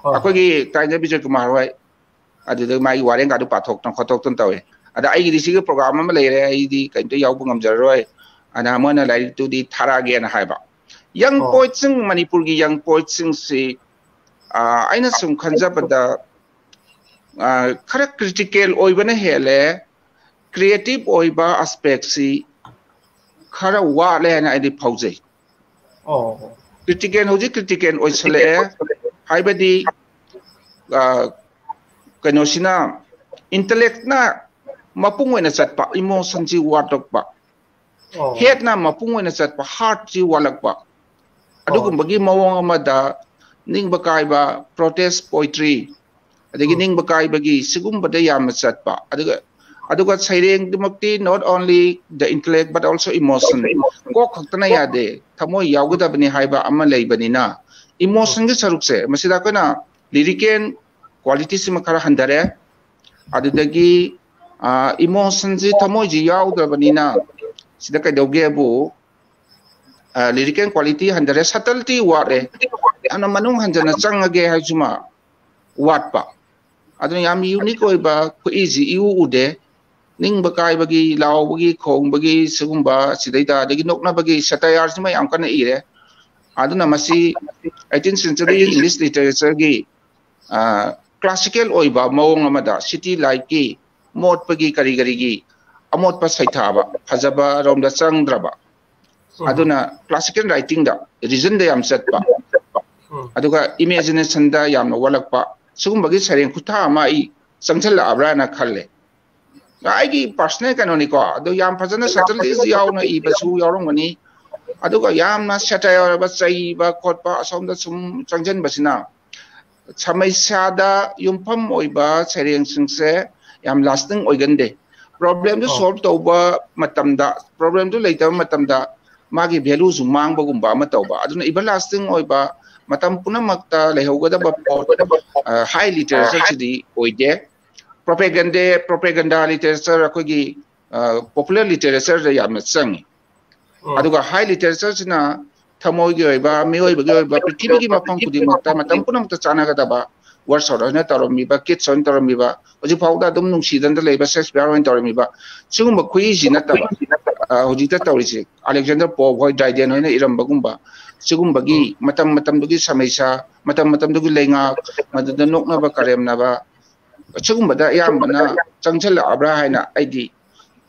ꯍꯣꯏ꯫ ꯑꯩꯈꯣꯏꯒꯤ ꯇꯥꯏꯅ ꯕꯤꯖꯣꯏ ꯀꯨꯃꯥꯔ ꯍꯣꯏ, ꯑꯗꯨꯗ ꯃꯥꯒꯤ ꯋꯥꯔꯦꯡꯒꯗꯨ ꯄꯥꯊꯣꯛꯇꯅ ꯈꯣꯠꯇꯣꯛꯇꯅ ꯇꯧꯋꯦ꯫ ꯑꯗ ꯑꯩꯒꯤꯗꯤ ꯁꯤꯒꯤ program ꯑꯃ ꯂꯩꯔꯦ, ꯑꯩꯗꯤ ꯀꯩꯝꯇ ꯌꯥꯎꯕ ꯉꯝꯖꯔꯔꯣꯏ, ꯑꯗ ꯃꯣꯏꯅ ꯂꯥꯏꯔꯤꯛꯇꯨꯗꯤ ꯊꯥꯔꯛꯑꯒꯦꯅ ꯍꯥꯏꯕ꯫ Young ꯑꯣ꯫ poet ꯁꯤꯡ, ꯃꯅꯤꯄꯨꯔꯒꯤ young poet ꯁꯤꯡꯁꯤ, ꯑ, ꯑꯩꯅ ꯁꯨꯝ ꯈꯟꯖꯕꯗ, ꯑ, ꯈꯔ critical ꯑꯣꯏꯕꯅ ꯍꯦꯜꯂꯦ, creative ꯑꯣꯏꯕ aspect ꯁꯤ ꯈꯔ ꯋꯥꯠꯂꯦ ꯍꯥꯏꯅ ꯑꯩꯗꯤ ꯐꯥꯎꯖꯩ꯫ ꯑꯣ꯫ Critical, ꯍꯧꯖꯤꯛ critical ꯑꯣꯏꯁꯜꯂꯛꯑꯦ ꯍꯥꯏꯕꯗꯤ, ꯑ, ꯀꯩꯅꯣꯁꯤꯅ, intellect ꯅ ꯃꯄꯨꯡ ꯑꯣꯏꯅ ꯆꯠꯄ, emotion ꯁꯤ ꯋꯥꯠꯂꯛꯄ, ꯑꯣ꯫ head ꯅ ꯃꯄꯨꯡ ꯑꯣꯏꯅ ꯆꯠꯄ, heart ꯁꯤ ꯋꯥꯠꯂꯛꯄ, ꯑꯣ꯫ ꯑꯗꯨꯒꯨꯝꯕꯒꯤ ꯃꯑꯣꯡ ꯑꯃꯗ ꯅꯤꯡꯕ ꯀꯥꯏꯕ, protest poetry, ꯑꯗꯒꯤ ꯎꯝ꯫ ꯅꯤꯡꯕ ꯀꯥꯏꯕꯒꯤ ꯁꯤꯒꯨꯝꯕꯗ ꯌꯥꯝꯅ ꯆꯠꯄ, ꯑꯗꯨꯒ, ꯑꯗꯨꯒ ꯁꯩꯔꯦꯡꯗꯨꯃꯛꯇꯤ not only the intellect but also emotion, ꯀꯣꯛ ꯈꯛꯇꯅ ꯌꯥꯗꯦ, ꯊꯃꯣꯏ ꯌꯥꯎꯒꯗꯕꯅꯤ ꯍꯥꯏꯕ ꯑꯃ ꯂꯩꯕꯅꯤꯅ, emotion ꯒꯤ ꯁꯔꯨꯛꯁꯦ ꯃꯁꯤꯗ ꯑꯩꯈꯣꯏꯅ lyrical quality ꯁꯤꯃ ꯈꯔ ꯍꯟꯊꯔꯦ꯫ ꯑꯗꯨꯗꯒꯤ, ꯑ, emotion ꯁꯤ, ꯊꯃꯣꯏꯁꯤ ꯌꯥꯎꯗ꯭ꯔꯕꯅꯤꯅ ꯁꯤꯗ ꯀꯩꯗꯧꯒꯦꯕꯨ, ꯑ, lyrical quality ꯍꯟꯊꯔꯦ, subtlety ꯋꯥꯠꯂꯦ, ꯌꯥꯝꯅ ꯃꯅꯨꯡ ꯍꯟꯖꯟꯅ ꯆꯪꯉꯒꯦ ꯍꯥꯏꯁꯤꯃ ꯋꯥꯠꯄ꯫ ꯑꯗꯨꯅ ꯌꯥꯝ unique ꯑꯣꯏꯕ ꯈꯨꯏꯁꯤ ꯏꯎ ꯎꯗꯦ꯫ ꯅꯤꯡꯕ ꯀꯥꯏꯕꯒꯤ, ꯂꯥꯎꯕꯒꯤ, ꯈꯣꯡꯕꯒꯤ, ꯁꯤꯒꯨꯝꯕ, ꯁꯤꯗꯩꯗ, ꯑꯗꯒꯤ ꯅꯣꯛꯅꯕꯒꯤ satire ꯁꯤꯃ ꯌꯥꯝ ꯀꯟꯅ ꯏꯔꯦ꯫ ꯑꯗꯨꯅ ꯃꯁꯤ eighteenth century English literature ꯒꯤ, ꯑ, classical ꯑꯣꯏꯕ ꯃꯑꯣꯡ ꯑꯃꯗ city life ꯀꯤ ꯃꯣꯠꯄꯒꯤ ꯀꯔꯤ ꯀꯔꯤꯒꯤ ꯑꯃꯣꯠꯄ ꯁꯩꯊꯥꯕ, ꯐꯖꯕ ꯔꯣꯝꯗ ꯆꯪꯗ꯭ꯔꯕ, ꯑꯗꯨꯅ classical writingꯗ, reasonꯗ ꯌꯥꯝ ꯆꯠꯄ, ꯎꯝ꯫ ꯑꯗꯨꯒ imaginationꯗ ꯌꯥꯝꯅ ꯋꯥꯠꯂꯛꯄ, ꯁꯤꯒꯨꯝꯕꯒꯤ ꯁꯩꯔꯦꯡ ꯈꯨꯊꯥ ꯑꯃ ꯑꯩ ꯆꯪꯁꯤꯜꯂꯛꯑꯕ꯭ꯔꯥꯅ ꯈꯜꯂꯦ꯫ ꯑꯩꯒꯤ personal ꯀꯩꯅꯣꯅꯤꯀꯣ, ꯑꯗꯣ ꯌꯥꯝ ꯐꯖꯅ subtlety ꯌꯥꯎꯅ ꯏꯕꯁꯨ ꯌꯥꯎꯔꯝꯒꯅꯤ, ꯑꯗꯨꯒ ꯌꯥꯝꯅ satire ꯑꯣꯏꯕ, ꯆꯩꯕ ꯈꯣꯠꯄ, ꯑꯁꯣꯝꯗ ꯁꯨꯝ ꯆꯪꯁꯤꯟꯕꯁꯤꯅ ꯁꯃꯁ꯭ꯌꯥꯗ ꯌꯨꯝꯐꯝ ꯑꯣꯏꯕ ꯁꯩꯔꯦꯡꯁꯤꯡꯁꯦ ꯌꯥꯝ lasting ꯑꯣꯏꯒꯟꯗꯦ꯫ problemꯗꯨ ꯑꯣ꯫ solve ꯇꯧꯕ ꯃꯇꯝꯗ, problemꯗꯨ ꯂꯩꯇꯕ ꯃꯇꯝꯗ ꯃꯥꯒꯤ valueꯁꯨ ꯃꯥꯡꯕꯒꯨꯝꯕ ꯑꯃ ꯇꯧꯕ, ꯑꯗꯨꯅ everlasting ꯑꯣꯏꯕ, ꯃꯇꯝ ꯄꯨꯝꯅꯃꯛꯇ ꯂꯩꯍꯧꯒꯗꯕ ꯄꯣꯠ, ꯑ, high literatureꯁꯤꯗꯤ ꯑꯣꯏꯗꯦ꯫ propaganda, propaganda literature ꯑꯩꯈꯣꯏꯒꯤ, ꯑ, popular literatureꯗ ꯌꯥꯝꯅ ꯆꯪꯉꯤ꯫ ꯎꯝ꯫ ꯑꯗꯨꯒ high literatureꯁꯤꯅ ꯊꯃꯣꯏꯒꯤ ꯑꯣꯏꯕ, ꯃꯤꯑꯣꯏꯕꯒꯤ ꯑꯣꯏꯕ, ꯄ꯭ꯔꯤꯊꯤꯕꯤꯒꯤ ꯃꯐꯝ ꯈꯨꯗꯤꯡꯃꯛꯇ ꯃꯇꯝ ꯄꯨꯝꯅꯃꯛꯇ ꯆꯥꯟꯅꯒꯗꯕ, Wordsworth ꯍꯣꯏꯅ ꯇꯧꯔꯝꯃꯤꯕ, Keats ꯍꯣꯏꯅ ꯇꯧꯔꯝꯃꯤꯕ, ꯍꯧꯖꯤꯛ ꯐꯥꯎꯗ ꯑꯗꯨꯝ ꯅꯨꯡꯁꯤꯗꯅ ꯂꯩꯕ Shakespeare ꯍꯣꯏꯅ ꯇꯧꯔꯝꯃꯤꯕ, ꯁꯤꯒꯨꯝꯕ ꯈꯨꯍꯤꯁꯤ ꯅꯠꯇꯕ, ꯑ, ꯍꯧꯖꯤꯛꯇ ꯇꯧꯔꯤꯁꯦ, Alexander Pope ꯍꯣꯏ, Dryden ꯍꯣꯏꯅ ꯏꯔꯝꯕꯒꯨꯝꯕ, ꯁꯤꯒꯨꯝꯕꯒꯤ ꯎꯝ꯫ ꯃꯇꯝ ꯃꯇꯝꯗꯨꯒꯤ ꯁꯃꯁ꯭ꯌꯥ, ꯃꯇꯝ ꯃꯇꯝꯗꯨꯒꯤ ꯂꯩꯉꯥꯛ, ꯃꯗꯨꯗ ꯅꯣꯛꯅꯕ ꯀꯔꯦꯝꯅꯕ, ꯁꯤꯒꯨꯝꯕꯗ ꯑꯌꯥꯝꯕꯅ ꯆꯪꯁꯤꯜꯂꯛꯑꯕ꯭ꯔꯥ ꯍꯥꯏꯅ ꯑꯩꯗꯤ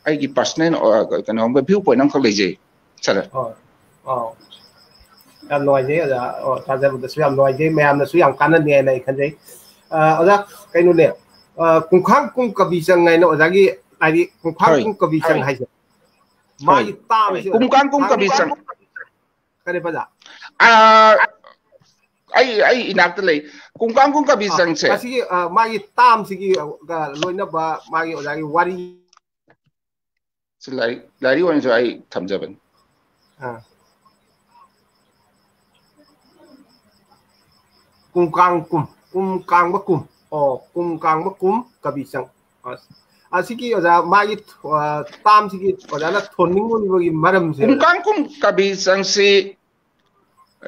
ꯑꯩꯒꯤ personal, ꯑ, ꯀꯩꯅꯣ ꯑꯃ, view point ꯑꯃꯈꯛ ꯂꯩꯖꯩ, sir꯫ ꯍꯣꯏ꯫ ꯑꯥꯎ꯫ ꯌꯥꯝ ꯅꯨꯡꯉꯥꯏꯖꯩ ꯑꯣꯖꯥ꯫ ꯑꯣ, ꯇꯥꯖꯕꯗꯁꯨ ꯌꯥꯝ ꯅꯨꯡꯉꯥꯏꯖꯩ, ꯃꯌꯥꯝꯅꯁꯨ ꯌꯥꯝ ꯀꯥꯟꯅꯅꯤ ꯍꯥꯏꯅ ꯑꯩ ꯈꯟꯖꯩ꯫ ꯑ, ꯑꯣꯖꯥ, ꯀꯩꯅꯣꯅꯦ, ꯑ, ꯀꯨꯡꯈꯥꯡ ꯀꯨꯝ ꯀꯕꯤ ꯆꯪ ꯍꯥꯏꯅ ꯑꯣꯖꯥꯒꯤ, ꯍꯥꯏꯗꯤ ꯀꯨꯡꯈꯥꯡ ꯍꯣꯏ꯫ ꯀꯨꯝ ꯀꯕꯤ ꯆꯪ ꯍꯥꯏꯁꯦ, ꯃꯥꯒꯤ ꯇꯥꯝꯁꯦ ꯑꯣꯖꯥ, ꯀꯨꯝꯈꯥꯡ ꯀꯨꯝ ꯀꯨꯡꯈꯥꯡ ꯀꯕꯤ ꯆꯪ꯫ ꯀꯔꯤ ꯄꯖꯥ? ꯑ, ꯑꯩ, ꯑꯩ ꯏꯅꯥꯛꯇ ꯂꯩ꯫ ꯀꯨꯡꯈꯥꯡ ꯀꯨꯝ ꯀꯕꯤ ꯑ, ꯆꯪꯁꯦ꯫ ꯑꯁꯤꯒꯤ, ꯑ, ꯃꯥꯒꯤ ꯇꯥꯝꯁꯤꯒꯤ, ꯑ, ꯂꯣꯏꯅꯕ ꯃꯥꯒꯤ ꯑꯣꯖꯥꯒꯤ ꯋꯥꯔꯤ꯫ ꯁꯤ ꯂꯥꯏꯔꯤꯛ, ꯂꯥꯏꯔꯤꯛ ꯑꯣꯏꯅꯁꯨ ꯑꯩ ꯊꯝꯖꯕꯅꯤ꯫ ꯑ꯫ ꯀꯨꯝ ꯀꯥꯡ ꯀꯨꯝ, ꯀꯨꯝ ꯀꯥꯡꯕ ꯀꯨꯝ꯫ ꯑꯣ, ꯀꯨꯝ ꯀꯥꯡꯕ ꯀꯨꯝ ꯀꯕꯤ ꯆꯪ꯫ ꯑꯁ, ꯑꯁꯤꯒꯤ ꯑꯣꯖꯥ, ꯃꯥꯒꯤ, ꯑ, ꯇꯥꯝꯁꯤꯒꯤ ꯑꯣꯖꯥꯅ ꯊꯣꯟꯅꯤꯡꯉꯤꯕꯒꯤ ꯃꯔꯝꯁꯦ, ꯑꯣꯖꯥ꯫ ꯀꯨꯡꯀꯥꯡ ꯀꯨꯝ ꯀꯕꯤ ꯆꯪꯁꯤ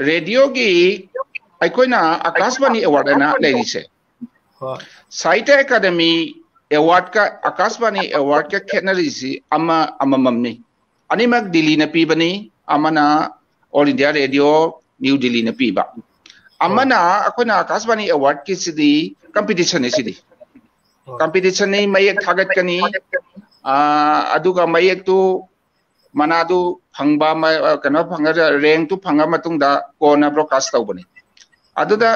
radioꯒꯤ, ꯑꯩꯈꯣꯏꯅ Akashvani Award ꯍꯥꯏꯅ ꯂꯩꯔꯤꯁꯦ꯫ ꯍꯣꯏ꯫ Sahitya Akademi Awardꯀ Akashvani Awardꯀ ꯈꯦꯠꯅꯔꯤꯁꯤ ꯑꯃ ꯑꯃꯃꯝꯅꯤ꯫ ꯑꯅꯤꯃꯛ ꯗꯤꯜꯂꯤꯅ ꯄꯤꯕꯅꯤ, ꯑꯃꯅ All India Radio New Delhiꯅ ꯄꯤꯕ꯫ ꯑꯃꯅ ꯑꯩꯈꯣꯏꯅ Akashvani Awardꯀꯤꯁꯤꯗꯤ competitionꯅꯤ ꯁꯤꯗꯤ꯫ ꯀꯝꯄꯤꯇꯤꯁꯟꯅꯤ, ꯃꯌꯦꯛ ꯊꯥꯒꯠꯀꯅꯤ, ꯑꯗꯨꯒ ꯃꯌꯦꯛꯇꯨ ꯃꯅꯥꯗꯨ ꯐꯪꯕ, ꯀꯩꯅꯣ ꯐꯪꯉ, ꯔꯦꯡꯛꯇꯨ ꯐꯪꯉ ꯃꯇꯨꯡꯗ ꯀꯣꯟꯅ ꯕ꯭ꯔꯣꯗꯀꯥꯁ ꯇꯧꯕꯅꯤ꯫ ꯑꯗꯨꯗ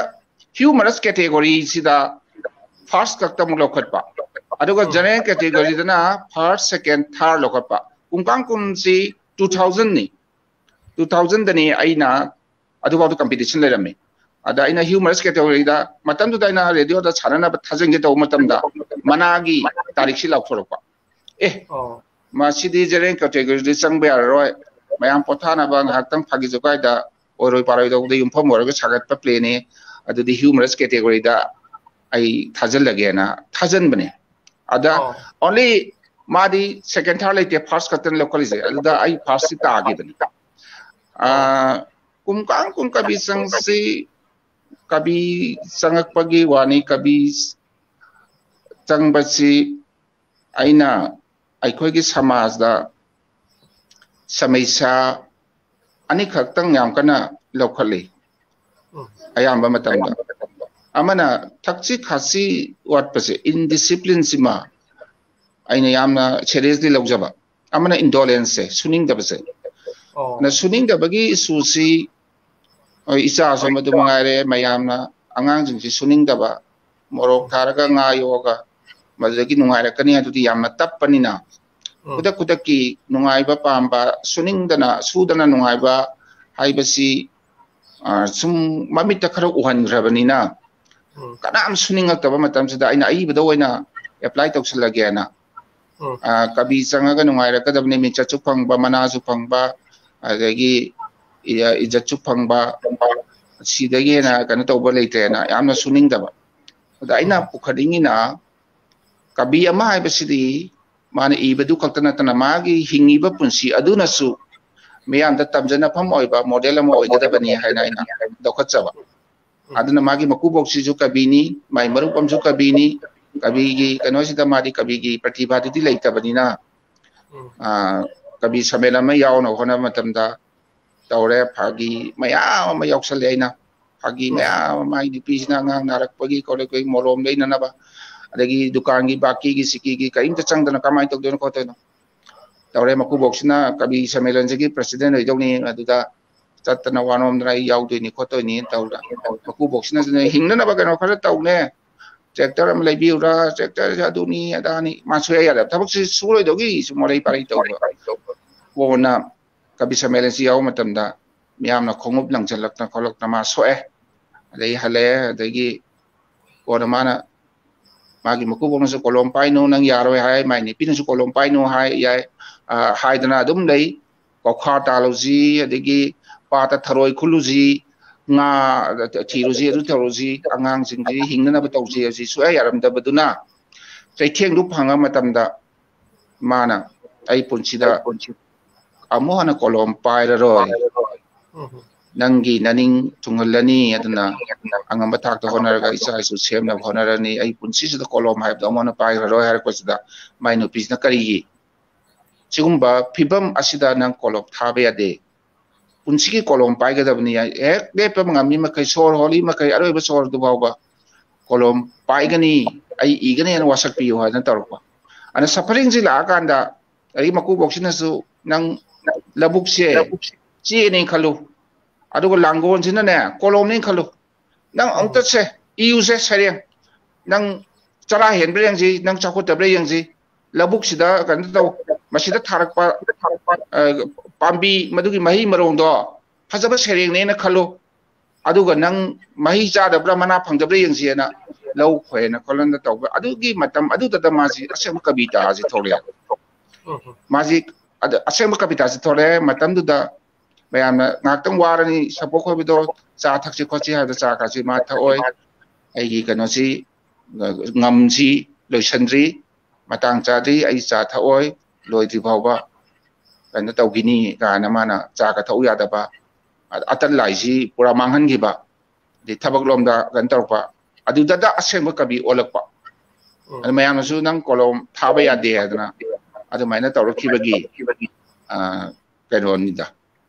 ꯍ꯭ꯌꯨꯃꯔꯁ ꯀꯦꯇꯦꯒꯣꯔꯤꯁꯤꯗ ꯐꯥꯔꯁ ꯈꯛꯇ ꯑꯃꯨꯛ ꯂꯧꯈꯠꯄ, ꯑꯗꯨꯒ ꯖꯦꯅꯔꯦꯜ ꯀꯦꯇꯦꯒꯣꯔꯤꯗꯅ ꯐꯥꯔꯁ, ꯁꯦꯀꯦꯟ, ꯊꯥꯔꯠ ꯂꯧꯈꯠꯄ꯫ ꯀꯨꯝꯀꯥꯡ ꯀꯨꯝꯁꯤ ꯇꯨ ꯊꯥꯎꯖꯟꯅꯤ꯫ ꯇꯨ ꯊꯥꯎꯖꯟꯗꯅꯤ ꯑꯩꯅ ꯑꯗꯨꯐꯥꯎꯗ ꯀꯝꯄꯤꯇꯤꯁꯟ ꯂꯩꯔꯝꯃꯤ꯫ ꯑꯗ ꯑꯩꯅ ꯍ꯭ꯌꯨꯃꯔꯁ ꯀꯦꯇꯦꯒꯣꯔꯤꯗ, ꯃꯇꯝꯗꯨꯗ ꯑꯩꯅ ꯔꯦꯗꯤꯑꯣꯗ ꯁꯥꯟꯅꯅꯕ ꯊꯥꯖꯤꯟꯒꯦ ꯇꯧꯕ ꯃꯇꯝꯗ ꯃꯅꯥꯒꯤ ꯇꯥꯔꯤꯛꯁꯤ ꯂꯥꯎꯊꯣꯔꯛꯄ꯫ ꯑꯦ, ꯃꯁꯤꯗꯤ ꯖꯦꯅꯔꯦꯜ ꯀꯦꯇꯦꯒꯣꯔꯤꯗꯤ ꯆꯪꯕ ꯌꯥꯔꯔꯣꯏ, ꯃꯌꯥꯝ ꯄꯣꯊꯥꯅꯕ ꯉꯥꯏꯍꯥꯛꯇꯪ ꯐꯥꯒꯤ ꯖꯣꯒꯥꯏꯗ ꯑꯣꯏꯔꯣꯏ ꯄꯥꯔꯣꯏꯗꯧꯕꯗ ꯌꯨꯝꯐꯝ ꯑꯣꯏꯔꯒ ꯁꯥꯒꯠꯄ ꯄ꯭ꯂꯦꯅꯤ, ꯑꯗꯨꯗꯤ ꯍ꯭ꯌꯨꯃꯔꯁ ꯀꯦꯇꯦꯒꯣꯔꯤꯗ ꯑꯩ ꯊꯥꯖꯤꯜꯂꯒꯦꯅ ꯊꯥꯖꯤꯟꯕꯅꯦ꯫ ꯑꯗ ꯑꯣꯟꯂꯤ ꯃꯥꯗꯤ ꯁꯦꯀꯦꯟ ꯊꯥꯔꯠ ꯂꯩꯇꯦ, ꯐꯥꯔꯁ ꯈꯛꯇꯅ ꯂꯧꯈꯠꯂꯤꯁꯦ꯫ ꯑꯗꯨꯗ ꯑꯩ ꯐꯥꯔꯁꯁꯤ ꯇꯥꯈꯤꯕꯅꯤ꯫ ꯀꯨꯝꯀꯥꯡ ꯀꯨꯝ ꯀꯕꯤ ꯆꯪꯁꯤ, ꯀꯕꯤ ꯆꯪꯉꯛꯄꯒꯤ ꯋꯥꯅꯤ꯫ ꯀꯕꯤ ꯆꯪꯕꯁꯤ ꯑꯩꯅ ꯑꯩꯈꯣꯏꯒꯤ ꯁꯃꯥꯖꯗ ꯁꯃꯩꯁꯥ ꯑꯅꯤꯈꯛꯇꯪ ꯌꯥꯝ ꯀꯟꯅ ꯂꯧꯈꯠꯂꯤ ꯑꯌꯥꯝꯕ ꯃꯇꯝꯗ꯫ ꯑꯃꯅ ꯊꯛꯁꯤ ꯈꯥꯁꯤ ꯋꯥꯠꯄꯁꯦ, ꯏꯟꯗꯤꯁꯤꯄ꯭ꯂꯤꯟꯁꯤꯃ ꯑꯩꯅ ꯌꯥꯝꯅ ꯁꯦꯔꯤꯌꯁꯂꯤ ꯂꯧꯖꯕ꯫ ꯑꯃꯅ ꯏꯟꯗꯣꯂꯦꯟꯁꯁꯦ, ꯁꯨꯅꯤꯡꯗꯕꯁꯦ꯫ ꯅ ꯁꯨꯅꯤꯡꯗꯕꯒꯤ ꯏꯁꯨꯁꯤ, ꯍꯣꯏ, ꯏꯆꯥꯁꯨ ꯃꯗꯨ ꯃꯉꯥꯏꯔꯦ, ꯃꯌꯥꯝꯅ ꯑꯉꯥꯡꯁꯤꯡꯁꯤ ꯁꯨꯅꯤꯡꯗꯕ, ꯃꯣꯔꯣꯛ ꯊꯥꯔꯒ ꯉꯥ ꯌꯣꯛꯑꯒ ꯃꯗꯨꯗꯒꯤ ꯅꯨꯡꯉꯥꯏꯔꯛꯀꯅꯤ꯫ ꯑꯗꯨꯗꯤ ꯌꯥꯝꯅ ꯇꯞꯄꯅꯤꯅ ꯈꯨꯗꯛ ꯈꯨꯗꯛꯀꯤ ꯅꯨꯡꯉꯥꯏꯕ ꯄꯥꯝꯕ, ꯁꯨꯅꯤꯡꯗꯅ ꯁꯨꯗꯅ ꯅꯨꯡꯉꯥꯏꯕ ꯍꯥꯏꯕꯁꯤ ꯁꯨꯝ ꯃꯃꯤꯠꯇ ꯈꯔ ꯎꯍꯟꯈ꯭ꯔꯕꯅꯤꯅ ꯀꯅꯥꯝ ꯁꯨꯅꯤꯡꯉꯛꯇꯕ ꯃꯇꯝꯁꯤꯗ ꯑꯩꯅ ꯑꯏꯕꯗ ꯑꯣꯏꯅ ꯑꯦꯄ꯭ꯂꯥꯏ ꯇꯧꯁꯤꯜꯂꯒꯦꯅ꯫ ꯀꯕꯤ ꯆꯪꯉꯒ ꯅꯨꯡꯉꯥꯏꯔꯛꯀꯗꯕꯅꯤ, ꯃꯤꯡꯆꯠꯁꯨ ꯐꯪꯕ, ꯃꯅꯥꯁꯨ ꯐꯪꯕ, ꯑꯗꯒꯤ ꯏꯖꯠꯁꯨ ꯐꯪꯕ, ꯁꯤꯗꯒꯤ ꯍꯦꯟꯅ ꯀꯩꯅꯣ ꯇꯧꯕ ꯂꯩꯇ꯭ꯔꯦꯅ ꯌꯥꯝꯅ ꯁꯨꯅꯤꯡꯗꯕ꯫ ꯑꯗ ꯑꯩꯅ ꯄꯨꯈꯠꯅꯤꯡꯉꯤꯅ, ꯀꯕꯤ ꯑꯃ ꯍꯥꯏꯕꯁꯤꯗꯤ ꯃꯥꯅ ꯏꯕꯗꯨ ꯈꯛꯇ ꯅꯠꯇꯅ ꯃꯥꯒꯤ ꯍꯤꯡꯉꯤꯕ ꯄꯨꯟꯁꯤ ꯑꯗꯨꯅꯁꯨ ꯃꯤꯌꯥꯝꯗ ꯇꯝꯖꯅꯐꯝ ꯑꯣꯏꯕ ꯃꯣꯗꯦꯜ ꯑꯃ ꯑꯣꯏꯒꯗꯕꯅꯤ ꯍꯥꯏꯅ ꯑꯩꯅ ꯂꯧꯈꯠꯆꯕ꯫ ꯑꯗꯨꯅ ꯃꯥꯒꯤ ꯃꯀꯨꯕꯣꯛꯁꯤꯁꯨ ꯀꯕꯤꯅꯤ, ꯃꯥꯒꯤ ꯃꯔꯨꯞ ꯑꯃꯁꯨ ꯀꯕꯤꯅꯤ꯫ ꯀꯕꯤꯒꯤ ꯀꯩꯅꯣꯁꯤꯗ ꯃꯥꯗꯤ ꯀꯕꯤꯒꯤ ꯄ꯭ꯔꯇꯤꯚꯥꯗꯨꯗꯤ ꯂꯩꯇꯕꯅꯤꯅ, ꯀꯕꯤ ꯁꯝꯃꯦꯂꯟ ꯑꯃ ꯌꯥꯎꯅꯕ ꯍꯣꯠꯅꯕ ꯃꯇꯝꯗ ꯇꯧꯔꯦ, ꯐꯥꯒꯤ ꯃꯌꯥꯝ ꯑꯃ ꯌꯥꯎꯁꯜꯂꯦ ꯑꯩꯅ꯫ ꯐꯥꯒꯤ ꯃꯌꯥꯝ ꯑꯃ, ꯃꯥꯒꯤ ꯅꯨꯄꯤꯁꯤꯅ ꯑꯉꯥꯡ ꯅꯥꯔꯛꯄꯒꯤ ꯈꯣꯠꯂꯛꯄꯒꯤ ꯃꯣꯂꯣꯝ ꯂꯩꯅꯅꯕ ꯑꯗꯒꯤ ꯗꯨꯀꯥꯟꯒꯤ ꯕꯥꯀꯤꯒꯤ ꯁꯤꯀꯤꯒꯤ ꯀꯔꯤꯝꯇ ꯆꯪꯗꯅ ꯀꯃꯥꯏꯅ ꯇꯧꯗꯣꯏꯅꯣ ꯈꯣꯠꯇꯣꯏꯅꯣ? ꯇꯧꯔꯦ, ꯃꯀꯨꯕꯣꯛꯁꯤꯅ ꯀꯕꯤ ꯁꯝꯃꯦꯂꯟꯁꯤꯒꯤ ꯄ꯭ꯔꯁꯤꯗꯦꯟ ꯑꯣꯏꯗꯧꯅꯤ, ꯑꯗꯨꯗ ꯆꯠꯇꯅ ꯋꯥꯅꯣꯝꯗꯅ ꯑꯩ ꯌꯥꯎꯗꯣꯏꯅꯤ ꯈꯣꯠꯇꯣꯏꯅꯤ ꯇꯧꯗꯅ꯫ ꯃꯀꯨꯕꯣꯛꯁꯤꯅꯁꯨꯅꯦ, ꯍꯤꯡꯅꯅꯕ ꯀꯩꯅꯣ ꯈꯔ ꯇꯧꯅꯦ, ꯇ꯭ꯔꯦꯛꯇꯔ ꯑꯃ ꯂꯩꯕꯤꯌꯨꯔꯥ, ꯇ꯭ꯔꯦꯛꯇꯔꯁꯦ ꯑꯗꯨꯅꯤ ꯑꯗꯥꯅꯤ, ꯃꯥ ꯁꯨꯡꯌꯥ ꯌꯥꯗꯕ ꯊꯕꯛꯁꯤ ꯁꯨꯔꯣꯏꯗꯧꯒꯤ ꯁꯨꯝ ꯃꯔꯩ ꯄꯥꯔꯩ ꯇꯧꯕ꯫ ꯀꯣꯟꯅ ꯀꯕꯤ ꯁꯝꯃꯦꯂꯟꯁꯤ ꯌꯥꯎꯕ ꯃꯇꯝꯗ ꯃꯤꯌꯥꯝꯅ ꯈꯣꯡꯎꯞ ꯂꯪꯁꯤꯜꯂꯛꯇꯅ ꯈꯣꯠꯂꯛꯇꯅ ꯃꯥ ꯁꯣꯛꯑꯦ꯫ ꯑꯗꯩ ꯍꯜꯂꯛꯑꯦ꯫ ꯑꯗꯒꯤ ꯀꯣꯟꯅ ꯃꯥꯅ ꯃꯥꯒꯤ ꯃꯀꯨꯕꯣꯛꯅꯁꯨ "ꯀꯣꯂꯣꯝ ꯄꯥꯏꯅꯨ, ꯅꯪ ꯌꯥꯔꯣꯏ" ꯍꯥꯏ, ꯃꯥꯏ ꯅꯨꯄꯤꯅꯁꯨ "ꯀꯣꯂꯣꯝ ꯄꯥꯏꯅꯨ" ꯍꯥꯏ, ꯌꯥꯏ, ꯑ, ꯍꯥꯏꯗꯅ ꯑꯗꯨꯝ ꯂꯩ꯫ ꯀꯧꯈꯥ ꯇꯥꯜꯂꯨꯁꯤ, ꯑꯗꯒꯤ ꯄꯥꯠꯇ ꯊꯔꯣꯏ ꯈꯨꯜꯂꯨꯁꯤ, ꯉꯥ ꯊꯤꯔꯨꯁꯤ, ꯑꯗꯨ ꯇꯧꯔꯨꯁꯤ, ꯑꯉꯥꯡꯁꯤꯡꯁꯤ ꯍꯤꯡꯅꯅꯕ ꯇꯧꯁꯤ ꯍꯥꯏꯁꯤ ꯁꯨꯡꯌꯥ ꯌꯥꯔꯝꯗꯕꯗꯨꯅ, ꯆꯩꯊꯦꯡꯗꯨ ꯐꯪꯉ ꯃꯇꯝꯗ ꯃꯥꯅ "ꯑꯩ ꯄꯨꯟꯁꯤꯗ ꯑꯃꯨꯛ ꯍꯟꯅ ꯀꯣꯂꯣꯝ ꯄꯥꯏꯔꯔꯣꯏ, ꯅꯪꯒꯤ ꯅꯅꯤꯡ ꯊꯨꯡꯍꯜꯂꯅꯤ, ꯑꯗꯨꯅ ꯑꯉꯝꯕ ꯊꯥꯛꯇ ꯍꯣꯠꯅꯔꯒ ꯏꯆꯥ ꯏꯁꯨ ꯁꯦꯝꯅꯕ ꯍꯣꯠꯅꯔꯅꯤ, ꯑꯩ ꯄꯨꯟꯁꯤꯁꯤꯗ ꯀꯣꯂꯣꯝ ꯍꯥꯏꯕꯗꯣ ꯑꯃꯨꯛ ꯍꯟꯅ ꯄꯥꯏꯈ꯭ꯔꯔꯣꯏ" ꯍꯥꯏꯔꯛꯄꯁꯤꯗ, ꯃꯥꯏ ꯅꯨꯄꯤꯁꯤꯅ "ꯀꯔꯤꯒꯤ? ꯁꯤꯒꯨꯝꯕ ꯐꯤꯕꯝ ꯑꯁꯤꯗ ꯅꯪ ꯀꯣꯂꯣꯝ ꯊꯥꯕ ꯌꯥꯗꯦ, ꯄꯨꯟꯁꯤꯒꯤ ꯀꯣꯂꯣꯝ ꯄꯥꯏꯒꯗꯕꯅꯤ, ꯍꯦꯛ ꯂꯦꯞꯄ ꯉꯝꯃꯤ ꯃꯈꯩ, ꯁꯣꯔ ꯍꯣꯜꯂꯤ ꯃꯈꯩ, ꯑꯔꯣꯏꯕ ꯁꯣꯔꯗꯨ ꯐꯥꯎꯕ ꯀꯣꯂꯣꯝ ꯄꯥꯏꯒꯅꯤ, ꯑꯩ ꯏꯒꯅꯤ" ꯍꯥꯏꯅ ꯋꯥꯁꯛꯄꯤꯌꯨ ꯍꯥꯏꯅ ꯇꯧꯔꯛꯄ꯫ ꯑꯗ ꯁꯐꯔꯤꯡꯁꯤ ꯂꯥꯛꯑꯀꯥꯟꯗ, ꯑꯗꯒꯤ ꯃꯀꯨꯕꯣꯛꯁꯤꯅꯁꯨ "ꯅꯪ ꯂꯧꯕꯨꯛꯁꯦ ꯆꯦꯅꯦ ꯈꯜꯂꯨ, ꯑꯗꯨꯒ ꯂꯥꯡꯒꯣꯜꯁꯤꯅꯅꯦ ꯀꯣꯂꯣꯝꯅꯦ ꯈꯜꯂꯨ, ꯅꯪ ꯑꯃꯨꯛꯇ ꯁꯦ, ꯏꯌꯨꯁꯦ ꯁꯩꯔꯦꯡ, ꯅꯪ ꯆꯔꯥ ꯍꯦꯟꯕ꯭ꯔꯥ ꯌꯦꯡꯁꯤ, ꯅꯪ ꯆꯥꯎꯈꯠꯇꯕ꯭ꯔꯥ ꯌꯦꯡꯁꯤ, ꯂꯧꯕꯨꯛꯁꯤꯗ ꯀꯩꯅꯣ ꯇꯧ, ꯃꯁꯤꯗ ꯊꯥꯔꯛꯄ, ꯑ, ꯄꯥꯝꯕꯤ ꯃꯗꯨꯒꯤ ꯃꯍꯩ ꯃꯔꯣꯡꯗꯣ ꯐꯖꯕ ꯁꯩꯔꯦꯡꯅꯦꯅ ꯈꯜꯂꯨ, ꯑꯗꯨꯒ ꯅꯪ ꯃꯍꯩ ꯆꯥꯗꯕ꯭ꯔꯥ, ꯃꯅꯥ ꯐꯪꯗꯕ꯭ꯔꯥ ꯌꯦꯡꯁꯤꯅ ꯂꯧ ꯈꯣꯏꯅ ꯈꯣꯠꯂꯅ ꯇꯧꯕ꯫ ꯑꯗꯨꯒꯤ ꯃꯇꯝ ꯑꯗꯨꯗꯇ ꯃꯥꯁꯤ ꯑꯁꯦꯡꯕ ꯀꯕꯤꯇꯥꯁꯤ ꯊꯣꯛꯂꯛꯑꯦ꯫ ꯃꯥꯁꯤ ꯑꯗ ꯑꯁꯦꯡꯕ ꯀꯕꯤꯇꯥꯁꯤ ꯊꯣꯛꯂꯛꯑꯦ꯫ ꯃꯇꯝꯗꯨꯗ ꯃꯌꯥꯝꯅ ꯉꯥꯏꯍꯥꯛꯇꯪ ꯋꯥꯔꯅꯤ, ꯁꯝꯄꯣꯛ ꯈꯣꯏꯕꯗꯣ, ꯆꯥ ꯊꯛꯁꯤ ꯈꯣꯠꯁꯤ ꯍꯥꯏꯕꯗ ꯆꯥ ꯀꯥꯁꯤ ꯃꯥ ꯊꯛꯑꯣꯏ꯫ "ꯑꯩꯒꯤ ꯀꯩꯅꯣꯁꯤ, ꯉꯝꯁꯤ ꯂꯣꯏꯁꯟꯗ꯭ꯔꯤ, ꯃꯇꯥꯡ ꯆꯥꯗ꯭ꯔꯤ, ꯑꯩ ꯆꯥ ꯊꯛꯑꯣꯏ, ꯂꯣꯏꯗ꯭ꯔꯤ ꯐꯥꯎꯕ ꯀꯩꯅꯣ ꯇꯧꯈꯤꯅꯤ" ꯀꯥꯏꯅ ꯃꯥꯅ ꯆꯥꯒ ꯊꯛꯎ ꯌꯥꯗꯕ, ꯑꯇꯜ ꯂꯥꯏꯁꯤ ꯄꯨꯔꯥ ꯃꯥꯡꯍꯟꯈꯤꯕ, ꯑꯗꯩ ꯊꯕꯛ ꯂꯣꯝꯗ ꯀꯩꯅꯣ ꯇꯧꯔꯛꯄ, ꯑꯗꯨꯗꯇ ꯑꯁꯦꯡꯕ ꯀꯕꯤ ꯑꯣꯜꯂꯛꯄ꯫ ꯑꯗꯨ ꯃꯌꯥꯝꯅꯁꯨ "ꯅꯪ ꯀꯣꯂꯣꯝ ꯊꯥꯕ ꯌꯥꯗꯦ" ꯍꯥꯏꯗꯅ ꯑꯗꯨꯃꯥꯏꯅ ꯇꯧꯔꯛꯈꯤꯕꯒꯤ, ꯑ, ꯀꯩꯅꯣꯅꯤꯗ꯫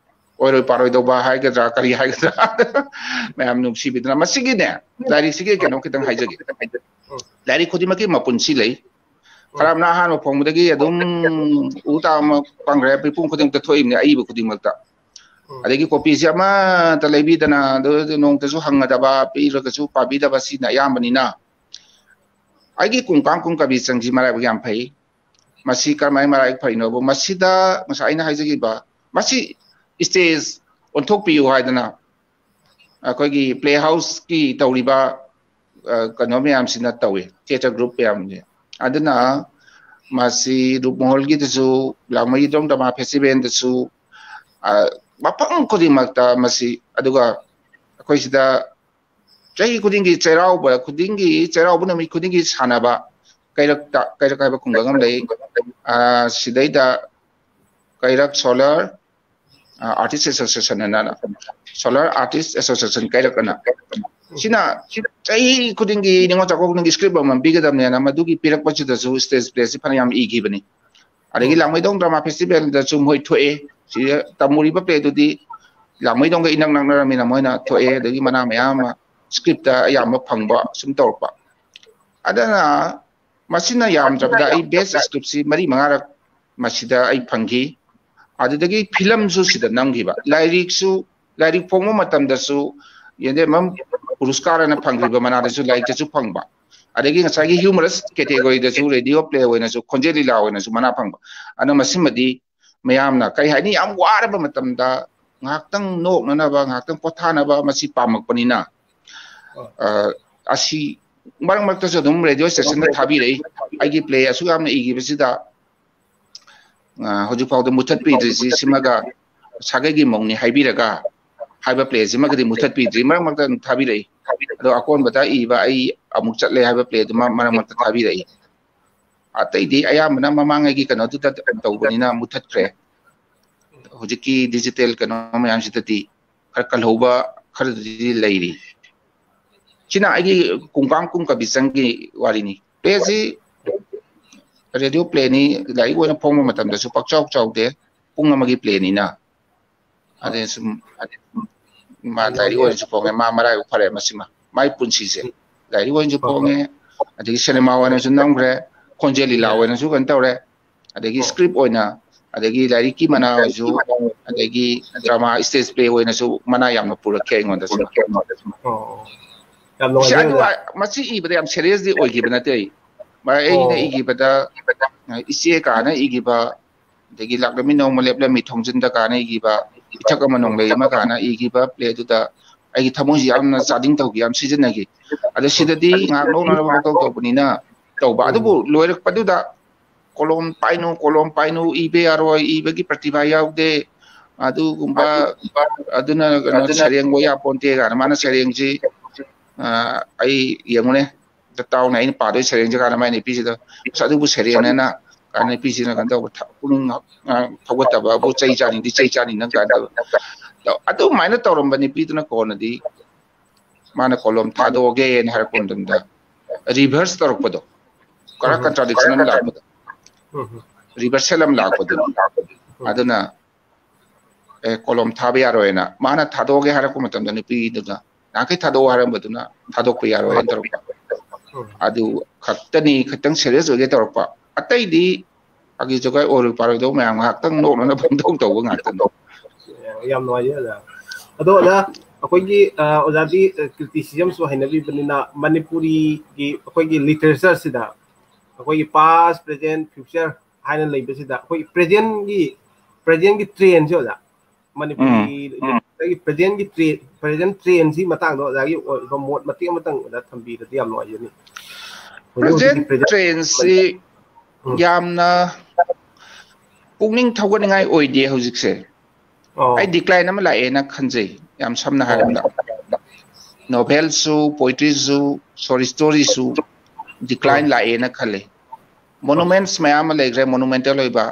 ꯑꯣꯏꯔꯣꯏ ꯄꯥꯔꯣꯏꯗꯧꯕ ꯍꯥꯏꯒꯗ꯭ꯔꯥ, ꯀꯔꯤ ꯍꯥꯏꯒꯗ꯭ꯔꯥ, ꯃꯌꯥꯝ ꯅꯨꯡꯁꯤꯕꯤꯗꯅ꯫ ꯃꯁꯤꯒꯤꯅꯦ, ꯂꯥꯏꯔꯤꯛꯁꯤꯒꯤ ꯀꯩꯅꯣ ꯈꯤꯇꯪ ꯍꯥꯏꯖꯒꯦ꯫ ꯂꯥꯏꯔꯤꯛ ꯈꯨꯗꯤꯡꯃꯛꯀꯤ ꯃꯄꯨꯟꯁꯤ ꯂꯩ꯫ ꯈꯔ ꯑꯃꯅ ꯑꯍꯥꯟꯕ ꯐꯣꯡꯕꯗꯒꯤ ꯑꯗꯨꯝ ꯎ ꯇꯥꯕ ꯄꯥꯡꯈ꯭ꯔꯦ, ꯃꯤꯄꯨꯝ ꯈꯨꯗꯤꯡꯃꯛꯇ ꯊꯣꯛꯏꯕꯅꯤ, ꯑꯏꯕ ꯈꯨꯗꯤꯡꯃꯛꯇ꯫ ꯑꯗꯒꯤ ꯀꯣꯄꯤꯁꯦ ꯑꯃꯠꯇ ꯂꯩꯕꯤꯗꯅ, ꯑꯗꯨ ꯅꯣꯡꯃꯇꯁꯨ ꯍꯪꯅꯗꯕ, ꯄꯤꯔꯒꯁꯨ ꯄꯥꯕꯤꯗꯕ, ꯁꯤꯅ ꯑꯌꯥꯝꯕꯅꯤꯅ꯫ ꯑꯩꯒꯤ ꯀꯨꯡꯀꯥꯡ ꯀꯨꯡ ꯀꯕꯤ ꯆꯪꯁꯤ ꯃꯔꯥꯏꯕꯛ ꯌꯥꯝ ꯐꯩ꯫ ꯃꯁꯤ ꯀꯔꯝꯍꯥꯏꯅ ꯃꯔꯥꯏꯕꯛ ꯐꯔꯤꯅꯣꯕꯨ, ꯃꯁꯤꯗ ꯉꯁꯥꯏ ꯑꯩꯅ ꯍꯥꯏꯖꯈꯤꯕ, ꯃꯁꯤ stage ꯑꯣꯟꯊꯣꯛꯄꯤꯌꯨ ꯍꯥꯏꯗꯅ ꯑꯩꯈꯣꯏꯒꯤ play house ꯀꯤ ꯇꯧꯔꯤꯕ, ꯑ, ꯀꯩꯅꯣ ꯃꯌꯥꯝꯁꯤꯅ ꯇꯧꯏ, theatre group ꯃꯌꯥꯝꯁꯦ꯫ ꯑꯗꯨꯅ ꯃꯁꯤ ꯔꯨꯞꯃꯍꯜꯒꯤꯗꯁꯨ, ꯂꯥꯡꯃꯩꯗꯣꯡ drama festival ꯗꯁꯨ, ꯑ, ꯃꯐꯝ ꯈꯨꯗꯤꯡꯃꯛꯇ ꯃꯁꯤ, ꯑꯗꯨꯒ ꯑꯩꯈꯣꯏ ꯁꯤꯗ ꯆꯍꯤ ꯈꯨꯗꯤꯡꯒꯤ ꯆꯩꯔꯥꯎꯕ ꯈꯨꯗꯤꯡꯒꯤ, ꯆꯩꯔꯥꯎꯕ ꯅꯨꯃꯤꯠ ꯈꯨꯗꯤꯡꯒꯤ ꯁꯥꯟꯅꯕ ꯀꯩꯔꯛꯇ, ꯀꯩꯔꯛ ꯍꯥꯏꯕ ꯈꯨꯡꯒꯪ ꯑꯃ ꯂꯩ꯫ ꯑ, ꯁꯤꯗꯩꯗ ꯀꯩꯔꯛ Solar, ꯑ, Artist Association ꯑꯅ, Solar Artist Association ꯀꯩꯔꯛ ꯑꯅ꯫ ꯁꯤꯅ ꯆꯍꯤ ꯈꯨꯗꯤꯡꯒꯤ ꯅꯤꯉꯣꯜ ꯆꯥꯛꯀꯧꯕ ꯈꯨꯗꯤꯡꯒꯤ script ꯑꯃꯃꯝ ꯄꯤꯒꯗꯕꯅꯦꯅ ꯃꯗꯨꯒꯤ ꯄꯤꯔꯛꯄꯁꯤꯗꯁꯨ stage play ꯁꯤ ꯐꯅꯌꯥꯝ ꯏꯈꯤꯕꯅꯤ꯫ ꯑꯗꯒꯤ ꯎꯝ꯫ ꯂꯥꯡꯃꯩꯗꯣꯡ drama festival ꯗꯁꯨ ꯃꯣꯏ ꯊꯣꯛꯑꯦ꯫ ꯁꯤꯗ ꯇꯝꯃꯨꯔꯤꯕ play ꯗꯨꯗꯤ ꯂꯥꯡꯃꯩꯗꯣꯡꯒ ꯏꯅꯛ ꯅꯛꯅꯔꯝꯃꯤꯅ ꯃꯣꯏꯅ ꯊꯣꯛꯑꯦ꯫ ꯑꯗꯒꯤ ꯃꯅꯥ ꯃꯌꯥꯝ ꯑꯃ script ꯇ ꯑꯌꯥꯝꯕ ꯐꯪꯕ ꯁꯨꯝ ꯇꯧꯔꯛꯄ꯫ ꯑꯗꯨꯅ ꯃꯁꯤꯅ ꯌꯥꯝꯗ꯭ꯔꯕꯗ ꯑꯩ best script ꯁꯤ ꯃꯔꯤ ꯃꯉꯥꯔꯛ ꯃꯁꯤꯗ ꯑꯩ ꯐꯪꯈꯤ꯫ ꯑꯗꯨꯗꯒꯤ film ꯁꯨ ꯁꯤꯗ ꯅꯝꯈꯤꯕ꯫ ꯂꯥꯏꯔꯤꯛꯁꯨ, ꯂꯥꯏꯔꯤꯛ ꯐꯣꯡꯕ ꯃꯇꯝꯗꯁꯨ ꯌꯦꯟꯗꯦꯝꯕꯝ ꯄꯨꯔꯁꯀꯥꯔ ꯑꯅ ꯐꯪꯈꯤꯕ ꯃꯅꯥꯗꯁꯨ ꯂꯥꯏꯔꯤꯛꯇꯁꯨ ꯐꯪꯕ꯫ ꯑꯗꯒꯤ ꯉꯁꯥꯏꯒꯤ humorous category ꯗꯁꯨ radio play ꯑꯣꯏꯅꯁꯨ ꯈꯣꯟꯖꯦꯜ ꯂꯤꯂꯥ ꯑꯣꯏꯅꯁꯨ ꯃꯅꯥ ꯐꯪꯕ꯫ ꯑꯗꯨꯅ ꯃꯁꯤꯃꯗꯤ ꯃꯌꯥꯝꯅ ꯀꯔꯤ ꯍꯥꯏꯅꯤ, ꯌꯥꯝ ꯋꯥꯔꯕ ꯃꯇꯝꯗ ꯉꯥꯏꯍꯥꯛꯇꯪ ꯅꯣꯛꯅꯅꯕ, ꯉꯥꯏꯍꯥꯛꯇꯪ ꯄꯣꯊꯥꯅꯕ ꯃꯁꯤ ꯄꯥꯝꯃꯛꯄꯅꯤꯅ, ꯑ, ꯑꯁꯤ ꯃꯔꯛ ꯃꯔꯛꯇꯁꯨ ꯑꯗꯨꯝ radio station ꯗ ꯊꯥꯕꯤꯔꯛꯏ꯫ ꯑꯩꯒꯤ play ꯑꯁꯨꯛ ꯌꯥꯝꯅ ꯏꯈꯤꯕꯁꯤꯗ, ꯑ, ꯍꯧꯖꯤꯛ ꯐꯥꯎꯗ ꯃꯨꯊꯠꯄꯤꯗ꯭ꯔꯤꯁꯤ ꯁꯤꯃꯒ ꯁꯥꯒꯩꯒꯤ ꯃꯧꯅꯤ ꯍꯥꯏꯕꯤꯔꯒ ꯍꯥꯏꯕ play ꯁꯤꯃꯒꯗꯤ ꯃꯨꯊꯠꯄꯤꯗ꯭ꯔꯤ꯫ ꯃꯔꯛ ꯃꯔꯛꯇ ꯑꯗꯨꯝ ꯊꯥꯕꯤꯔꯛꯏ꯫ ꯑꯗꯣ ꯑꯀꯣꯟꯕꯗ ꯏꯕ ꯑꯩ ꯑꯃꯨꯛ ꯆꯠꯂꯦ ꯍꯥꯏꯕ play ꯗꯨꯃ ꯃꯔꯛ ꯃꯔꯛꯇ ꯊꯥꯕꯤꯔꯛꯏ꯫ ꯑꯇꯩꯗꯤ ꯑꯌꯥꯝꯕꯅ ꯃꯃꯥꯡꯉꯩꯒꯤ ꯀꯩꯅꯣꯗꯨꯗ ꯇꯧꯕꯅꯤꯅ ꯃꯨꯊꯠꯈ꯭ꯔꯦ꯫ ꯍꯧꯖꯤꯛꯀꯤ digital ꯀꯩꯅꯣ ꯃꯌꯥꯝꯁꯤꯗꯗꯤ ꯈꯔ ꯀꯜꯍꯧꯕ ꯈꯔꯗꯤ ꯂꯩꯔꯤ꯫ ꯁꯤꯅ ꯑꯩꯒꯤ ꯀꯨꯡꯀꯥꯡ ꯀꯨꯡ ꯀꯕꯤ ꯆꯪꯒꯤ ꯋꯥꯔꯤꯅꯤ꯫ Play ꯁꯤ radio play ꯅꯤ, ꯂꯥꯏꯔꯤꯛ ꯑꯣꯏꯅ ꯐꯣꯡꯕ ꯃꯇꯝꯗꯁꯨ ꯄꯥꯛꯆꯥꯎ ꯆꯥꯎꯗꯦ, ꯄꯨꯡ ꯑꯃꯒꯤ play ꯅꯤꯅ꯫ ꯑꯗꯩ ꯁꯨꯝ ꯃꯥ ꯗꯥꯏꯔꯤ ꯑꯣꯏꯅꯁꯨ ꯐꯣꯡꯉꯦ꯫ ꯃꯥ ꯃꯔꯥꯏꯕꯛ ꯐꯔꯦ ꯃꯁꯤꯃ꯫ ꯃꯥꯏ ꯄꯨꯟꯁꯤꯁꯦ ꯗꯥꯏꯔꯤ ꯑꯣꯏꯅꯁꯨ ꯐꯣꯡꯉꯦ, ꯑꯗꯒꯤ ꯁꯤꯅꯦꯃꯥ ꯑꯣꯏꯅꯁꯨ ꯅꯝꯈ꯭ꯔꯦ, ꯈꯣꯟꯖꯦꯜ ꯂꯤꯂꯥ ꯑꯣꯏꯅꯁꯨ ꯀꯩꯅꯣ ꯇꯧꯔꯦ, ꯑꯗꯒꯤ ꯁ꯭ꯀ꯭ꯔꯤꯞ ꯑꯣꯏꯅ, ꯑꯗꯒꯤ ꯂꯥꯏꯔꯤꯛꯀꯤ ꯃꯅꯥ ꯑꯣꯏꯁꯨ, ꯑꯗꯒꯤ ꯗ꯭ꯔꯃꯥ, ꯁ꯭ꯇꯦꯖ ꯄ꯭ꯂꯦ ꯑꯣꯏꯅꯁꯨ ꯃꯅꯥ ꯌꯥꯝꯅ ꯄꯨꯔꯛꯈꯤ ꯑꯩꯉꯣꯟꯗꯁꯨ꯫ ꯃꯁꯤ ꯏꯕꯗ ꯌꯥꯝ ꯁꯦꯔꯤꯌꯁꯇꯤ ꯑꯣꯏꯈꯤꯕ ꯅꯠꯇꯦ ꯑꯩ꯫ ꯑꯩꯅ ꯏꯈꯤꯕꯗ, ꯏꯆꯦ ꯀꯥꯅ ꯏꯈꯤꯕ, ꯑꯗꯒꯤ ꯂꯥꯛꯂꯝꯃꯤ ꯅꯣꯡꯃ ꯂꯦꯞꯂꯝꯃꯤ ꯊꯣꯡꯖꯤꯟꯗ ꯀꯥꯅ ꯏꯈꯤꯕ, ꯏꯊꯛ ꯑꯃ ꯅꯣꯡꯂꯩ ꯑꯃ ꯀꯥꯅ ꯏꯈꯤꯕ ꯄ꯭ꯂꯦꯗꯨꯗ ꯑꯩꯒꯤ ꯊꯃꯣꯏꯁꯤ ꯌꯥꯝꯅ ꯆꯥꯗꯤꯡ ꯇꯧꯈꯤ, ꯌꯥꯝ ꯁꯤꯖꯤꯟꯅꯈꯤ꯫ ꯑꯗꯣ ꯁꯤꯗꯗꯤ ꯉꯥꯏꯍꯥꯛ ꯅꯣꯛꯅꯅꯕ ꯄꯪꯇꯧ ꯇꯧꯕꯅꯤꯅ ꯇꯧꯕ꯫ ꯑꯗꯨꯕꯨ ꯂꯣꯏꯔꯛꯄꯗꯨꯗ "ꯀꯣꯂꯣꯝ ꯄꯥꯏꯅꯨ, ꯀꯣꯂꯣꯝ ꯄꯥꯏꯅꯨ, ꯏꯕ ꯌꯥꯔꯣꯏ, ꯏꯕꯒꯤ ꯄ꯭ꯔꯇꯤꯚꯥ ꯌꯥꯎꯗꯦ, ꯑꯗꯨꯒꯨꯝꯕ, ꯑꯗꯨꯅ ꯀꯩꯅꯣ, ꯁꯩꯔꯦꯡ ꯑꯣꯏ ꯌꯥꯄꯣꯟꯇꯦ" ꯀꯥꯏꯅ ꯃꯥꯅ ꯁꯩꯔꯦꯡꯁꯤ, ꯑ, ꯑꯩ ꯌꯦꯡꯉꯨꯅꯦ, ꯑꯝꯇ ꯇꯥꯎꯅꯦ, ꯑꯩꯅ ꯄꯥꯗꯣꯏ ꯁꯩꯔꯦꯡꯁꯦ ꯀꯥꯏꯅ ꯃꯥꯏ ꯅꯨꯄꯤꯁꯤꯗ, "ꯑꯁ, ꯑꯗꯨꯕꯨ ꯁꯩꯔꯦꯡꯅꯦꯅ" ꯀꯥꯏꯅ ꯅꯨꯄꯤꯁꯤꯅ ꯀꯩꯅꯣ ꯇꯧꯕ, ꯊ-, ꯄꯨꯛꯅꯤꯡ, ꯑ, ꯊꯧꯒꯠꯇꯕꯕꯨ "ꯆꯩ ꯆꯥꯅꯤꯡꯗꯤ ꯆꯩ ꯆꯥꯅꯤ ꯅꯪ" ꯀꯥꯏꯅ ꯇꯧꯕ꯫ ꯑꯗꯨꯃꯥꯏꯅ ꯇꯧꯔꯝꯕ ꯅꯨꯄꯤꯗꯨꯅ ꯀꯣꯟꯅꯗꯤ ꯃꯥꯅ "ꯀꯣꯂꯣꯝ ꯊꯥꯗꯣꯛꯑꯒꯦꯅ" ꯍꯥꯏꯔꯛꯄ ꯃꯇꯝꯗ ꯔꯤꯚꯔꯁ ꯇꯧꯔꯛꯄꯗꯣ, ꯈꯔ ꯀꯟꯇ꯭ꯔꯥꯗꯤꯛꯁꯟ ꯑꯃ ꯂꯥꯛꯄꯗꯣ, ꯔꯤꯚꯔꯁꯦꯜ ꯑꯃ ꯂꯥꯛꯄꯗꯨꯅꯤ꯫ ꯑꯗꯨꯅ, "ꯑꯦ, ꯀꯣꯂꯣꯝ ꯊꯥꯕ ꯌꯥꯔꯣꯏꯅ" ꯃꯥꯅ ꯊꯥꯗꯣꯛꯑꯒꯦ ꯍꯥꯏꯔꯛꯄ ꯃꯇꯝꯗ ꯅꯨꯄꯤꯗꯨꯅ ꯅꯍꯥꯟꯈꯩ ꯊꯥꯗꯣꯛꯑꯣ ꯍꯥꯏꯔꯝꯕꯗꯨꯅ "ꯊꯥꯗꯣꯛꯄ ꯌꯥꯔꯣꯏꯅ" ꯇꯧꯔꯛꯄ꯫ ꯑꯗꯨ ꯈꯛꯇꯅꯤ ꯈꯤꯇꯪ ꯁꯦꯔꯤꯌꯁ ꯑꯣꯏꯒꯦ ꯇꯧꯔꯛꯄ꯫ ꯑꯇꯩꯗꯤ ꯐꯥꯒꯤ ꯖꯣꯒꯥꯏ, ꯑꯣꯏꯔꯣꯏ ꯄꯥꯔꯣꯏꯗꯧ ꯃꯌꯥꯝ ꯉꯥꯏꯍꯥꯛꯇꯪ ꯅꯣꯛꯅꯅꯕ ꯄꯪꯇꯧ ꯇꯧꯕ ꯉꯥꯛꯇꯅꯤ꯫ ꯌꯥꯝ ꯅꯨꯡꯉꯥꯏꯖꯩ ꯑꯣꯖꯥ꯫ ꯑꯗꯣ ꯑꯣꯖꯥ, ꯑꯩꯈꯣꯏꯒꯤ, ꯑ, ꯑꯣꯖꯥꯗꯤ, ꯑ, ꯀ꯭ꯔꯤꯇꯤꯁꯤꯖꯝꯁꯨ ꯍꯩꯅꯕꯤꯕꯅꯤꯅ ꯃꯅꯤꯄꯨꯔꯤꯒꯤ ꯑꯩꯈꯣꯏꯒꯤ ꯂꯤꯇꯔꯦꯆꯔꯁꯤꯗ ꯑꯩꯈꯣꯏꯒꯤ ꯄꯥꯁ, ꯄ꯭ꯔꯦꯖꯦꯟ, ꯐ꯭ꯌꯨꯆꯔ ꯍꯥꯏꯅ ꯂꯩꯕꯁꯤꯗ ꯑꯩꯈꯣꯏ ꯄ꯭ꯔꯦꯖꯦꯟꯒꯤ, ꯄ꯭ꯔꯦꯖꯦꯟꯒꯤ ꯇ꯭ꯔꯦꯟꯁꯦ ꯑꯣꯖꯥ, ꯃꯅꯤꯄꯨꯔꯒꯤ ꯂꯤꯇꯔꯦꯆꯔꯒꯤ ꯄ꯭ꯔꯦꯖꯦꯟꯒꯤ ꯇ꯭ꯔꯦꯟ, ꯄ꯭ꯔꯦꯖꯦꯟ ꯇ꯭ꯔꯦꯟꯁꯤ ꯃꯇꯥꯡꯗ ꯑꯣꯖꯥꯒꯤ ꯑꯣꯏꯕ ꯃꯣꯠ ꯃꯇꯦꯛ ꯑꯃꯇꯪ ꯑꯣꯖꯥ ꯊꯝꯕꯤꯔꯗꯤ ꯌꯥꯝ ꯅꯨꯡꯉꯥꯏꯖꯅꯤ꯫ ꯍꯧꯖꯤꯛ ꯄ꯭ꯔꯦꯖꯦꯟ ꯍꯧꯖꯤꯛꯀꯤ ꯄ꯭ꯔꯦꯖꯦꯟ ꯇ꯭ꯔꯦꯟꯁꯤ ꯌꯥꯝꯅ ꯄꯨꯛꯅꯤꯡ ꯊꯧꯒꯠꯅꯤꯡꯉꯥꯏ ꯑꯣꯏꯗꯦ ꯍꯧꯖꯤꯛꯁꯦ꯫ ꯑꯩ ꯗꯤꯀ꯭ꯂꯥꯏꯟ ꯑꯃ ꯂꯥꯛꯑꯦꯅ ꯈꯟꯖꯩ, ꯌꯥꯝ ꯁꯝꯅ ꯍꯥꯏꯔꯕꯗ꯫ ꯅꯣꯚꯦꯜꯁꯨ, ꯄꯣꯏꯇ꯭ꯔꯤꯁꯨ, ꯁꯣꯔꯠ ꯁ꯭ꯇꯣꯔꯤꯁꯨ ꯗꯤꯀ꯭ꯂꯥꯏꯟ ꯂꯥꯛꯑꯦꯅ ꯈꯜꯂꯦ꯫ ꯃꯣꯅꯨꯃꯦꯟꯠꯁ ꯃꯌꯥꯝ ꯑꯃ ꯂꯩꯈ꯭ꯔꯦ, ꯃꯣꯅꯨꯃꯦꯟꯇꯦꯜ ꯑꯣꯏꯕ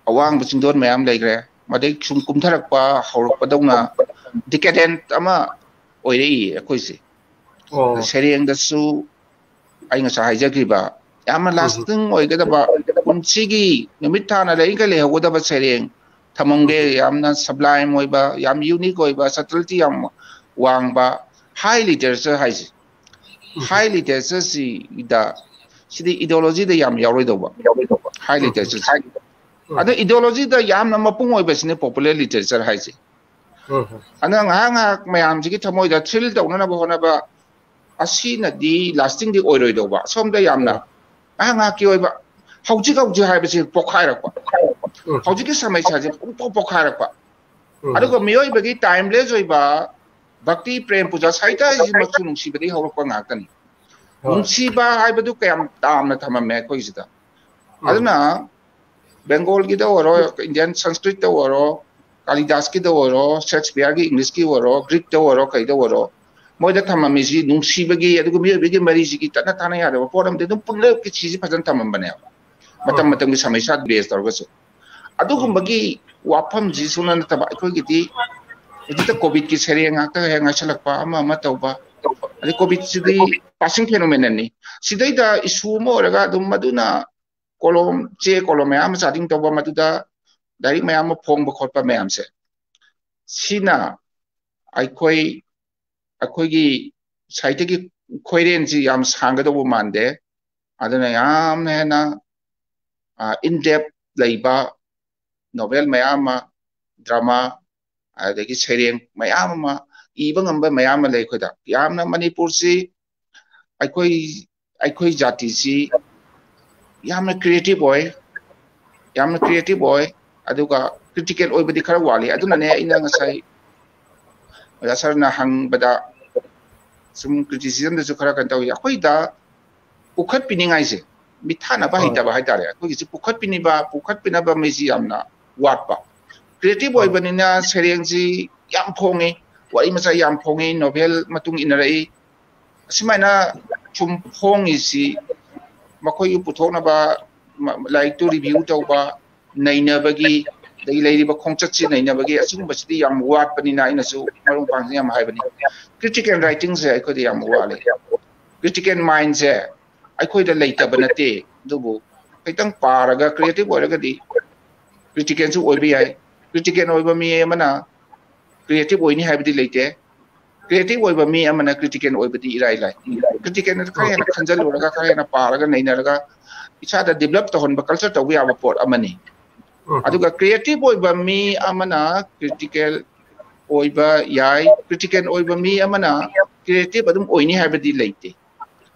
ꯑꯋꯥꯡꯕ ꯆꯤꯡꯗꯣꯟ ꯃꯌꯥꯝ ꯂꯩꯈ꯭ꯔꯦ꯫ ꯃꯗꯩ ꯁꯨꯝ ꯀꯨꯝꯊꯔꯛꯄ ꯍꯧꯔꯛꯄꯗꯧꯅ ꯗꯤꯀꯦꯗꯦꯟꯠ ꯑꯃ ꯑꯣꯏꯔꯛꯏ ꯑꯩꯈꯣꯏꯁꯦ꯫ ꯁꯩꯔꯦꯡꯗꯁꯨ ꯑꯩ ꯉꯁꯥꯏ ꯍꯥꯏꯖꯈꯤꯕ ꯌꯥꯝꯅ ꯂꯥꯁꯇꯤꯡ ꯑꯣꯏꯒꯗꯕ, ꯄꯨꯟꯁꯤꯒꯤ ꯅꯨꯃꯤꯠ ꯊꯥꯅ ꯂꯩꯔꯤꯈꯩ ꯂꯩꯍꯧꯒꯗꯕ ꯁꯩꯔꯦꯡ, ꯊꯝꯃꯝꯒꯦ, ꯌꯥꯝꯅ sublime ꯑꯣꯏꯕ, ꯌꯥꯝ unique ꯑꯣꯏꯕ, subtlety ꯌꯥꯝ ꯋꯥꯡꯕ high literature ꯍꯥꯏꯁꯦ꯫ High literature ꯁꯤꯗ, ꯁꯤꯗꯤ ideology ꯗ ꯌꯥꯝ ꯌꯥꯎꯔꯣꯏꯗꯧꯕ, high literature ꯁꯦ꯫ ꯑꯗꯣ ideology ꯗ ꯌꯥꯝꯅ ꯃꯄꯨꯡ ꯑꯣꯏꯕꯁꯤꯅꯦ popular literature ꯍꯥꯏꯁꯦ꯫ ꯑꯗꯨꯅ ꯉꯥꯏꯍꯥꯛ ꯉꯥꯏꯍꯥꯛ ꯃꯌꯥꯝꯁꯤꯒꯤ ꯊꯃꯣꯏꯗ thrill ꯇꯧꯅꯅꯕ ꯍꯣꯠꯅꯕ, ꯑꯁꯤꯅꯗꯤ lasting ꯗꯤ ꯑꯣꯏꯔꯣꯏꯗꯧꯕ꯫ ꯑꯁꯣꯝꯗ ꯌꯥꯝꯅ ꯉꯥꯏꯍꯥꯛ ꯉꯥꯏꯍꯥꯛꯀꯤ ꯑꯣꯏꯕ, ꯍꯧꯖꯤꯛ ꯍꯧꯖꯤꯛ ꯍꯥꯏꯕꯁꯤ ꯄꯣꯛꯈꯥꯏꯔꯛꯄ, ꯍꯧꯖꯤꯛꯀꯤ ꯁꯃꯁ꯭ꯌꯥꯁꯦ ꯄꯨꯡꯄꯣꯛ ꯄꯣꯛꯈꯥꯏꯔꯛꯄ꯫ ꯑꯗꯨꯒ ꯃꯤꯑꯣꯏꯕꯒꯤ timeless ꯑꯣꯏꯕ ꯚꯛꯇꯤ, ꯄ꯭ꯔꯦꯝ, ꯄꯨꯖꯥ, ꯁꯥꯍꯤꯇ꯭ꯌ ꯍꯥꯏꯁꯤꯃꯛꯁꯨ ꯅꯨꯡꯁꯤꯕꯗꯒꯤ ꯍꯧꯔꯛꯄ ꯉꯥꯛꯇꯅꯤ꯫ ꯅꯨꯡꯁꯤꯕ ꯍꯥꯏꯕꯗꯨ ꯀꯌꯥꯝ ꯇꯥꯝꯅ ꯊꯝꯃꯝꯃꯦ ꯑꯩꯈꯣꯏꯁꯤꯗ꯫ ꯑꯗꯨꯅ ꯕꯦꯡꯒꯣꯜꯒꯤꯗ ꯑꯣꯏꯔꯣ, Indian Sanskrit ꯇ ꯑꯣꯏꯔꯣ, ꯀꯥꯂꯤꯗꯥꯁꯀꯤꯗ ꯑꯣꯏꯔꯣ, ꯁꯦꯛꯁꯄꯤꯌꯔꯒꯤ English ꯀꯤ ꯑꯣꯏꯔꯣ, Greek ꯇ ꯑꯣꯏꯔꯣ, ꯀꯩꯗ ꯑꯣꯏꯔꯣ, ꯃꯣꯏꯗ ꯊꯝꯃꯝꯃꯤꯁꯤ ꯅꯨꯡꯁꯤꯕꯒꯤ, ꯑꯗꯨꯒ ꯃꯤꯑꯣꯏꯕꯒꯤ ꯃꯔꯤꯁꯤꯒꯤ ꯇꯠꯅ ꯊꯥꯅ ꯌꯥꯗꯕ ꯄꯣꯠ ꯑꯃꯗꯤ ꯑꯗꯨꯝ ꯄꯨꯜꯂꯞꯀꯤ ꯁꯤꯁꯤ ꯐꯖꯅ ꯊꯝꯃꯝꯕꯅꯦꯕ, ꯃꯇꯝ ꯃꯇꯝꯒꯤ ꯁꯃꯁ꯭ꯌꯥ base ꯇꯧꯔꯒꯁꯨ꯫ ꯑꯗꯨꯒꯨꯝꯕꯒꯤ ꯋꯥꯐꯝꯁꯤ ꯁꯨꯅ ꯅꯠꯇꯕ, ꯑꯩꯈꯣꯏꯒꯤꯗꯤ ꯍꯧꯖꯤꯛꯇ COVID ꯀꯤ ꯁꯩꯔꯦꯡ ꯉꯥꯛꯇ ꯍꯦꯛ ꯉꯥꯏꯁꯜꯂꯛꯄ, ꯑꯃ ꯑꯃ ꯇꯧꯕ, ꯑꯗꯩ COVID ꯁꯤꯗꯤ passing phenomenon ꯅꯤ꯫ ꯁꯤꯗꯩꯗ issue ꯑꯃ ꯑꯣꯏꯔꯒ ꯑꯗꯨꯝ ꯃꯗꯨꯅ ꯀꯣꯂꯣꯝ, ꯆꯦ ꯀꯣꯂꯣꯝ ꯃꯌꯥꯝ ꯑꯃ ꯆꯥꯗꯤꯡ ꯇꯧꯕ, ꯃꯗꯨꯗ ꯂꯥꯏꯔꯤꯛ ꯃꯌꯥꯝ ꯑꯃ ꯐꯣꯡꯕ ꯈꯣꯠꯄ ꯃꯌꯥꯝꯁꯦ, ꯁꯤꯅ ꯑꯩꯈꯣꯏ, ꯑꯩꯈꯣꯏꯒꯤ ꯁꯥꯍꯤꯇ꯭ꯌꯒꯤ ꯈꯣꯏꯔꯦꯟꯁꯤ ꯌꯥꯝ ꯁꯥꯡꯒꯗꯧꯕ ꯃꯥꯟꯗꯦ꯫ ꯑꯗꯨꯅ ꯌꯥꯝꯅ ꯍꯦꯟꯅ, ꯑ, in depth ꯂꯩꯕ novel ꯃꯌꯥꯝ ꯑꯃ, drama, ꯑꯗꯒꯤ ꯁꯩꯔꯦꯡ ꯃꯌꯥꯝ ꯑꯃ, ꯏꯕ ꯉꯝꯕ ꯃꯌꯥꯝ ꯑꯃ ꯂꯩ ꯑꯩꯈꯣꯏꯗ꯫ ꯌꯥꯝꯅ ꯃꯅꯤꯄꯨꯔꯁꯤ, ꯑꯩꯈꯣꯏ, ꯑꯩꯈꯣꯏ ꯖꯥꯇꯤꯁꯤ ꯌꯥꯝꯅ creative ꯑꯣꯏ, ꯌꯥꯝꯅ creative ꯑꯣꯏ, ꯑꯗꯨꯒ critical ꯑꯣꯏꯕꯗꯤ ꯈꯔ ꯋꯥꯠꯂꯤ꯫ ꯑꯗꯨꯅꯅꯦ ꯑꯩꯅ ꯉꯁꯥꯏ ꯑꯣꯖꯥ ꯁꯥꯔꯅ ꯍꯪꯕꯗ ꯁꯨꯝ criticism ꯗꯁꯨ ꯈꯔ ꯀꯩꯅꯣ ꯇꯧꯏ꯫ ꯑꯩꯈꯣꯏꯗ ꯄꯨꯈꯠꯄꯤꯅꯤꯡꯉꯥꯏꯁꯦ, ꯃꯤꯊꯥꯅꯕ ꯍꯩꯇꯕ ꯍꯥꯏꯇꯥꯔꯦ꯫ ꯑꯩꯈꯣꯏꯒꯤꯁꯤ ꯄꯨꯈꯠꯄꯤꯅꯤꯡꯕ, ꯄꯨꯈꯠꯄꯤꯅꯕ ꯃꯤꯁꯤ ꯌꯥꯝꯅ ꯋꯥꯠꯄ꯫ Creative ꯑꯣꯏꯕꯅꯤꯅ ꯁꯩꯔꯦꯡꯁꯤ ꯌꯥꯝ ꯐꯣꯡꯉꯤ, ꯋꯥꯔꯤ ꯃꯆꯥ ꯌꯥꯝ ꯐꯣꯡꯉꯤ, novel ꯃꯇꯨꯡ ꯏꯟꯅꯔꯛꯏ꯫ ꯑꯁꯨꯃꯥꯏꯅ ꯁꯨꯝ ꯐꯣꯡꯉꯤꯁꯤ ꯃꯈꯣꯏꯒꯤ ꯄꯨꯊꯣꯛꯅꯕ, ꯃ-, ꯂꯥꯏꯔꯤꯛꯇꯨ review ꯇꯧꯕ, ꯅꯩꯅꯕꯒꯤ, ꯑꯗꯒꯤ ꯂꯩꯔꯤꯕ ꯈꯣꯡꯆꯠꯁꯤ ꯅꯩꯅꯕꯒꯤ, ꯑꯁꯤꯒꯨꯝꯕꯁꯤꯗꯤ ꯌꯥꯝ ꯋꯥꯠꯄꯅꯤꯅ ꯑꯩꯅꯁꯨ ꯃꯔꯨꯞ ꯃꯄꯥꯡꯁꯤꯡ ꯌꯥꯝ ꯍꯥꯏꯕꯅꯤ꯫ Critical writing ꯁꯦ ꯑꯩꯈꯣꯏꯗ ꯌꯥꯝ ꯋꯥꯠꯂꯤ꯫ Critical mind ꯁꯦ ꯑꯩꯈꯣꯏꯗ ꯂꯩꯇꯕ ꯅꯠꯇꯦ, ꯑꯗꯨꯕꯨ ꯈꯤꯇꯪ ꯄꯥꯔꯒ creative ꯑꯣꯏꯔꯒꯗꯤ critical ꯁꯨ ꯑꯣꯏꯕ ꯌꯥꯏ꯫ ꯀ꯭ꯔꯤꯇꯤꯀꯦꯜ ꯑꯣꯏꯕ ꯃꯤ ꯑꯃꯅ ꯀ꯭ꯔꯤꯌꯦꯇꯤꯞ ꯑꯣꯏꯅꯤ ꯍꯥꯏꯕꯗꯤ ꯂꯩꯇꯦ꯫ ꯀ꯭ꯔꯤꯌꯦꯇꯤꯞ ꯑꯣꯏꯕ ꯃꯤ ꯑꯃꯅ ꯀ꯭ꯔꯤꯇꯤꯀꯦꯜ ꯑꯣꯏꯕꯗꯤ ꯏꯔꯥꯏ ꯂꯥꯏ꯫ ꯀ꯭ꯔꯤꯇꯤꯀꯦꯜꯅ ꯈꯔ ꯍꯦꯟꯅ ꯈꯟꯖꯜꯂꯨꯔꯒ, ꯈꯔ ꯍꯦꯟꯅ ꯄꯥꯔꯒ, ꯅꯩꯅꯔꯒ ꯏꯁꯥꯗ ꯗꯤꯕꯂꯞ ꯇꯧꯍꯟꯕ, ꯀꯜꯆꯔ ꯇꯧꯕ ꯌꯥꯕ ꯄꯣꯠ ꯑꯃꯅꯤ꯫ ꯑꯗꯨꯒ ꯀ꯭ꯔꯤꯌꯦꯇꯤꯞ ꯑꯣꯏꯕ ꯃꯤ ꯑꯃꯅ ꯀ꯭ꯔꯤꯇꯤꯀꯦꯜ ꯑꯣꯏꯕ ꯌꯥꯏ, ꯀ꯭ꯔꯤꯇꯤꯀꯦꯜ ꯑꯣꯏꯕ ꯃꯤ ꯑꯃꯅ ꯀ꯭ꯔꯤꯌꯦꯇꯤꯞ ꯑꯗꯨꯝ ꯑꯣꯏꯅꯤ ꯍꯥꯏꯕꯗꯤ ꯂꯩꯇꯦ꯫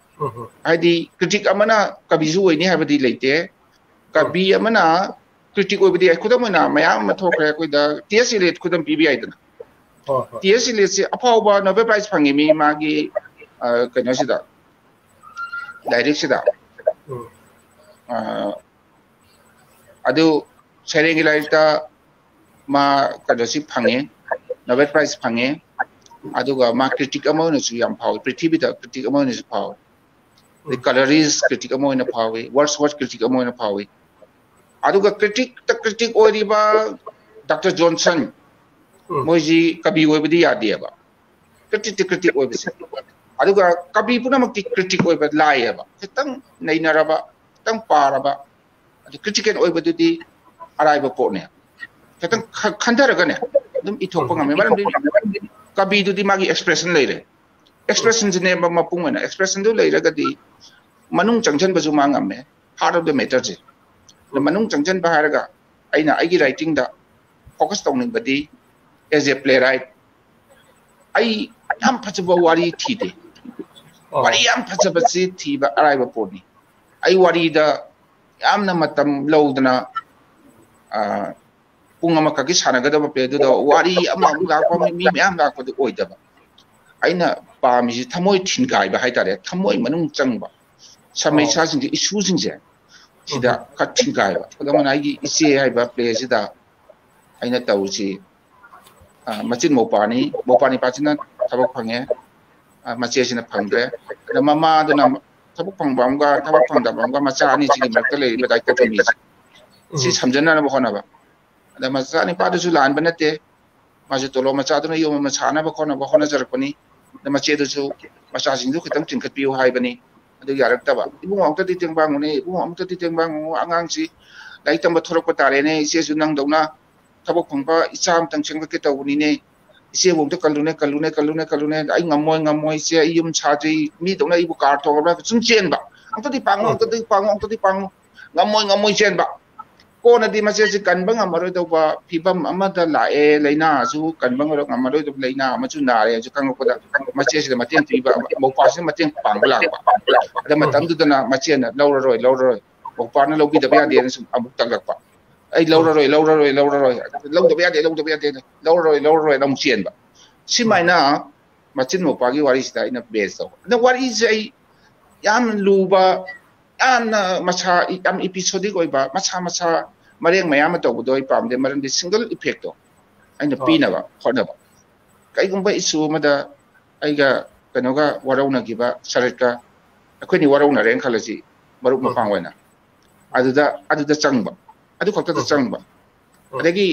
ꯍꯥꯏꯗꯤ ꯀ꯭ꯔꯤꯇꯤꯛ ꯑꯃꯅ ꯀꯕꯤꯁꯨ ꯑꯣꯏꯅꯤ ꯍꯥꯏꯕꯗꯤ ꯂꯩꯇꯦ꯫ ꯀꯕꯤ ꯑꯃꯅ ꯀ꯭ꯔꯤꯇꯤꯛ ꯑꯣꯏꯕꯗꯤ ꯌꯥꯏ꯫ ꯈꯨꯗꯝ ꯑꯣꯏꯅ ꯃꯌꯥꯝ ꯑꯃ ꯊꯣꯛꯈ꯭ꯔꯦ, ꯑꯩꯈꯣꯏꯗ ꯇꯤ ꯑꯦꯁ ꯏꯂꯤꯌꯠ ꯈꯨꯗꯝ ꯄꯤꯕ ꯌꯥꯏꯗꯅ꯫ ꯇꯤ ꯑꯦꯁ ꯏꯂꯤꯌꯠꯁꯤ ꯑꯐꯥꯎꯕ ꯅꯣꯕꯦꯜ ꯄ꯭ꯔꯥꯏꯖ ꯐꯪꯉꯤ ꯃꯤ ꯃꯥꯒꯤ, ꯑ, ꯀꯩꯅꯣꯁꯤꯗ, ꯂꯥꯏꯔꯤꯛꯁꯤꯗ꯫ ꯑ, ꯑꯗꯨ ꯁꯩꯔꯦꯡꯒꯤ ꯂꯥꯏꯔꯤꯛꯇ ꯃꯥ ꯀꯩꯅꯣꯁꯤ ꯐꯪꯉꯦ, ꯅꯣꯕꯦꯜ ꯄ꯭ꯔꯥꯏꯖ ꯐꯪꯉꯦ꯫ ꯑꯗꯨꯒ ꯃꯥ ꯀ꯭ꯔꯤꯇꯤꯛ ꯑꯃ ꯑꯣꯏꯅꯁꯨ ꯌꯥꯝ ꯐꯥꯎꯏ, ꯄ꯭ꯔꯤꯊꯤꯕꯤꯗ ꯀ꯭ꯔꯤꯇꯤꯛ ꯑꯃ ꯑꯣꯏꯅꯁꯨ ꯐꯥꯎꯏ꯫ ꯑꯗꯩ ꯀꯂꯔꯤꯁ ꯀ꯭ꯔꯤꯇꯤꯛ ꯑꯃ ꯑꯣꯏꯅ ꯐꯥꯎꯏ, ꯋꯥꯔꯗꯁꯋꯔꯊ ꯀ꯭ꯔꯤꯇꯤꯛ ꯑꯃ ꯑꯣꯏꯅ ꯐꯥꯎꯏ꯫ ꯑꯗꯨꯒ ꯀ꯭ꯔꯤꯇꯤꯛꯇ ꯀ꯭ꯔꯤꯇꯤꯛ ꯑꯣꯏꯔꯤꯕ ꯗꯥꯛꯇꯔ ꯖꯣꯟꯁꯟ, ꯃꯣꯏꯁꯤ ꯀꯕꯤ ꯑꯣꯏꯕꯗꯤ ꯌꯥꯗꯦꯕ, ꯀ꯭ꯔꯤꯇꯤꯛꯇ ꯀ꯭ꯔꯤꯇꯤꯛ ꯑꯣꯏꯕꯁꯦ꯫ ꯑꯗꯨꯒ ꯀꯕꯤ ꯄꯨꯝꯅꯃꯛꯇꯤ ꯀ꯭ꯔꯤꯇꯤꯛ ꯑꯣꯏꯕ ꯂꯥꯏꯌꯦꯕ, ꯈꯤꯇꯪ ꯅꯩꯅꯔꯕ, ꯈꯤꯇꯪ ꯄꯥꯔꯕ, ꯑꯗꯨ ꯀ꯭ꯔꯤꯇꯤꯀꯦꯜ ꯑꯣꯏꯕꯗꯨꯗꯤ ꯑꯔꯥꯏꯕ ꯄꯣꯠꯅꯦ꯫ ꯈꯤꯇꯪ ꯈ-, ꯈꯟꯊꯔꯒꯅꯦ ꯑꯗꯨꯝ ꯏꯊꯣꯛꯄ ꯉꯝꯃꯦ꯫ ꯃꯔꯝꯗꯤ ꯀꯕꯤꯗꯨꯗꯤ ꯃꯥꯒꯤ ꯑꯦꯛꯁꯄ꯭ꯔꯦꯁꯟ ꯂꯩꯔꯦ꯫ ꯑꯦꯛꯁꯄ꯭ꯔꯦꯁꯟꯁꯤꯅꯦꯕ ꯃꯄꯨꯡ ꯑꯣꯏꯅ꯫ ꯑꯦꯛꯁꯄ꯭ꯔꯦꯁꯟꯗꯨ ꯂꯩꯔꯒꯗꯤ ꯃꯅꯨꯡ ꯆꯪꯁꯤꯟꯕꯁꯨ ꯃꯥ ꯉꯝꯃꯦ, ꯍꯥꯔꯠ ꯑꯣꯐ ꯗ ꯃꯦꯇꯔꯁꯦ꯫ ꯑꯗ ꯃꯅꯨꯡ ꯆꯪꯁꯤꯟꯕ ꯍꯥꯏꯔꯒ ꯑꯩꯅ ꯑꯩꯒꯤ ꯔꯥꯏꯇꯤꯡꯗ ꯐꯣꯀꯁ ꯇꯧꯅꯤꯡꯕꯗꯤ, ꯑꯦꯖ ꯑꯦ ꯄ꯭ꯂꯦ ꯔꯥꯏꯠ, ꯑꯩ ꯌꯥꯝ ꯐꯖꯕ ꯋꯥꯔꯤ ꯊꯤꯗꯦ꯫ ꯋꯥꯔꯤ ꯌꯥꯝ ꯐꯖꯕꯁꯤ ꯊꯤꯕ ꯑꯔꯥꯏꯕ ꯄꯣꯠꯅꯤ꯫ ꯑꯩ ꯋꯥꯔꯤꯗ ꯌꯥꯝꯅ ꯃꯇꯝ ꯂꯧꯗꯅ, ꯑ, ꯄꯨꯡ ꯑꯃꯈꯛꯀꯤ ꯁꯥꯟꯅꯒꯗꯕ ꯄ꯭ꯂꯦꯗꯨꯗ ꯋꯥꯔꯤ ꯑꯃꯃꯨꯛ ꯂꯥꯛꯄ, ꯃꯤ, ꯃꯤ ꯃꯌꯥꯝ ꯂꯥꯛꯄꯗꯨ ꯑꯣꯏꯗꯕ꯫ ꯑꯩꯅ ꯄꯥꯝꯃꯤꯁꯤ ꯊꯃꯣꯏ ꯊꯤꯟꯒꯥꯏꯕ ꯍꯥꯏꯇꯥꯔꯦ, ꯊꯃꯣꯏ ꯃꯅꯨꯡ ꯆꯪꯕ ꯁꯃꯁ꯭ꯌꯥꯁꯤꯡꯁꯦ, ꯏꯁꯨꯁꯤꯡꯁꯦ, ꯁꯤꯗ ꯈꯔ ꯊꯤꯟꯒꯥꯏꯕ꯫ ꯈꯨꯗꯝ ꯑꯣꯏꯅ ꯑꯩꯒꯤ ꯏꯆꯦ ꯍꯥꯏꯕ ꯄ꯭ꯂꯦꯁꯤꯗ ꯑꯩꯅ ꯇꯧꯔꯤꯁꯤ, ꯑ, ꯃꯆꯤꯟ ꯃꯧꯄꯥꯅꯤ, ꯃꯧꯄꯥ ꯅꯤꯄꯥꯁꯤꯅ ꯊꯕꯛ ꯐꯪꯉꯦ, ꯑ, ꯃꯆꯦꯁꯤꯅ ꯐꯪꯗ꯭ꯔꯦ꯫ ꯑꯗ ꯃꯃꯥꯗꯨꯅ ꯊꯕꯛ ꯐꯪꯕ ꯑꯃꯒ ꯊꯕꯛ ꯐꯪꯗꯕ ꯑꯃꯒ, ꯃꯆꯥ ꯑꯅꯤꯁꯤꯒꯤ ꯃꯔꯛꯇ ꯂꯩꯔꯤꯕ ꯗꯥꯏꯀꯣꯇꯣꯃꯤꯁꯦ, ꯁꯤ ꯁꯝꯖꯟꯅꯅꯕ ꯍꯣꯠꯅꯕ꯫ ꯑꯗ ꯃꯆꯥ ꯅꯤꯄꯥꯗꯨꯁꯨ ꯂꯥꯟꯕ ꯅꯠꯇꯦ, ꯃꯥꯁꯨ ꯇꯣꯂꯣꯞ ꯃꯆꯥꯗꯨꯅ ꯌꯨꯝ ꯑꯃ ꯁꯥꯅꯕ ꯈꯣꯠꯅꯕ ꯍꯣꯠꯅꯖꯔꯛꯄꯅꯤ꯫ ꯑꯗ ꯃꯆꯦꯗꯨꯁꯨ ꯃꯆꯥꯁꯤꯡꯗꯨ ꯈꯤꯇꯪ ꯆꯤꯡꯈꯠꯄꯤꯌꯨ ꯍꯥꯏꯕꯅꯤ, ꯑꯗꯨ ꯌꯥꯔꯛꯇꯕ꯫ "ꯏꯕꯨꯡꯉꯣ, ꯑꯃꯨꯛꯇꯗꯤ ꯇꯦꯡꯕꯥꯡꯉꯨꯅꯦ, ꯏꯕꯨꯡꯉꯣ, ꯑꯃꯨꯛꯇꯗꯤ ꯇꯦꯡꯕꯥꯡꯉꯨ, ꯑꯉꯥꯡꯁꯤ ꯂꯥꯏꯔꯤꯛ ꯇꯝꯕ ꯊꯣꯔꯛꯄ ꯇꯥꯔꯦꯅꯦ, ꯏꯆꯦꯁꯨ ꯅꯪꯗꯧꯅ ꯊꯕꯛ ꯐꯪꯕ ꯏꯆꯥ ꯑꯃꯇꯪ ꯁꯦꯝꯒꯠꯀꯦ ꯇꯧꯕꯅꯤꯅꯦ, ꯏꯆꯦꯕꯨ ꯑꯝꯇ ꯀꯜꯂꯨꯅꯦ, ꯀꯜꯂꯨꯅꯦ, ꯀꯜꯂꯨꯅꯦ, ꯀꯜꯂꯨꯅꯦ, ꯑꯩ ꯉꯝꯃꯣꯏ, ꯉꯝꯃꯣꯏ, ꯏꯆꯦ, ꯑꯩ ꯌꯨꯝ ꯁꯥꯗ꯭ꯔꯤ, ꯃꯤꯗꯧꯅ ꯑꯩꯕꯨ ꯀꯥꯔ ꯇꯣꯡꯉꯕ꯭ꯔꯥ, ꯁꯨꯝ ꯆꯦꯟꯕ, "ꯑꯝꯇꯗꯤ ꯄꯥꯡꯉꯨ, ꯑꯝꯇꯗꯤ ꯄꯥꯡꯉꯨ, ꯑꯝꯇꯗꯤ ꯄꯥꯡꯉꯨ", ꯉꯝꯃꯣꯏ, ꯉꯝꯃꯣꯏ ꯆꯦꯟꯕ꯫ ꯀꯣꯟꯅꯗꯤ ꯃꯆꯦꯁꯤ ꯀꯟꯕ ꯉꯝꯃꯔꯣꯏꯗꯧꯕ ꯐꯤꯕꯝ ꯑꯃꯗ ꯂꯥꯛꯑꯦ, ꯂꯥꯏꯅꯥꯁꯨ ꯀꯟꯕ ꯉꯝꯃꯔꯣꯏꯗꯧꯕ ꯂꯥꯏꯅꯥ ꯑꯃꯁꯨ ꯅꯥꯔꯦ ꯍꯥꯏꯁꯨ ꯈꯪꯉꯛꯄꯗ, ꯃꯆꯦꯁꯤꯗ ꯃꯇꯦꯡ ꯄꯤꯕ, ꯃꯧꯄ꯭ꯋꯥꯁꯤꯅ ꯃꯇꯦꯡ ꯄꯥꯡꯕ ꯂꯥꯛꯄ꯫ ꯑꯗ ꯃꯇꯝꯗꯨꯗꯅ ꯃꯆꯦꯅ, "ꯂꯧꯔꯔꯣꯏ, ꯂꯧꯔꯔꯣꯏ", ꯃꯧꯄ꯭ꯋꯥꯅ ꯂꯧꯕꯤꯗꯕ ꯌꯥꯗꯦꯅ ꯁꯨꯝ ꯑꯃꯨꯛ ꯇꯛꯂꯛꯄ, "ꯑꯩ ꯂꯧꯔꯔꯣꯏ, ꯂꯧꯔꯔꯣꯏ, ꯂꯧꯔꯔꯣꯏ, ꯂꯧꯗꯕ ꯌꯥꯗꯦ, ꯂꯧꯗꯕ ꯌꯥꯗꯦ, ꯂꯧꯔꯔꯣꯏ, ꯂꯧꯔꯔꯣꯏ"ꯅ ꯑꯃꯨꯛ ꯆꯦꯟꯕ꯫ ꯁꯨꯃꯥꯏꯅ ꯃꯆꯤꯟ ꯃꯧꯄ꯭ꯋꯥꯒꯤ ꯋꯥꯔꯤꯁꯤꯗ ꯑꯩꯅ ꯕꯦꯁ ꯇꯧꯕ꯫ ꯑꯗ ꯋꯥꯔꯤꯁꯦ ꯑꯩ ꯌꯥꯝ ꯂꯨꯕ, ꯌꯥꯝꯅ ꯃꯁꯥ, ꯌꯥꯝ ꯏꯄꯤꯁꯣꯗꯤꯛ ꯑꯣꯏꯕ, ꯃꯁꯥ ꯃꯁꯥ ꯃꯔꯦꯡ ꯃꯌꯥꯝ ꯑꯃ ꯇꯧꯕꯗꯣ ꯑꯩ ꯄꯥꯝꯗꯦ꯫ ꯃꯔꯝꯗꯤ ꯁꯤꯡꯒꯜ ꯏꯐꯦꯛꯇꯣ ꯑꯩꯅ ꯄꯤꯅꯕ ꯍꯣꯠꯅꯕ꯫ ꯀꯩꯒꯨꯝꯕ ꯏꯁꯨ ꯑꯃꯗ ꯑꯩꯒ ꯀꯩꯅꯣꯒ ꯋꯥꯔꯧꯅꯈꯤꯕ, ꯁꯔꯠꯀ ꯑꯩꯈꯣꯏꯅꯤ ꯋꯥꯔꯧꯅꯔꯦꯅ ꯈꯜꯂꯁꯤ, ꯃꯔꯨꯞ ꯃꯄꯥꯡ ꯑꯣꯏꯅ, ꯑꯗꯨꯗ, ꯑꯗꯨꯗ ꯆꯪꯕ, ꯑꯗꯨ ꯈꯛꯇꯗ ꯆꯪꯕ꯫ ꯑꯗꯒꯤ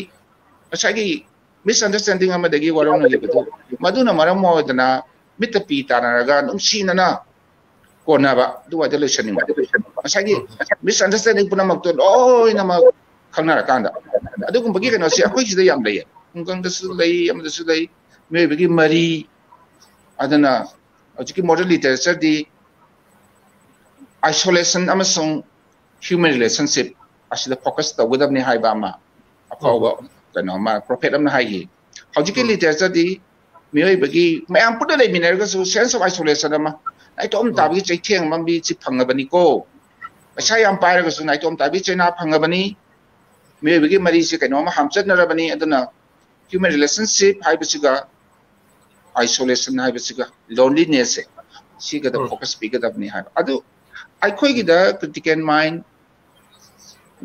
ꯉꯁꯥꯏꯒꯤ ꯃꯤꯁꯑꯟꯗꯔꯁꯇꯦꯟꯗꯤꯡ ꯑꯃꯗꯒꯤ ꯋꯥꯔꯧꯅꯈꯤꯕꯗꯨ, ꯃꯗꯨꯅ ꯃꯔꯝ ꯑꯣꯏꯗꯅ ꯃꯤꯠꯇ ꯄꯤ ꯇꯥꯟꯅꯔꯒ ꯅꯨꯡꯁꯤꯅꯅ ꯀꯣꯟꯅꯕ, ꯑꯗꯨꯋꯥꯏꯗ ꯂꯣꯏꯁꯟꯅꯤꯡꯕ꯫ ꯉꯁꯥꯏꯒꯤ ꯃꯤꯁꯑꯟꯗꯔꯁꯇꯦꯟꯗꯤꯡ ꯄꯨꯝꯅꯃꯛꯇꯣ ꯂꯣꯏꯅꯃꯛ ꯈꯪꯅꯔꯀꯥꯟꯗ꯫ ꯑꯗꯨꯒꯨꯝꯕꯒꯤ ꯀꯩꯅꯣꯁꯦ ꯑꯩꯈꯣꯏ ꯁꯤꯗ ꯌꯥꯝ ꯂꯩꯌꯦ, ꯈꯨꯡꯒꯪꯗꯁꯨ ꯂꯩ, ꯑꯃꯗꯁꯨ ꯂꯩ꯫ ꯃꯤꯑꯣꯏꯕꯒꯤ ꯃꯔꯤ, ꯑꯗꯨꯅ ꯍꯧꯖꯤꯛꯀꯤ ꯃꯣꯗꯔꯟ ꯂꯤꯇꯔꯦꯆꯔꯗꯤ isolation ꯑꯃꯁꯨꯡ human relationship ꯑꯁꯤꯗ focus ꯇꯧꯒꯗꯕꯅꯤ ꯍꯥꯏꯕ ꯑꯃ ꯑꯐꯥꯎꯕ ꯀꯩꯅꯣ ꯑꯃ, ꯄ꯭ꯔꯣꯐꯦꯠ ꯑꯃꯅ ꯍꯥꯏꯈꯤ꯫ ꯍꯧꯖꯤꯛꯀꯤ ꯂꯤꯇꯔꯦꯆꯔꯗꯤ ꯃꯤꯑꯣꯏꯕꯒꯤ ꯃꯌꯥꯝ ꯄꯨꯟꯅ ꯂꯩꯃꯤꯟꯅꯔꯒꯁꯨ sense of isolation ꯑꯃ, ꯅꯥꯏꯇꯣꯝ ꯇꯥꯕꯒꯤ ꯆꯩꯊꯦꯡ ꯑꯃ ꯃꯤꯁꯤ ꯐꯪꯉꯕꯅꯤꯀꯣ, ꯄꯩꯁꯥ ꯌꯥꯝ ꯄꯥꯏꯔꯒꯁꯨ ꯅꯥꯏꯇꯣꯝ ꯇꯥꯕꯒꯤ ꯆꯩꯅꯥ ꯐꯪꯉꯕꯅꯤ, ꯃꯤꯑꯣꯏꯕꯒꯤ ꯃꯔꯤꯁꯦ ꯀꯩꯅꯣꯝꯃ ꯍꯥꯝꯆꯠꯅꯔꯕꯅꯤ꯫ ꯑꯗꯨꯅ human relationship ꯍꯥꯏꯕꯁꯤꯒ isolation ꯍꯥꯏꯕꯁꯤꯒ, lonelinessꯁꯦ, ꯁꯤꯒꯗ focus ꯄꯤꯒꯗꯕꯅꯤ ꯍꯥꯏꯕ꯫ ꯑꯗꯨ ꯑꯩꯈꯣꯏꯒꯤꯗ critical mind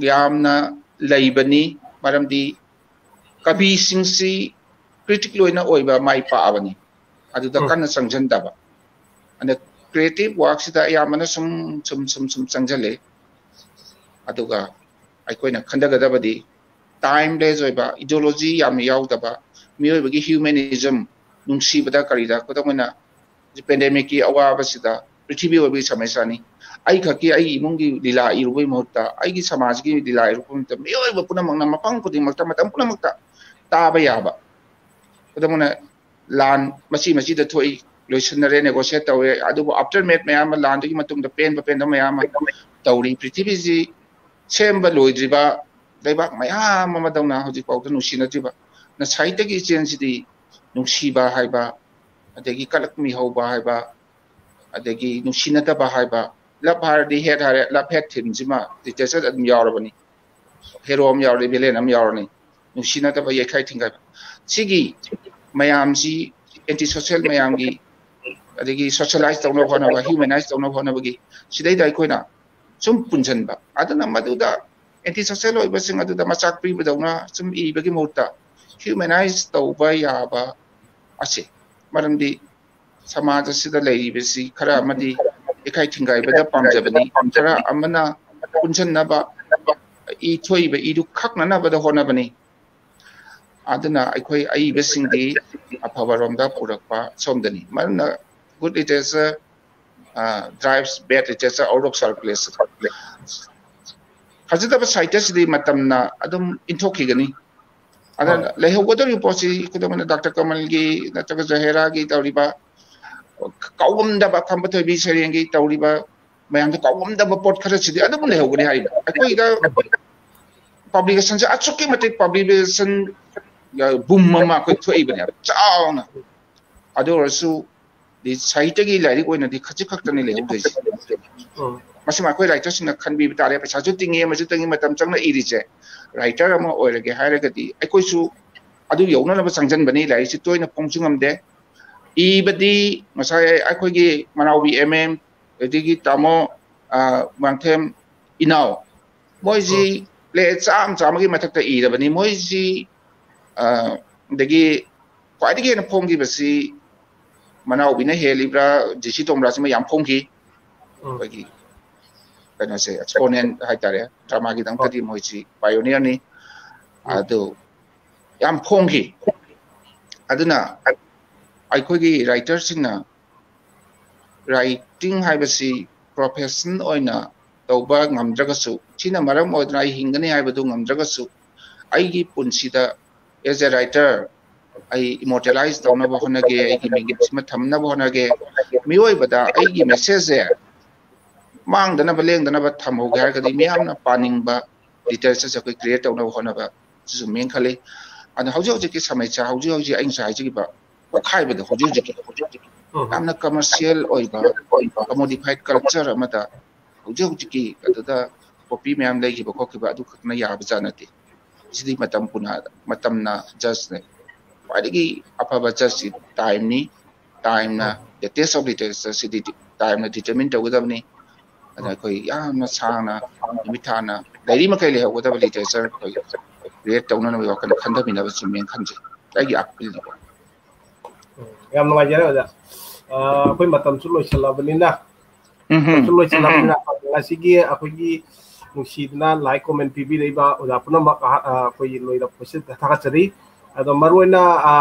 ꯌꯥꯝꯅ ꯂꯩꯕꯅꯤ, ꯃꯔꯝꯗꯤ ꯀꯕꯤꯁꯤꯡꯁꯤ critic ꯂꯣꯏꯅ ꯑꯣꯏꯕ ꯃꯥꯏ ꯄꯥꯛꯑꯕꯅꯤ, ꯑꯗꯨꯗ ꯀꯟꯅ ꯆꯪꯁꯤꯟꯗꯕ꯫ ꯑꯗ creative workꯁꯤꯗ ꯑꯌꯥꯝꯕꯅ ꯁꯨꯝ ꯁꯨꯝ ꯁꯨꯝ ꯁꯨꯝ ꯆꯪꯁꯤꯜꯂꯛꯏ꯫ ꯑꯗꯨꯒ ꯑꯩꯈꯣꯏꯅ ꯈꯟꯊꯒꯗꯕꯗꯤ timeless ꯑꯣꯏꯕ, ideology ꯌꯥꯝꯅ ꯌꯥꯎꯗꯕ, ꯃꯤꯑꯣꯏꯕꯒꯤ humanism, ꯅꯨꯡꯁꯤꯕꯗ ꯀꯔꯤꯗ, ꯈꯨꯗꯝ ꯑꯣꯏꯅ ꯍꯧꯖꯤꯛ pandemicꯀꯤ ꯑꯋꯥꯕꯁꯤꯗ ꯄ꯭ꯔꯤꯊꯤꯕꯤ ꯑꯣꯏꯕꯒꯤ ꯁꯃꯁ꯭ꯌꯥꯅꯤ꯫ ꯑꯩ ꯈꯛꯀꯤ, ꯑꯩꯒꯤ ꯏꯃꯨꯡꯒꯤ ꯂꯤꯂꯥ ꯏꯔꯨꯕꯒꯤ ꯃꯍꯨꯠꯇ, ꯑꯩꯒꯤ ꯁꯃꯥꯖꯀꯤ ꯂꯤꯂꯥ ꯏꯔꯨꯕꯒꯤ ꯃꯍꯨꯠꯇ, ꯃꯤꯑꯣꯏꯕ ꯄꯨꯝꯅꯃꯛꯅ ꯃꯐꯝ ꯈꯨꯗꯤꯡꯃꯛꯇ, ꯃꯇꯝ ꯄꯨꯝꯅꯃꯛꯇ ꯇꯥꯕ ꯌꯥꯕ, ꯈꯨꯗꯝ ꯑꯣꯏꯅ, ꯂꯥꯟ ꯃꯆꯤ ꯃꯆꯤꯗ ꯊꯣꯛꯏ, ꯂꯣꯏꯁꯤꯟꯅꯔꯦ, negotiate ꯇꯧꯔꯦ, ꯑꯗꯨꯕꯨ after math ꯃꯌꯥꯝ ꯑꯃ, ꯂꯥꯟꯗꯨꯒꯤ ꯃꯇꯨꯡꯗ ꯄꯦꯟꯕ ꯄꯦꯟꯗꯕ ꯃꯌꯥꯝ ꯑꯃ ꯇꯧꯔꯤ꯫ ꯄ꯭ꯔꯤꯊꯤꯕꯤꯁꯤ ꯁꯦꯝꯕ ꯂꯣꯏꯗ꯭ꯔꯤꯕ ꯂꯩꯕꯥꯛ ꯃꯌꯥꯝ ꯑꯃꯗꯧꯅ ꯍꯧꯖꯤꯛꯐꯥꯎꯗ ꯅꯨꯡꯁꯤꯅꯗ꯭ꯔꯤꯕ꯫ ꯉꯁꯥꯏꯗꯒꯤ ꯏꯆꯦꯜꯁꯤꯗꯤ ꯅꯨꯡꯁꯤꯕ ꯍꯥꯏꯕ, ꯑꯗꯒꯤ ꯀꯂꯛꯃꯤ ꯍꯧꯕ ꯍꯥꯏꯕ, ꯑꯗꯒꯤ ꯅꯨꯡꯁꯤꯅꯗꯕ ꯍꯥꯏꯕ, love ꯍꯥꯏꯔꯗꯤ hate ꯍꯥꯏꯔꯦ, love hate themeꯁꯤꯃ literature ꯑꯗꯨꯝ ꯌꯥꯎꯔꯕꯅꯤ꯫ Hero ꯑꯃ ꯌꯥꯎꯔꯅꯤ, villain ꯑꯃ ꯌꯥꯎꯔꯅꯤ, ꯅꯨꯡꯁꯤꯅꯗꯕ, ꯌꯩꯈꯥꯏ ꯊꯤꯡꯒꯥꯏꯕ꯫ ꯁꯤꯒꯤ ꯃꯌꯥꯝꯁꯤ anti social ꯃꯌꯥꯝꯒꯤ, ꯑꯗꯒꯤ socialize ꯇꯧꯅꯕ ꯍꯣꯠꯅꯕ, humanize ꯇꯧꯅꯕ ꯍꯣꯠꯅꯕꯒꯤ, ꯁꯤꯗꯩꯗ ꯑꯩꯈꯣꯏꯅ ꯁꯨꯝ ꯄꯨꯟꯁꯤꯟꯕ꯫ ꯑꯗꯨꯅ ꯃꯗꯨꯗ anti social ꯑꯣꯏꯕꯁꯤꯡ ꯑꯗꯨꯗ ꯃꯆꯥꯛ ꯄꯤꯕꯗꯧꯅ ꯁꯨꯝ ꯏꯕꯒꯤ ꯃꯍꯨꯠꯇ humanize ꯇꯧꯕ ꯌꯥꯕ ꯑꯁꯤ, ꯃꯔꯝꯗꯤ ꯁꯃꯥꯖ ꯑꯁꯤꯗ ꯂꯩꯔꯤꯕꯁꯤ ꯈꯔ ꯑꯃꯗꯤ ꯏꯀꯥꯏ ꯊꯤꯡꯒꯥꯏꯕꯗ ꯄꯥꯝꯖꯕꯅꯤ, ꯈꯔ ꯑꯃꯅ ꯄꯨꯟꯁꯤꯟꯅꯕ, ꯏ ꯊꯣꯛꯏꯕ ꯏꯗꯨ ꯈꯛꯅꯅꯕꯗ ꯍꯣꯠꯅꯕꯅꯤ꯫ ꯑꯗꯨꯅ ꯑꯩꯈꯣꯏ ꯑꯏꯕꯁꯤꯡꯗꯤ ꯑꯐꯕꯔꯣꯝꯗ ꯄꯨꯔꯛꯄ ꯁꯣꯝꯗꯅꯤ꯫ ꯃꯔꯝꯅ good literature, uh, drives bad literature out of circulation꯫ ꯐꯖꯗꯕ ꯁꯥꯍꯤꯇ꯭ꯌꯁꯤꯗꯤ ꯃꯇꯝꯅ ꯑꯗꯨꯝ ꯏꯟꯊꯣꯛꯈꯤꯒꯅꯤ꯫ ꯑꯗꯨꯅ ꯍꯣꯏ꯫ ꯂꯩꯍꯧꯒꯗꯧꯔꯤꯕ ꯄꯣꯠꯁꯤ, ꯈꯨꯗꯝ ꯑꯣꯏꯅ ꯗꯥꯛꯇꯔ ꯀꯃꯜꯒꯤ ꯅꯠꯇ꯭ꯔꯒ ꯖꯍꯦꯔꯥꯒꯤ ꯇꯧꯔꯤꯕ ꯀꯥꯎꯉꯝꯗꯕ, ꯈꯝꯕ ꯊꯣꯏꯕꯤ ꯁꯩꯔꯦꯡꯒꯤ ꯇꯧꯔꯤꯕ ꯃꯌꯥꯝꯗ ꯀꯥꯎꯉꯝꯗꯕ ꯄꯣꯠ ꯈꯔꯁꯤꯗꯤ ꯑꯗꯨꯝ ꯂꯩꯍꯧꯒꯅꯤ ꯍꯥꯏꯔꯤꯕ꯫ ꯑꯩꯈꯣꯏꯗ publicationꯁꯦ ꯑꯁꯨꯛꯀꯤ ꯃꯇꯤꯛ publication boom ꯑꯃ ꯑꯩꯈꯣꯏ ꯊꯣꯛꯏꯕꯅꯦꯕ, ꯆꯥꯎꯅ꯫ ꯑꯗꯨ ꯑꯣꯏꯔꯁꯨ ꯗꯤ ꯁꯥꯍꯤꯇ꯭ꯌꯒꯤ ꯂꯥꯏꯔꯤꯛ ꯑꯣꯏꯅꯗꯤ ꯈꯖꯤꯛ ꯈꯛꯇꯅꯤ ꯂꯩꯍꯧꯗꯣꯏꯁꯦ꯫ ꯎꯝ꯫ ꯃꯁꯤꯃ ꯑꯩꯈꯣꯏ writerꯁꯤꯡꯅ ꯈꯟꯕꯤꯕ ꯇꯥꯔꯦ꯫ ꯄꯩꯁꯥꯁꯨ ꯇꯤꯡꯉꯤ, ꯑꯃꯁꯨ ꯇꯤꯡꯉꯤ, ꯃꯇꯝ ꯆꯪꯅ ꯏꯔꯤꯁꯦ꯫ Writer ꯑꯃ ꯑꯣꯏꯔꯒꯦ ꯍꯥꯏꯔꯒꯗꯤ ꯑꯩꯈꯣꯏꯁꯨ ꯑꯗꯨ ꯌꯧꯅꯅꯕ ꯆꯪꯁꯤꯟꯕꯅꯤ꯫ ꯂꯥꯏꯔꯤꯛꯁꯤ ꯇꯣꯏꯅ ꯐꯣꯡꯁꯨ ꯉꯝꯗꯦ꯫ ꯏꯕꯗꯤ ꯉꯁꯥꯏ ꯑꯩꯈꯣꯏꯒꯤ ꯃꯅꯥꯎꯕꯤ ꯑꯦꯝ ꯑꯦꯝ, ꯑꯗꯒꯤ ꯇꯥꯃꯣ, ꯑ, ꯃꯥꯡꯊꯦꯝ ꯏꯅꯥꯎ, ꯃꯣꯏꯁꯤ ꯎꯝ꯫ ꯂꯦ ꯆꯥꯝꯃ, ꯆꯥꯝꯃꯒꯤ ꯃꯊꯛꯇ ꯏꯔꯕꯅꯤ꯫ ꯃꯣꯏꯁꯤ, ꯑ, ꯑꯗꯒꯤ ꯈ꯭ꯋꯥꯏꯗꯒꯤ ꯍꯦꯟꯅ ꯐꯣꯡꯈꯤꯕꯁꯤ ꯃꯅꯥꯎꯕꯤꯅ ꯍꯦꯜꯂꯤꯕ꯭ꯔꯥ, ꯖꯤ ꯁꯤ ꯇꯣꯝꯕ꯭ꯔꯥꯁꯤꯃ ꯌꯥꯝ ꯐꯣꯡꯈꯤ꯫ ꯎꯝ꯫ ꯑꯩꯈꯣꯏꯒꯤ ꯀꯩꯅꯣꯁꯦ, exponent ꯍꯥꯏꯇꯥꯔꯦ, dramaꯒꯤ ꯗꯃꯛꯇꯗꯤ ꯍꯣꯏ꯫ ꯃꯣꯏꯁꯤ pioneerꯅꯤ꯫ ꯎꯝ꯫ ꯑꯗꯨ ꯌꯥꯝ ꯐꯣꯡꯈꯤ꯫ ꯑꯗꯨꯅ ꯑꯩꯈꯣꯏꯒꯤ writerꯁꯤꯡꯅ writing ꯍꯥꯏꯕꯁꯤ profession ꯑꯣꯏꯅ ꯇꯧꯕ ꯉꯝꯗ꯭ꯔꯒꯁꯨ, ꯁꯤꯅ ꯃꯔꯝ ꯑꯣꯏꯗꯨꯅ ꯑꯩ ꯍꯤꯡꯒꯅꯤ ꯍꯥꯏꯕꯗꯨ ꯉꯝꯗ꯭ꯔꯒꯁꯨ, ꯑꯩꯒꯤ ꯄꯨꯟꯁꯤꯗ as a writer ꯑꯩ immortalize ꯇꯧꯅꯕ ꯍꯣꯠꯅꯒꯦ, ꯑꯩꯒꯤ ꯃꯤꯡꯁꯤꯃ ꯊꯝꯅꯕ ꯍꯣꯠꯅꯒꯦ꯫ ꯃꯤꯑꯣꯏꯕꯗ ꯑꯩꯒꯤ message ꯁꯦ ꯃꯥꯡꯗꯅꯕ, ꯂꯦꯡꯗꯅꯕ ꯊꯝꯍꯧꯒꯦ ꯍꯥꯏꯔꯒꯗꯤ ꯃꯤꯌꯥꯝꯅ ꯄꯥꯅꯤꯡꯕ literature ꯁꯦ ꯑꯩꯈꯣꯏ create ꯇꯧꯅꯕ ꯍꯣꯠꯅꯕ ꯁꯤꯁꯨ ꯃꯦꯟ ꯈꯜꯂꯤ꯫ ꯑꯗꯣ ꯍꯧꯖꯤꯛ ꯍꯧꯖꯤꯛꯀꯤ ꯁꯃꯁ꯭ꯌꯥ, ꯍꯧꯖꯤꯛ ꯍꯧꯖꯤꯛ ꯑꯩ ꯉꯁꯥꯏ ꯍꯥꯏꯖꯈꯤꯕ ꯄꯣꯛꯈꯥꯏꯕꯗꯣ, ꯍꯧꯖꯤꯛ ꯍꯧꯖꯤꯛꯀꯤ ꯌꯥꯝꯅ commercial ꯑꯣꯏꯕ, commodified culture ꯑꯃꯗ ꯍꯧꯖꯤꯛ ꯍꯧꯖꯤꯛꯀꯤ ꯑꯗꯨꯗ copy ꯃꯌꯥꯝ ꯂꯩꯈꯤꯕ ꯈꯣꯠꯈꯤꯕ ꯑꯗꯨ ꯈꯛꯅ ꯌꯥꯕꯖꯥꯠ ꯅꯠꯇꯦ꯫ ꯁꯤꯗꯤ ꯃꯇꯝ ꯄꯨꯅ-, ꯃꯇꯝꯅ judge ꯅꯤ꯫ ꯈ꯭ꯋꯥꯏꯗꯒꯤ ꯑꯐꯕ judge ꯁꯤ time ꯅꯤ꯫ Time ꯅ, the taste of literature CD time ꯅ determine ꯇꯧꯒꯗꯕꯅꯤ꯫ ꯑꯗ ꯑꯩꯈꯣꯏ ꯌꯥꯝꯅ ꯁꯥꯡꯅ ꯅꯨꯃꯤꯠ ꯊꯥꯅ ꯂꯩꯔꯤ ꯃꯈꯩ ꯂꯩꯍꯧꯒꯗꯕ literature ꯑꯩꯈꯣꯏ create ꯇꯧꯅꯅꯕꯒꯤ ꯋꯥꯈꯜ ꯈꯟꯊꯃꯤꯟꯅꯕ ꯆꯨꯝꯃꯦꯅ ꯈꯟꯖꯩ꯫ ꯑꯩꯒꯤ appeal ꯅꯤꯀꯣ꯫ ꯎꯝ, ꯌꯥꯝ ꯅꯨꯡꯉꯥꯏꯖꯔꯦ ꯑꯣꯖꯥ꯫ ꯑ, ꯑꯩꯈꯣꯏ ꯃꯇꯝꯁꯨ ꯂꯣꯏꯁꯤꯜꯂꯕꯅꯤꯅ, ꯎꯝ, ꯃꯇꯝꯁꯨ ꯂꯣꯏꯁꯤꯜꯂꯕꯅꯤꯅ, ꯉꯁꯤꯒꯤ ꯑꯩꯈꯣꯏꯒꯤ ꯅꯨꯡꯁꯤꯗꯅ like comment ꯄꯤꯕꯤꯔꯛꯏꯕ ꯑꯣꯖꯥ ꯄꯨꯝꯅꯃꯛ ꯑꯍ-, ꯑ, ꯑꯩꯈꯣꯏꯒꯤ ꯂꯣꯏꯔꯛꯄꯁꯤꯗ ꯊꯥꯒꯠꯆꯔꯤ꯫ ꯑꯗꯣ ꯃꯔꯨꯑꯣꯏꯅ, ꯑ,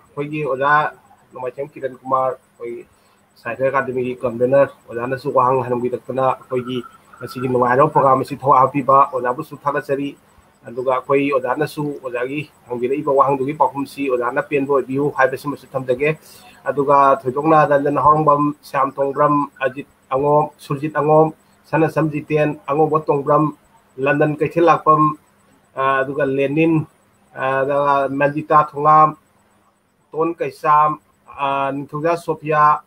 ꯑꯩꯈꯣꯏꯒꯤ ꯑꯣꯖꯥ ꯅꯣꯡꯃꯥꯏꯊꯦꯝ ꯀꯤꯔꯟ ꯀꯨꯃꯥꯔ, ꯑꯩꯈꯣꯏꯒꯤ ꯁꯥꯍꯤꯇ꯭ꯌ ꯑꯀꯥꯗꯃꯤꯒꯤ convener, ꯑꯣꯖꯥꯅꯁꯨ ꯋꯥꯍꯪ ꯍꯪꯕꯤꯔꯛꯇꯅ ꯑꯩꯈꯣꯏꯒꯤ ꯉꯁꯤꯒꯤ ꯅꯨꯡꯉꯥꯏꯔꯕ program ꯑꯁꯤ ꯊꯧ ꯍꯥꯞꯄꯤꯕ ꯑꯣꯖꯥꯕꯨꯁꯨ ꯊꯥꯒꯠꯆꯔꯤ꯫ ꯑꯗꯨꯒ ꯑꯩꯈꯣꯏ ꯑꯣꯖꯥꯅꯁꯨ ꯑꯣꯖꯥꯒꯤ ꯍꯪꯕꯤꯔꯛꯏꯕ ꯋꯥꯍꯪꯗꯨꯒꯤ ꯄꯥꯎꯈꯨꯝꯁꯤ ꯑꯣꯖꯥꯅ ꯄꯦꯟꯕ ꯑꯣꯏꯕꯤꯌꯨ ꯍꯥꯏꯕꯁꯤꯃꯁꯨ ꯊꯝꯖꯒꯦ꯫ ꯑꯗꯨꯒ ꯊꯣꯏꯗꯣꯛꯅ ꯔꯟꯖꯟ ꯍꯥꯎꯔꯝꯕꯝ, ꯁ꯭ꯌꯥꯝ ꯇꯣꯡꯕ꯭ꯔꯝ, ꯑꯖꯤꯠ ꯑꯉꯣꯝ, ꯁꯨꯔꯖꯤꯠ ꯑꯉꯣꯝ, ꯁꯅꯥꯁꯝ ꯖꯤꯇꯦꯟ, ꯑꯉꯧꯕ ꯇꯣꯡꯕ꯭ꯔꯝ, ꯂꯟꯗꯟ ꯀꯩꯊꯦꯜ ꯂꯥꯛꯄꯝ, ꯑ, ꯑꯗꯨꯒ ꯂꯦꯅꯤꯟ, ꯑ, ꯑꯗꯨꯒ ꯃꯦꯜꯖꯤꯇꯥ ꯊꯣꯉꯥꯝ, ꯇꯣꯟ ꯀꯩꯁꯥꯝ, ꯑ, ꯅꯤꯡꯊꯧꯖꯥ ꯁꯣꯐꯤꯌꯥ,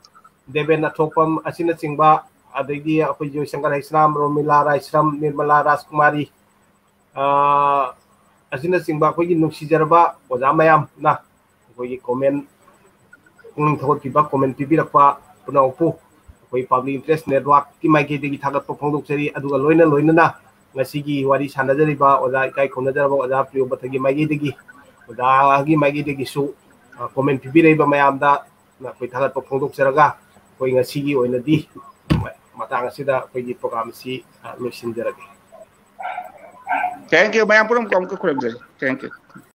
ꯗꯦꯕꯦꯟ ꯑꯊꯣꯛꯄꯝ ꯑꯁꯤꯅꯆꯤꯡꯕ, ꯑꯗꯒꯤ ꯑꯩꯈꯣꯏ ꯖꯣꯏꯁꯪꯀꯔ ꯍꯩꯁꯅꯥꯝ, ꯔꯣꯃꯤꯂꯥ ꯔꯥꯏꯁ꯭ꯔꯝ, ꯅꯤꯔꯃꯂꯥ ꯔꯥꯖꯀꯨꯃꯥꯔꯤ, ꯑ, ꯑꯁꯤꯅꯆꯤꯡꯕ ꯑꯩꯈꯣꯏꯒꯤ ꯅꯨꯡꯁꯤꯖꯔꯕ ꯑꯣꯖꯥ ꯃꯌꯥꯝꯅ ꯑꯩꯈꯣꯏꯒꯤ comment, ꯄꯨꯛꯅꯤꯡ ꯊꯧꯒꯠꯄꯤꯕ comment ꯄꯤꯕꯤꯔꯛꯄ ꯄꯨꯝꯅꯃꯛꯄꯨ ꯑꯩꯈꯣꯏ Public Interest Network ꯀꯤ ꯃꯥꯏꯀꯩꯗꯒꯤ ꯊꯥꯒꯠꯄ ꯐꯣꯡꯗꯣꯛꯆꯔꯤ꯫ ꯑꯗꯨꯒ ꯂꯣꯏꯅ ꯂꯣꯏꯅꯅ ꯉꯁꯤꯒꯤ ꯋꯥꯔꯤ ꯁꯥꯟꯅꯖꯔꯤꯕ ꯑꯣꯖꯥ ꯏꯀꯥꯏ ꯈꯨꯝꯅꯖꯔꯕ ꯑꯣꯖꯥ ꯄ꯭ꯔꯤꯌꯣꯝꯕꯊꯒꯤ ꯃꯥꯏꯀꯩꯗꯒꯤ, ꯑꯣꯖꯥꯒꯤ ꯃꯥꯏꯀꯩꯗꯒꯤꯁꯨ, ꯑ, comment ꯄꯤꯕꯤꯔꯛꯏꯕ ꯃꯌꯥꯝꯗ ꯑꯩꯈꯣꯏ ꯊꯥꯒꯠꯄ ꯐꯣꯡꯗꯣꯛꯆꯔꯒ ꯑꯩꯈꯣꯏ ꯉꯁꯤꯒꯤ ꯑꯣꯏꯅꯗꯤ ꯃꯇꯥꯡ ꯑꯁꯤꯗ ꯑꯩꯈꯣꯏꯒꯤ program ꯑꯁꯤ, ꯑ, ꯂꯣꯏꯁꯤꯟꯖꯔꯒꯦ꯫ Thank you, ꯃꯌꯥꯝ ꯄꯨꯝꯅꯃꯛ ꯑꯃꯨꯛꯀ ꯈꯨꯔꯨꯝꯖꯔꯤ꯫ Thank you꯫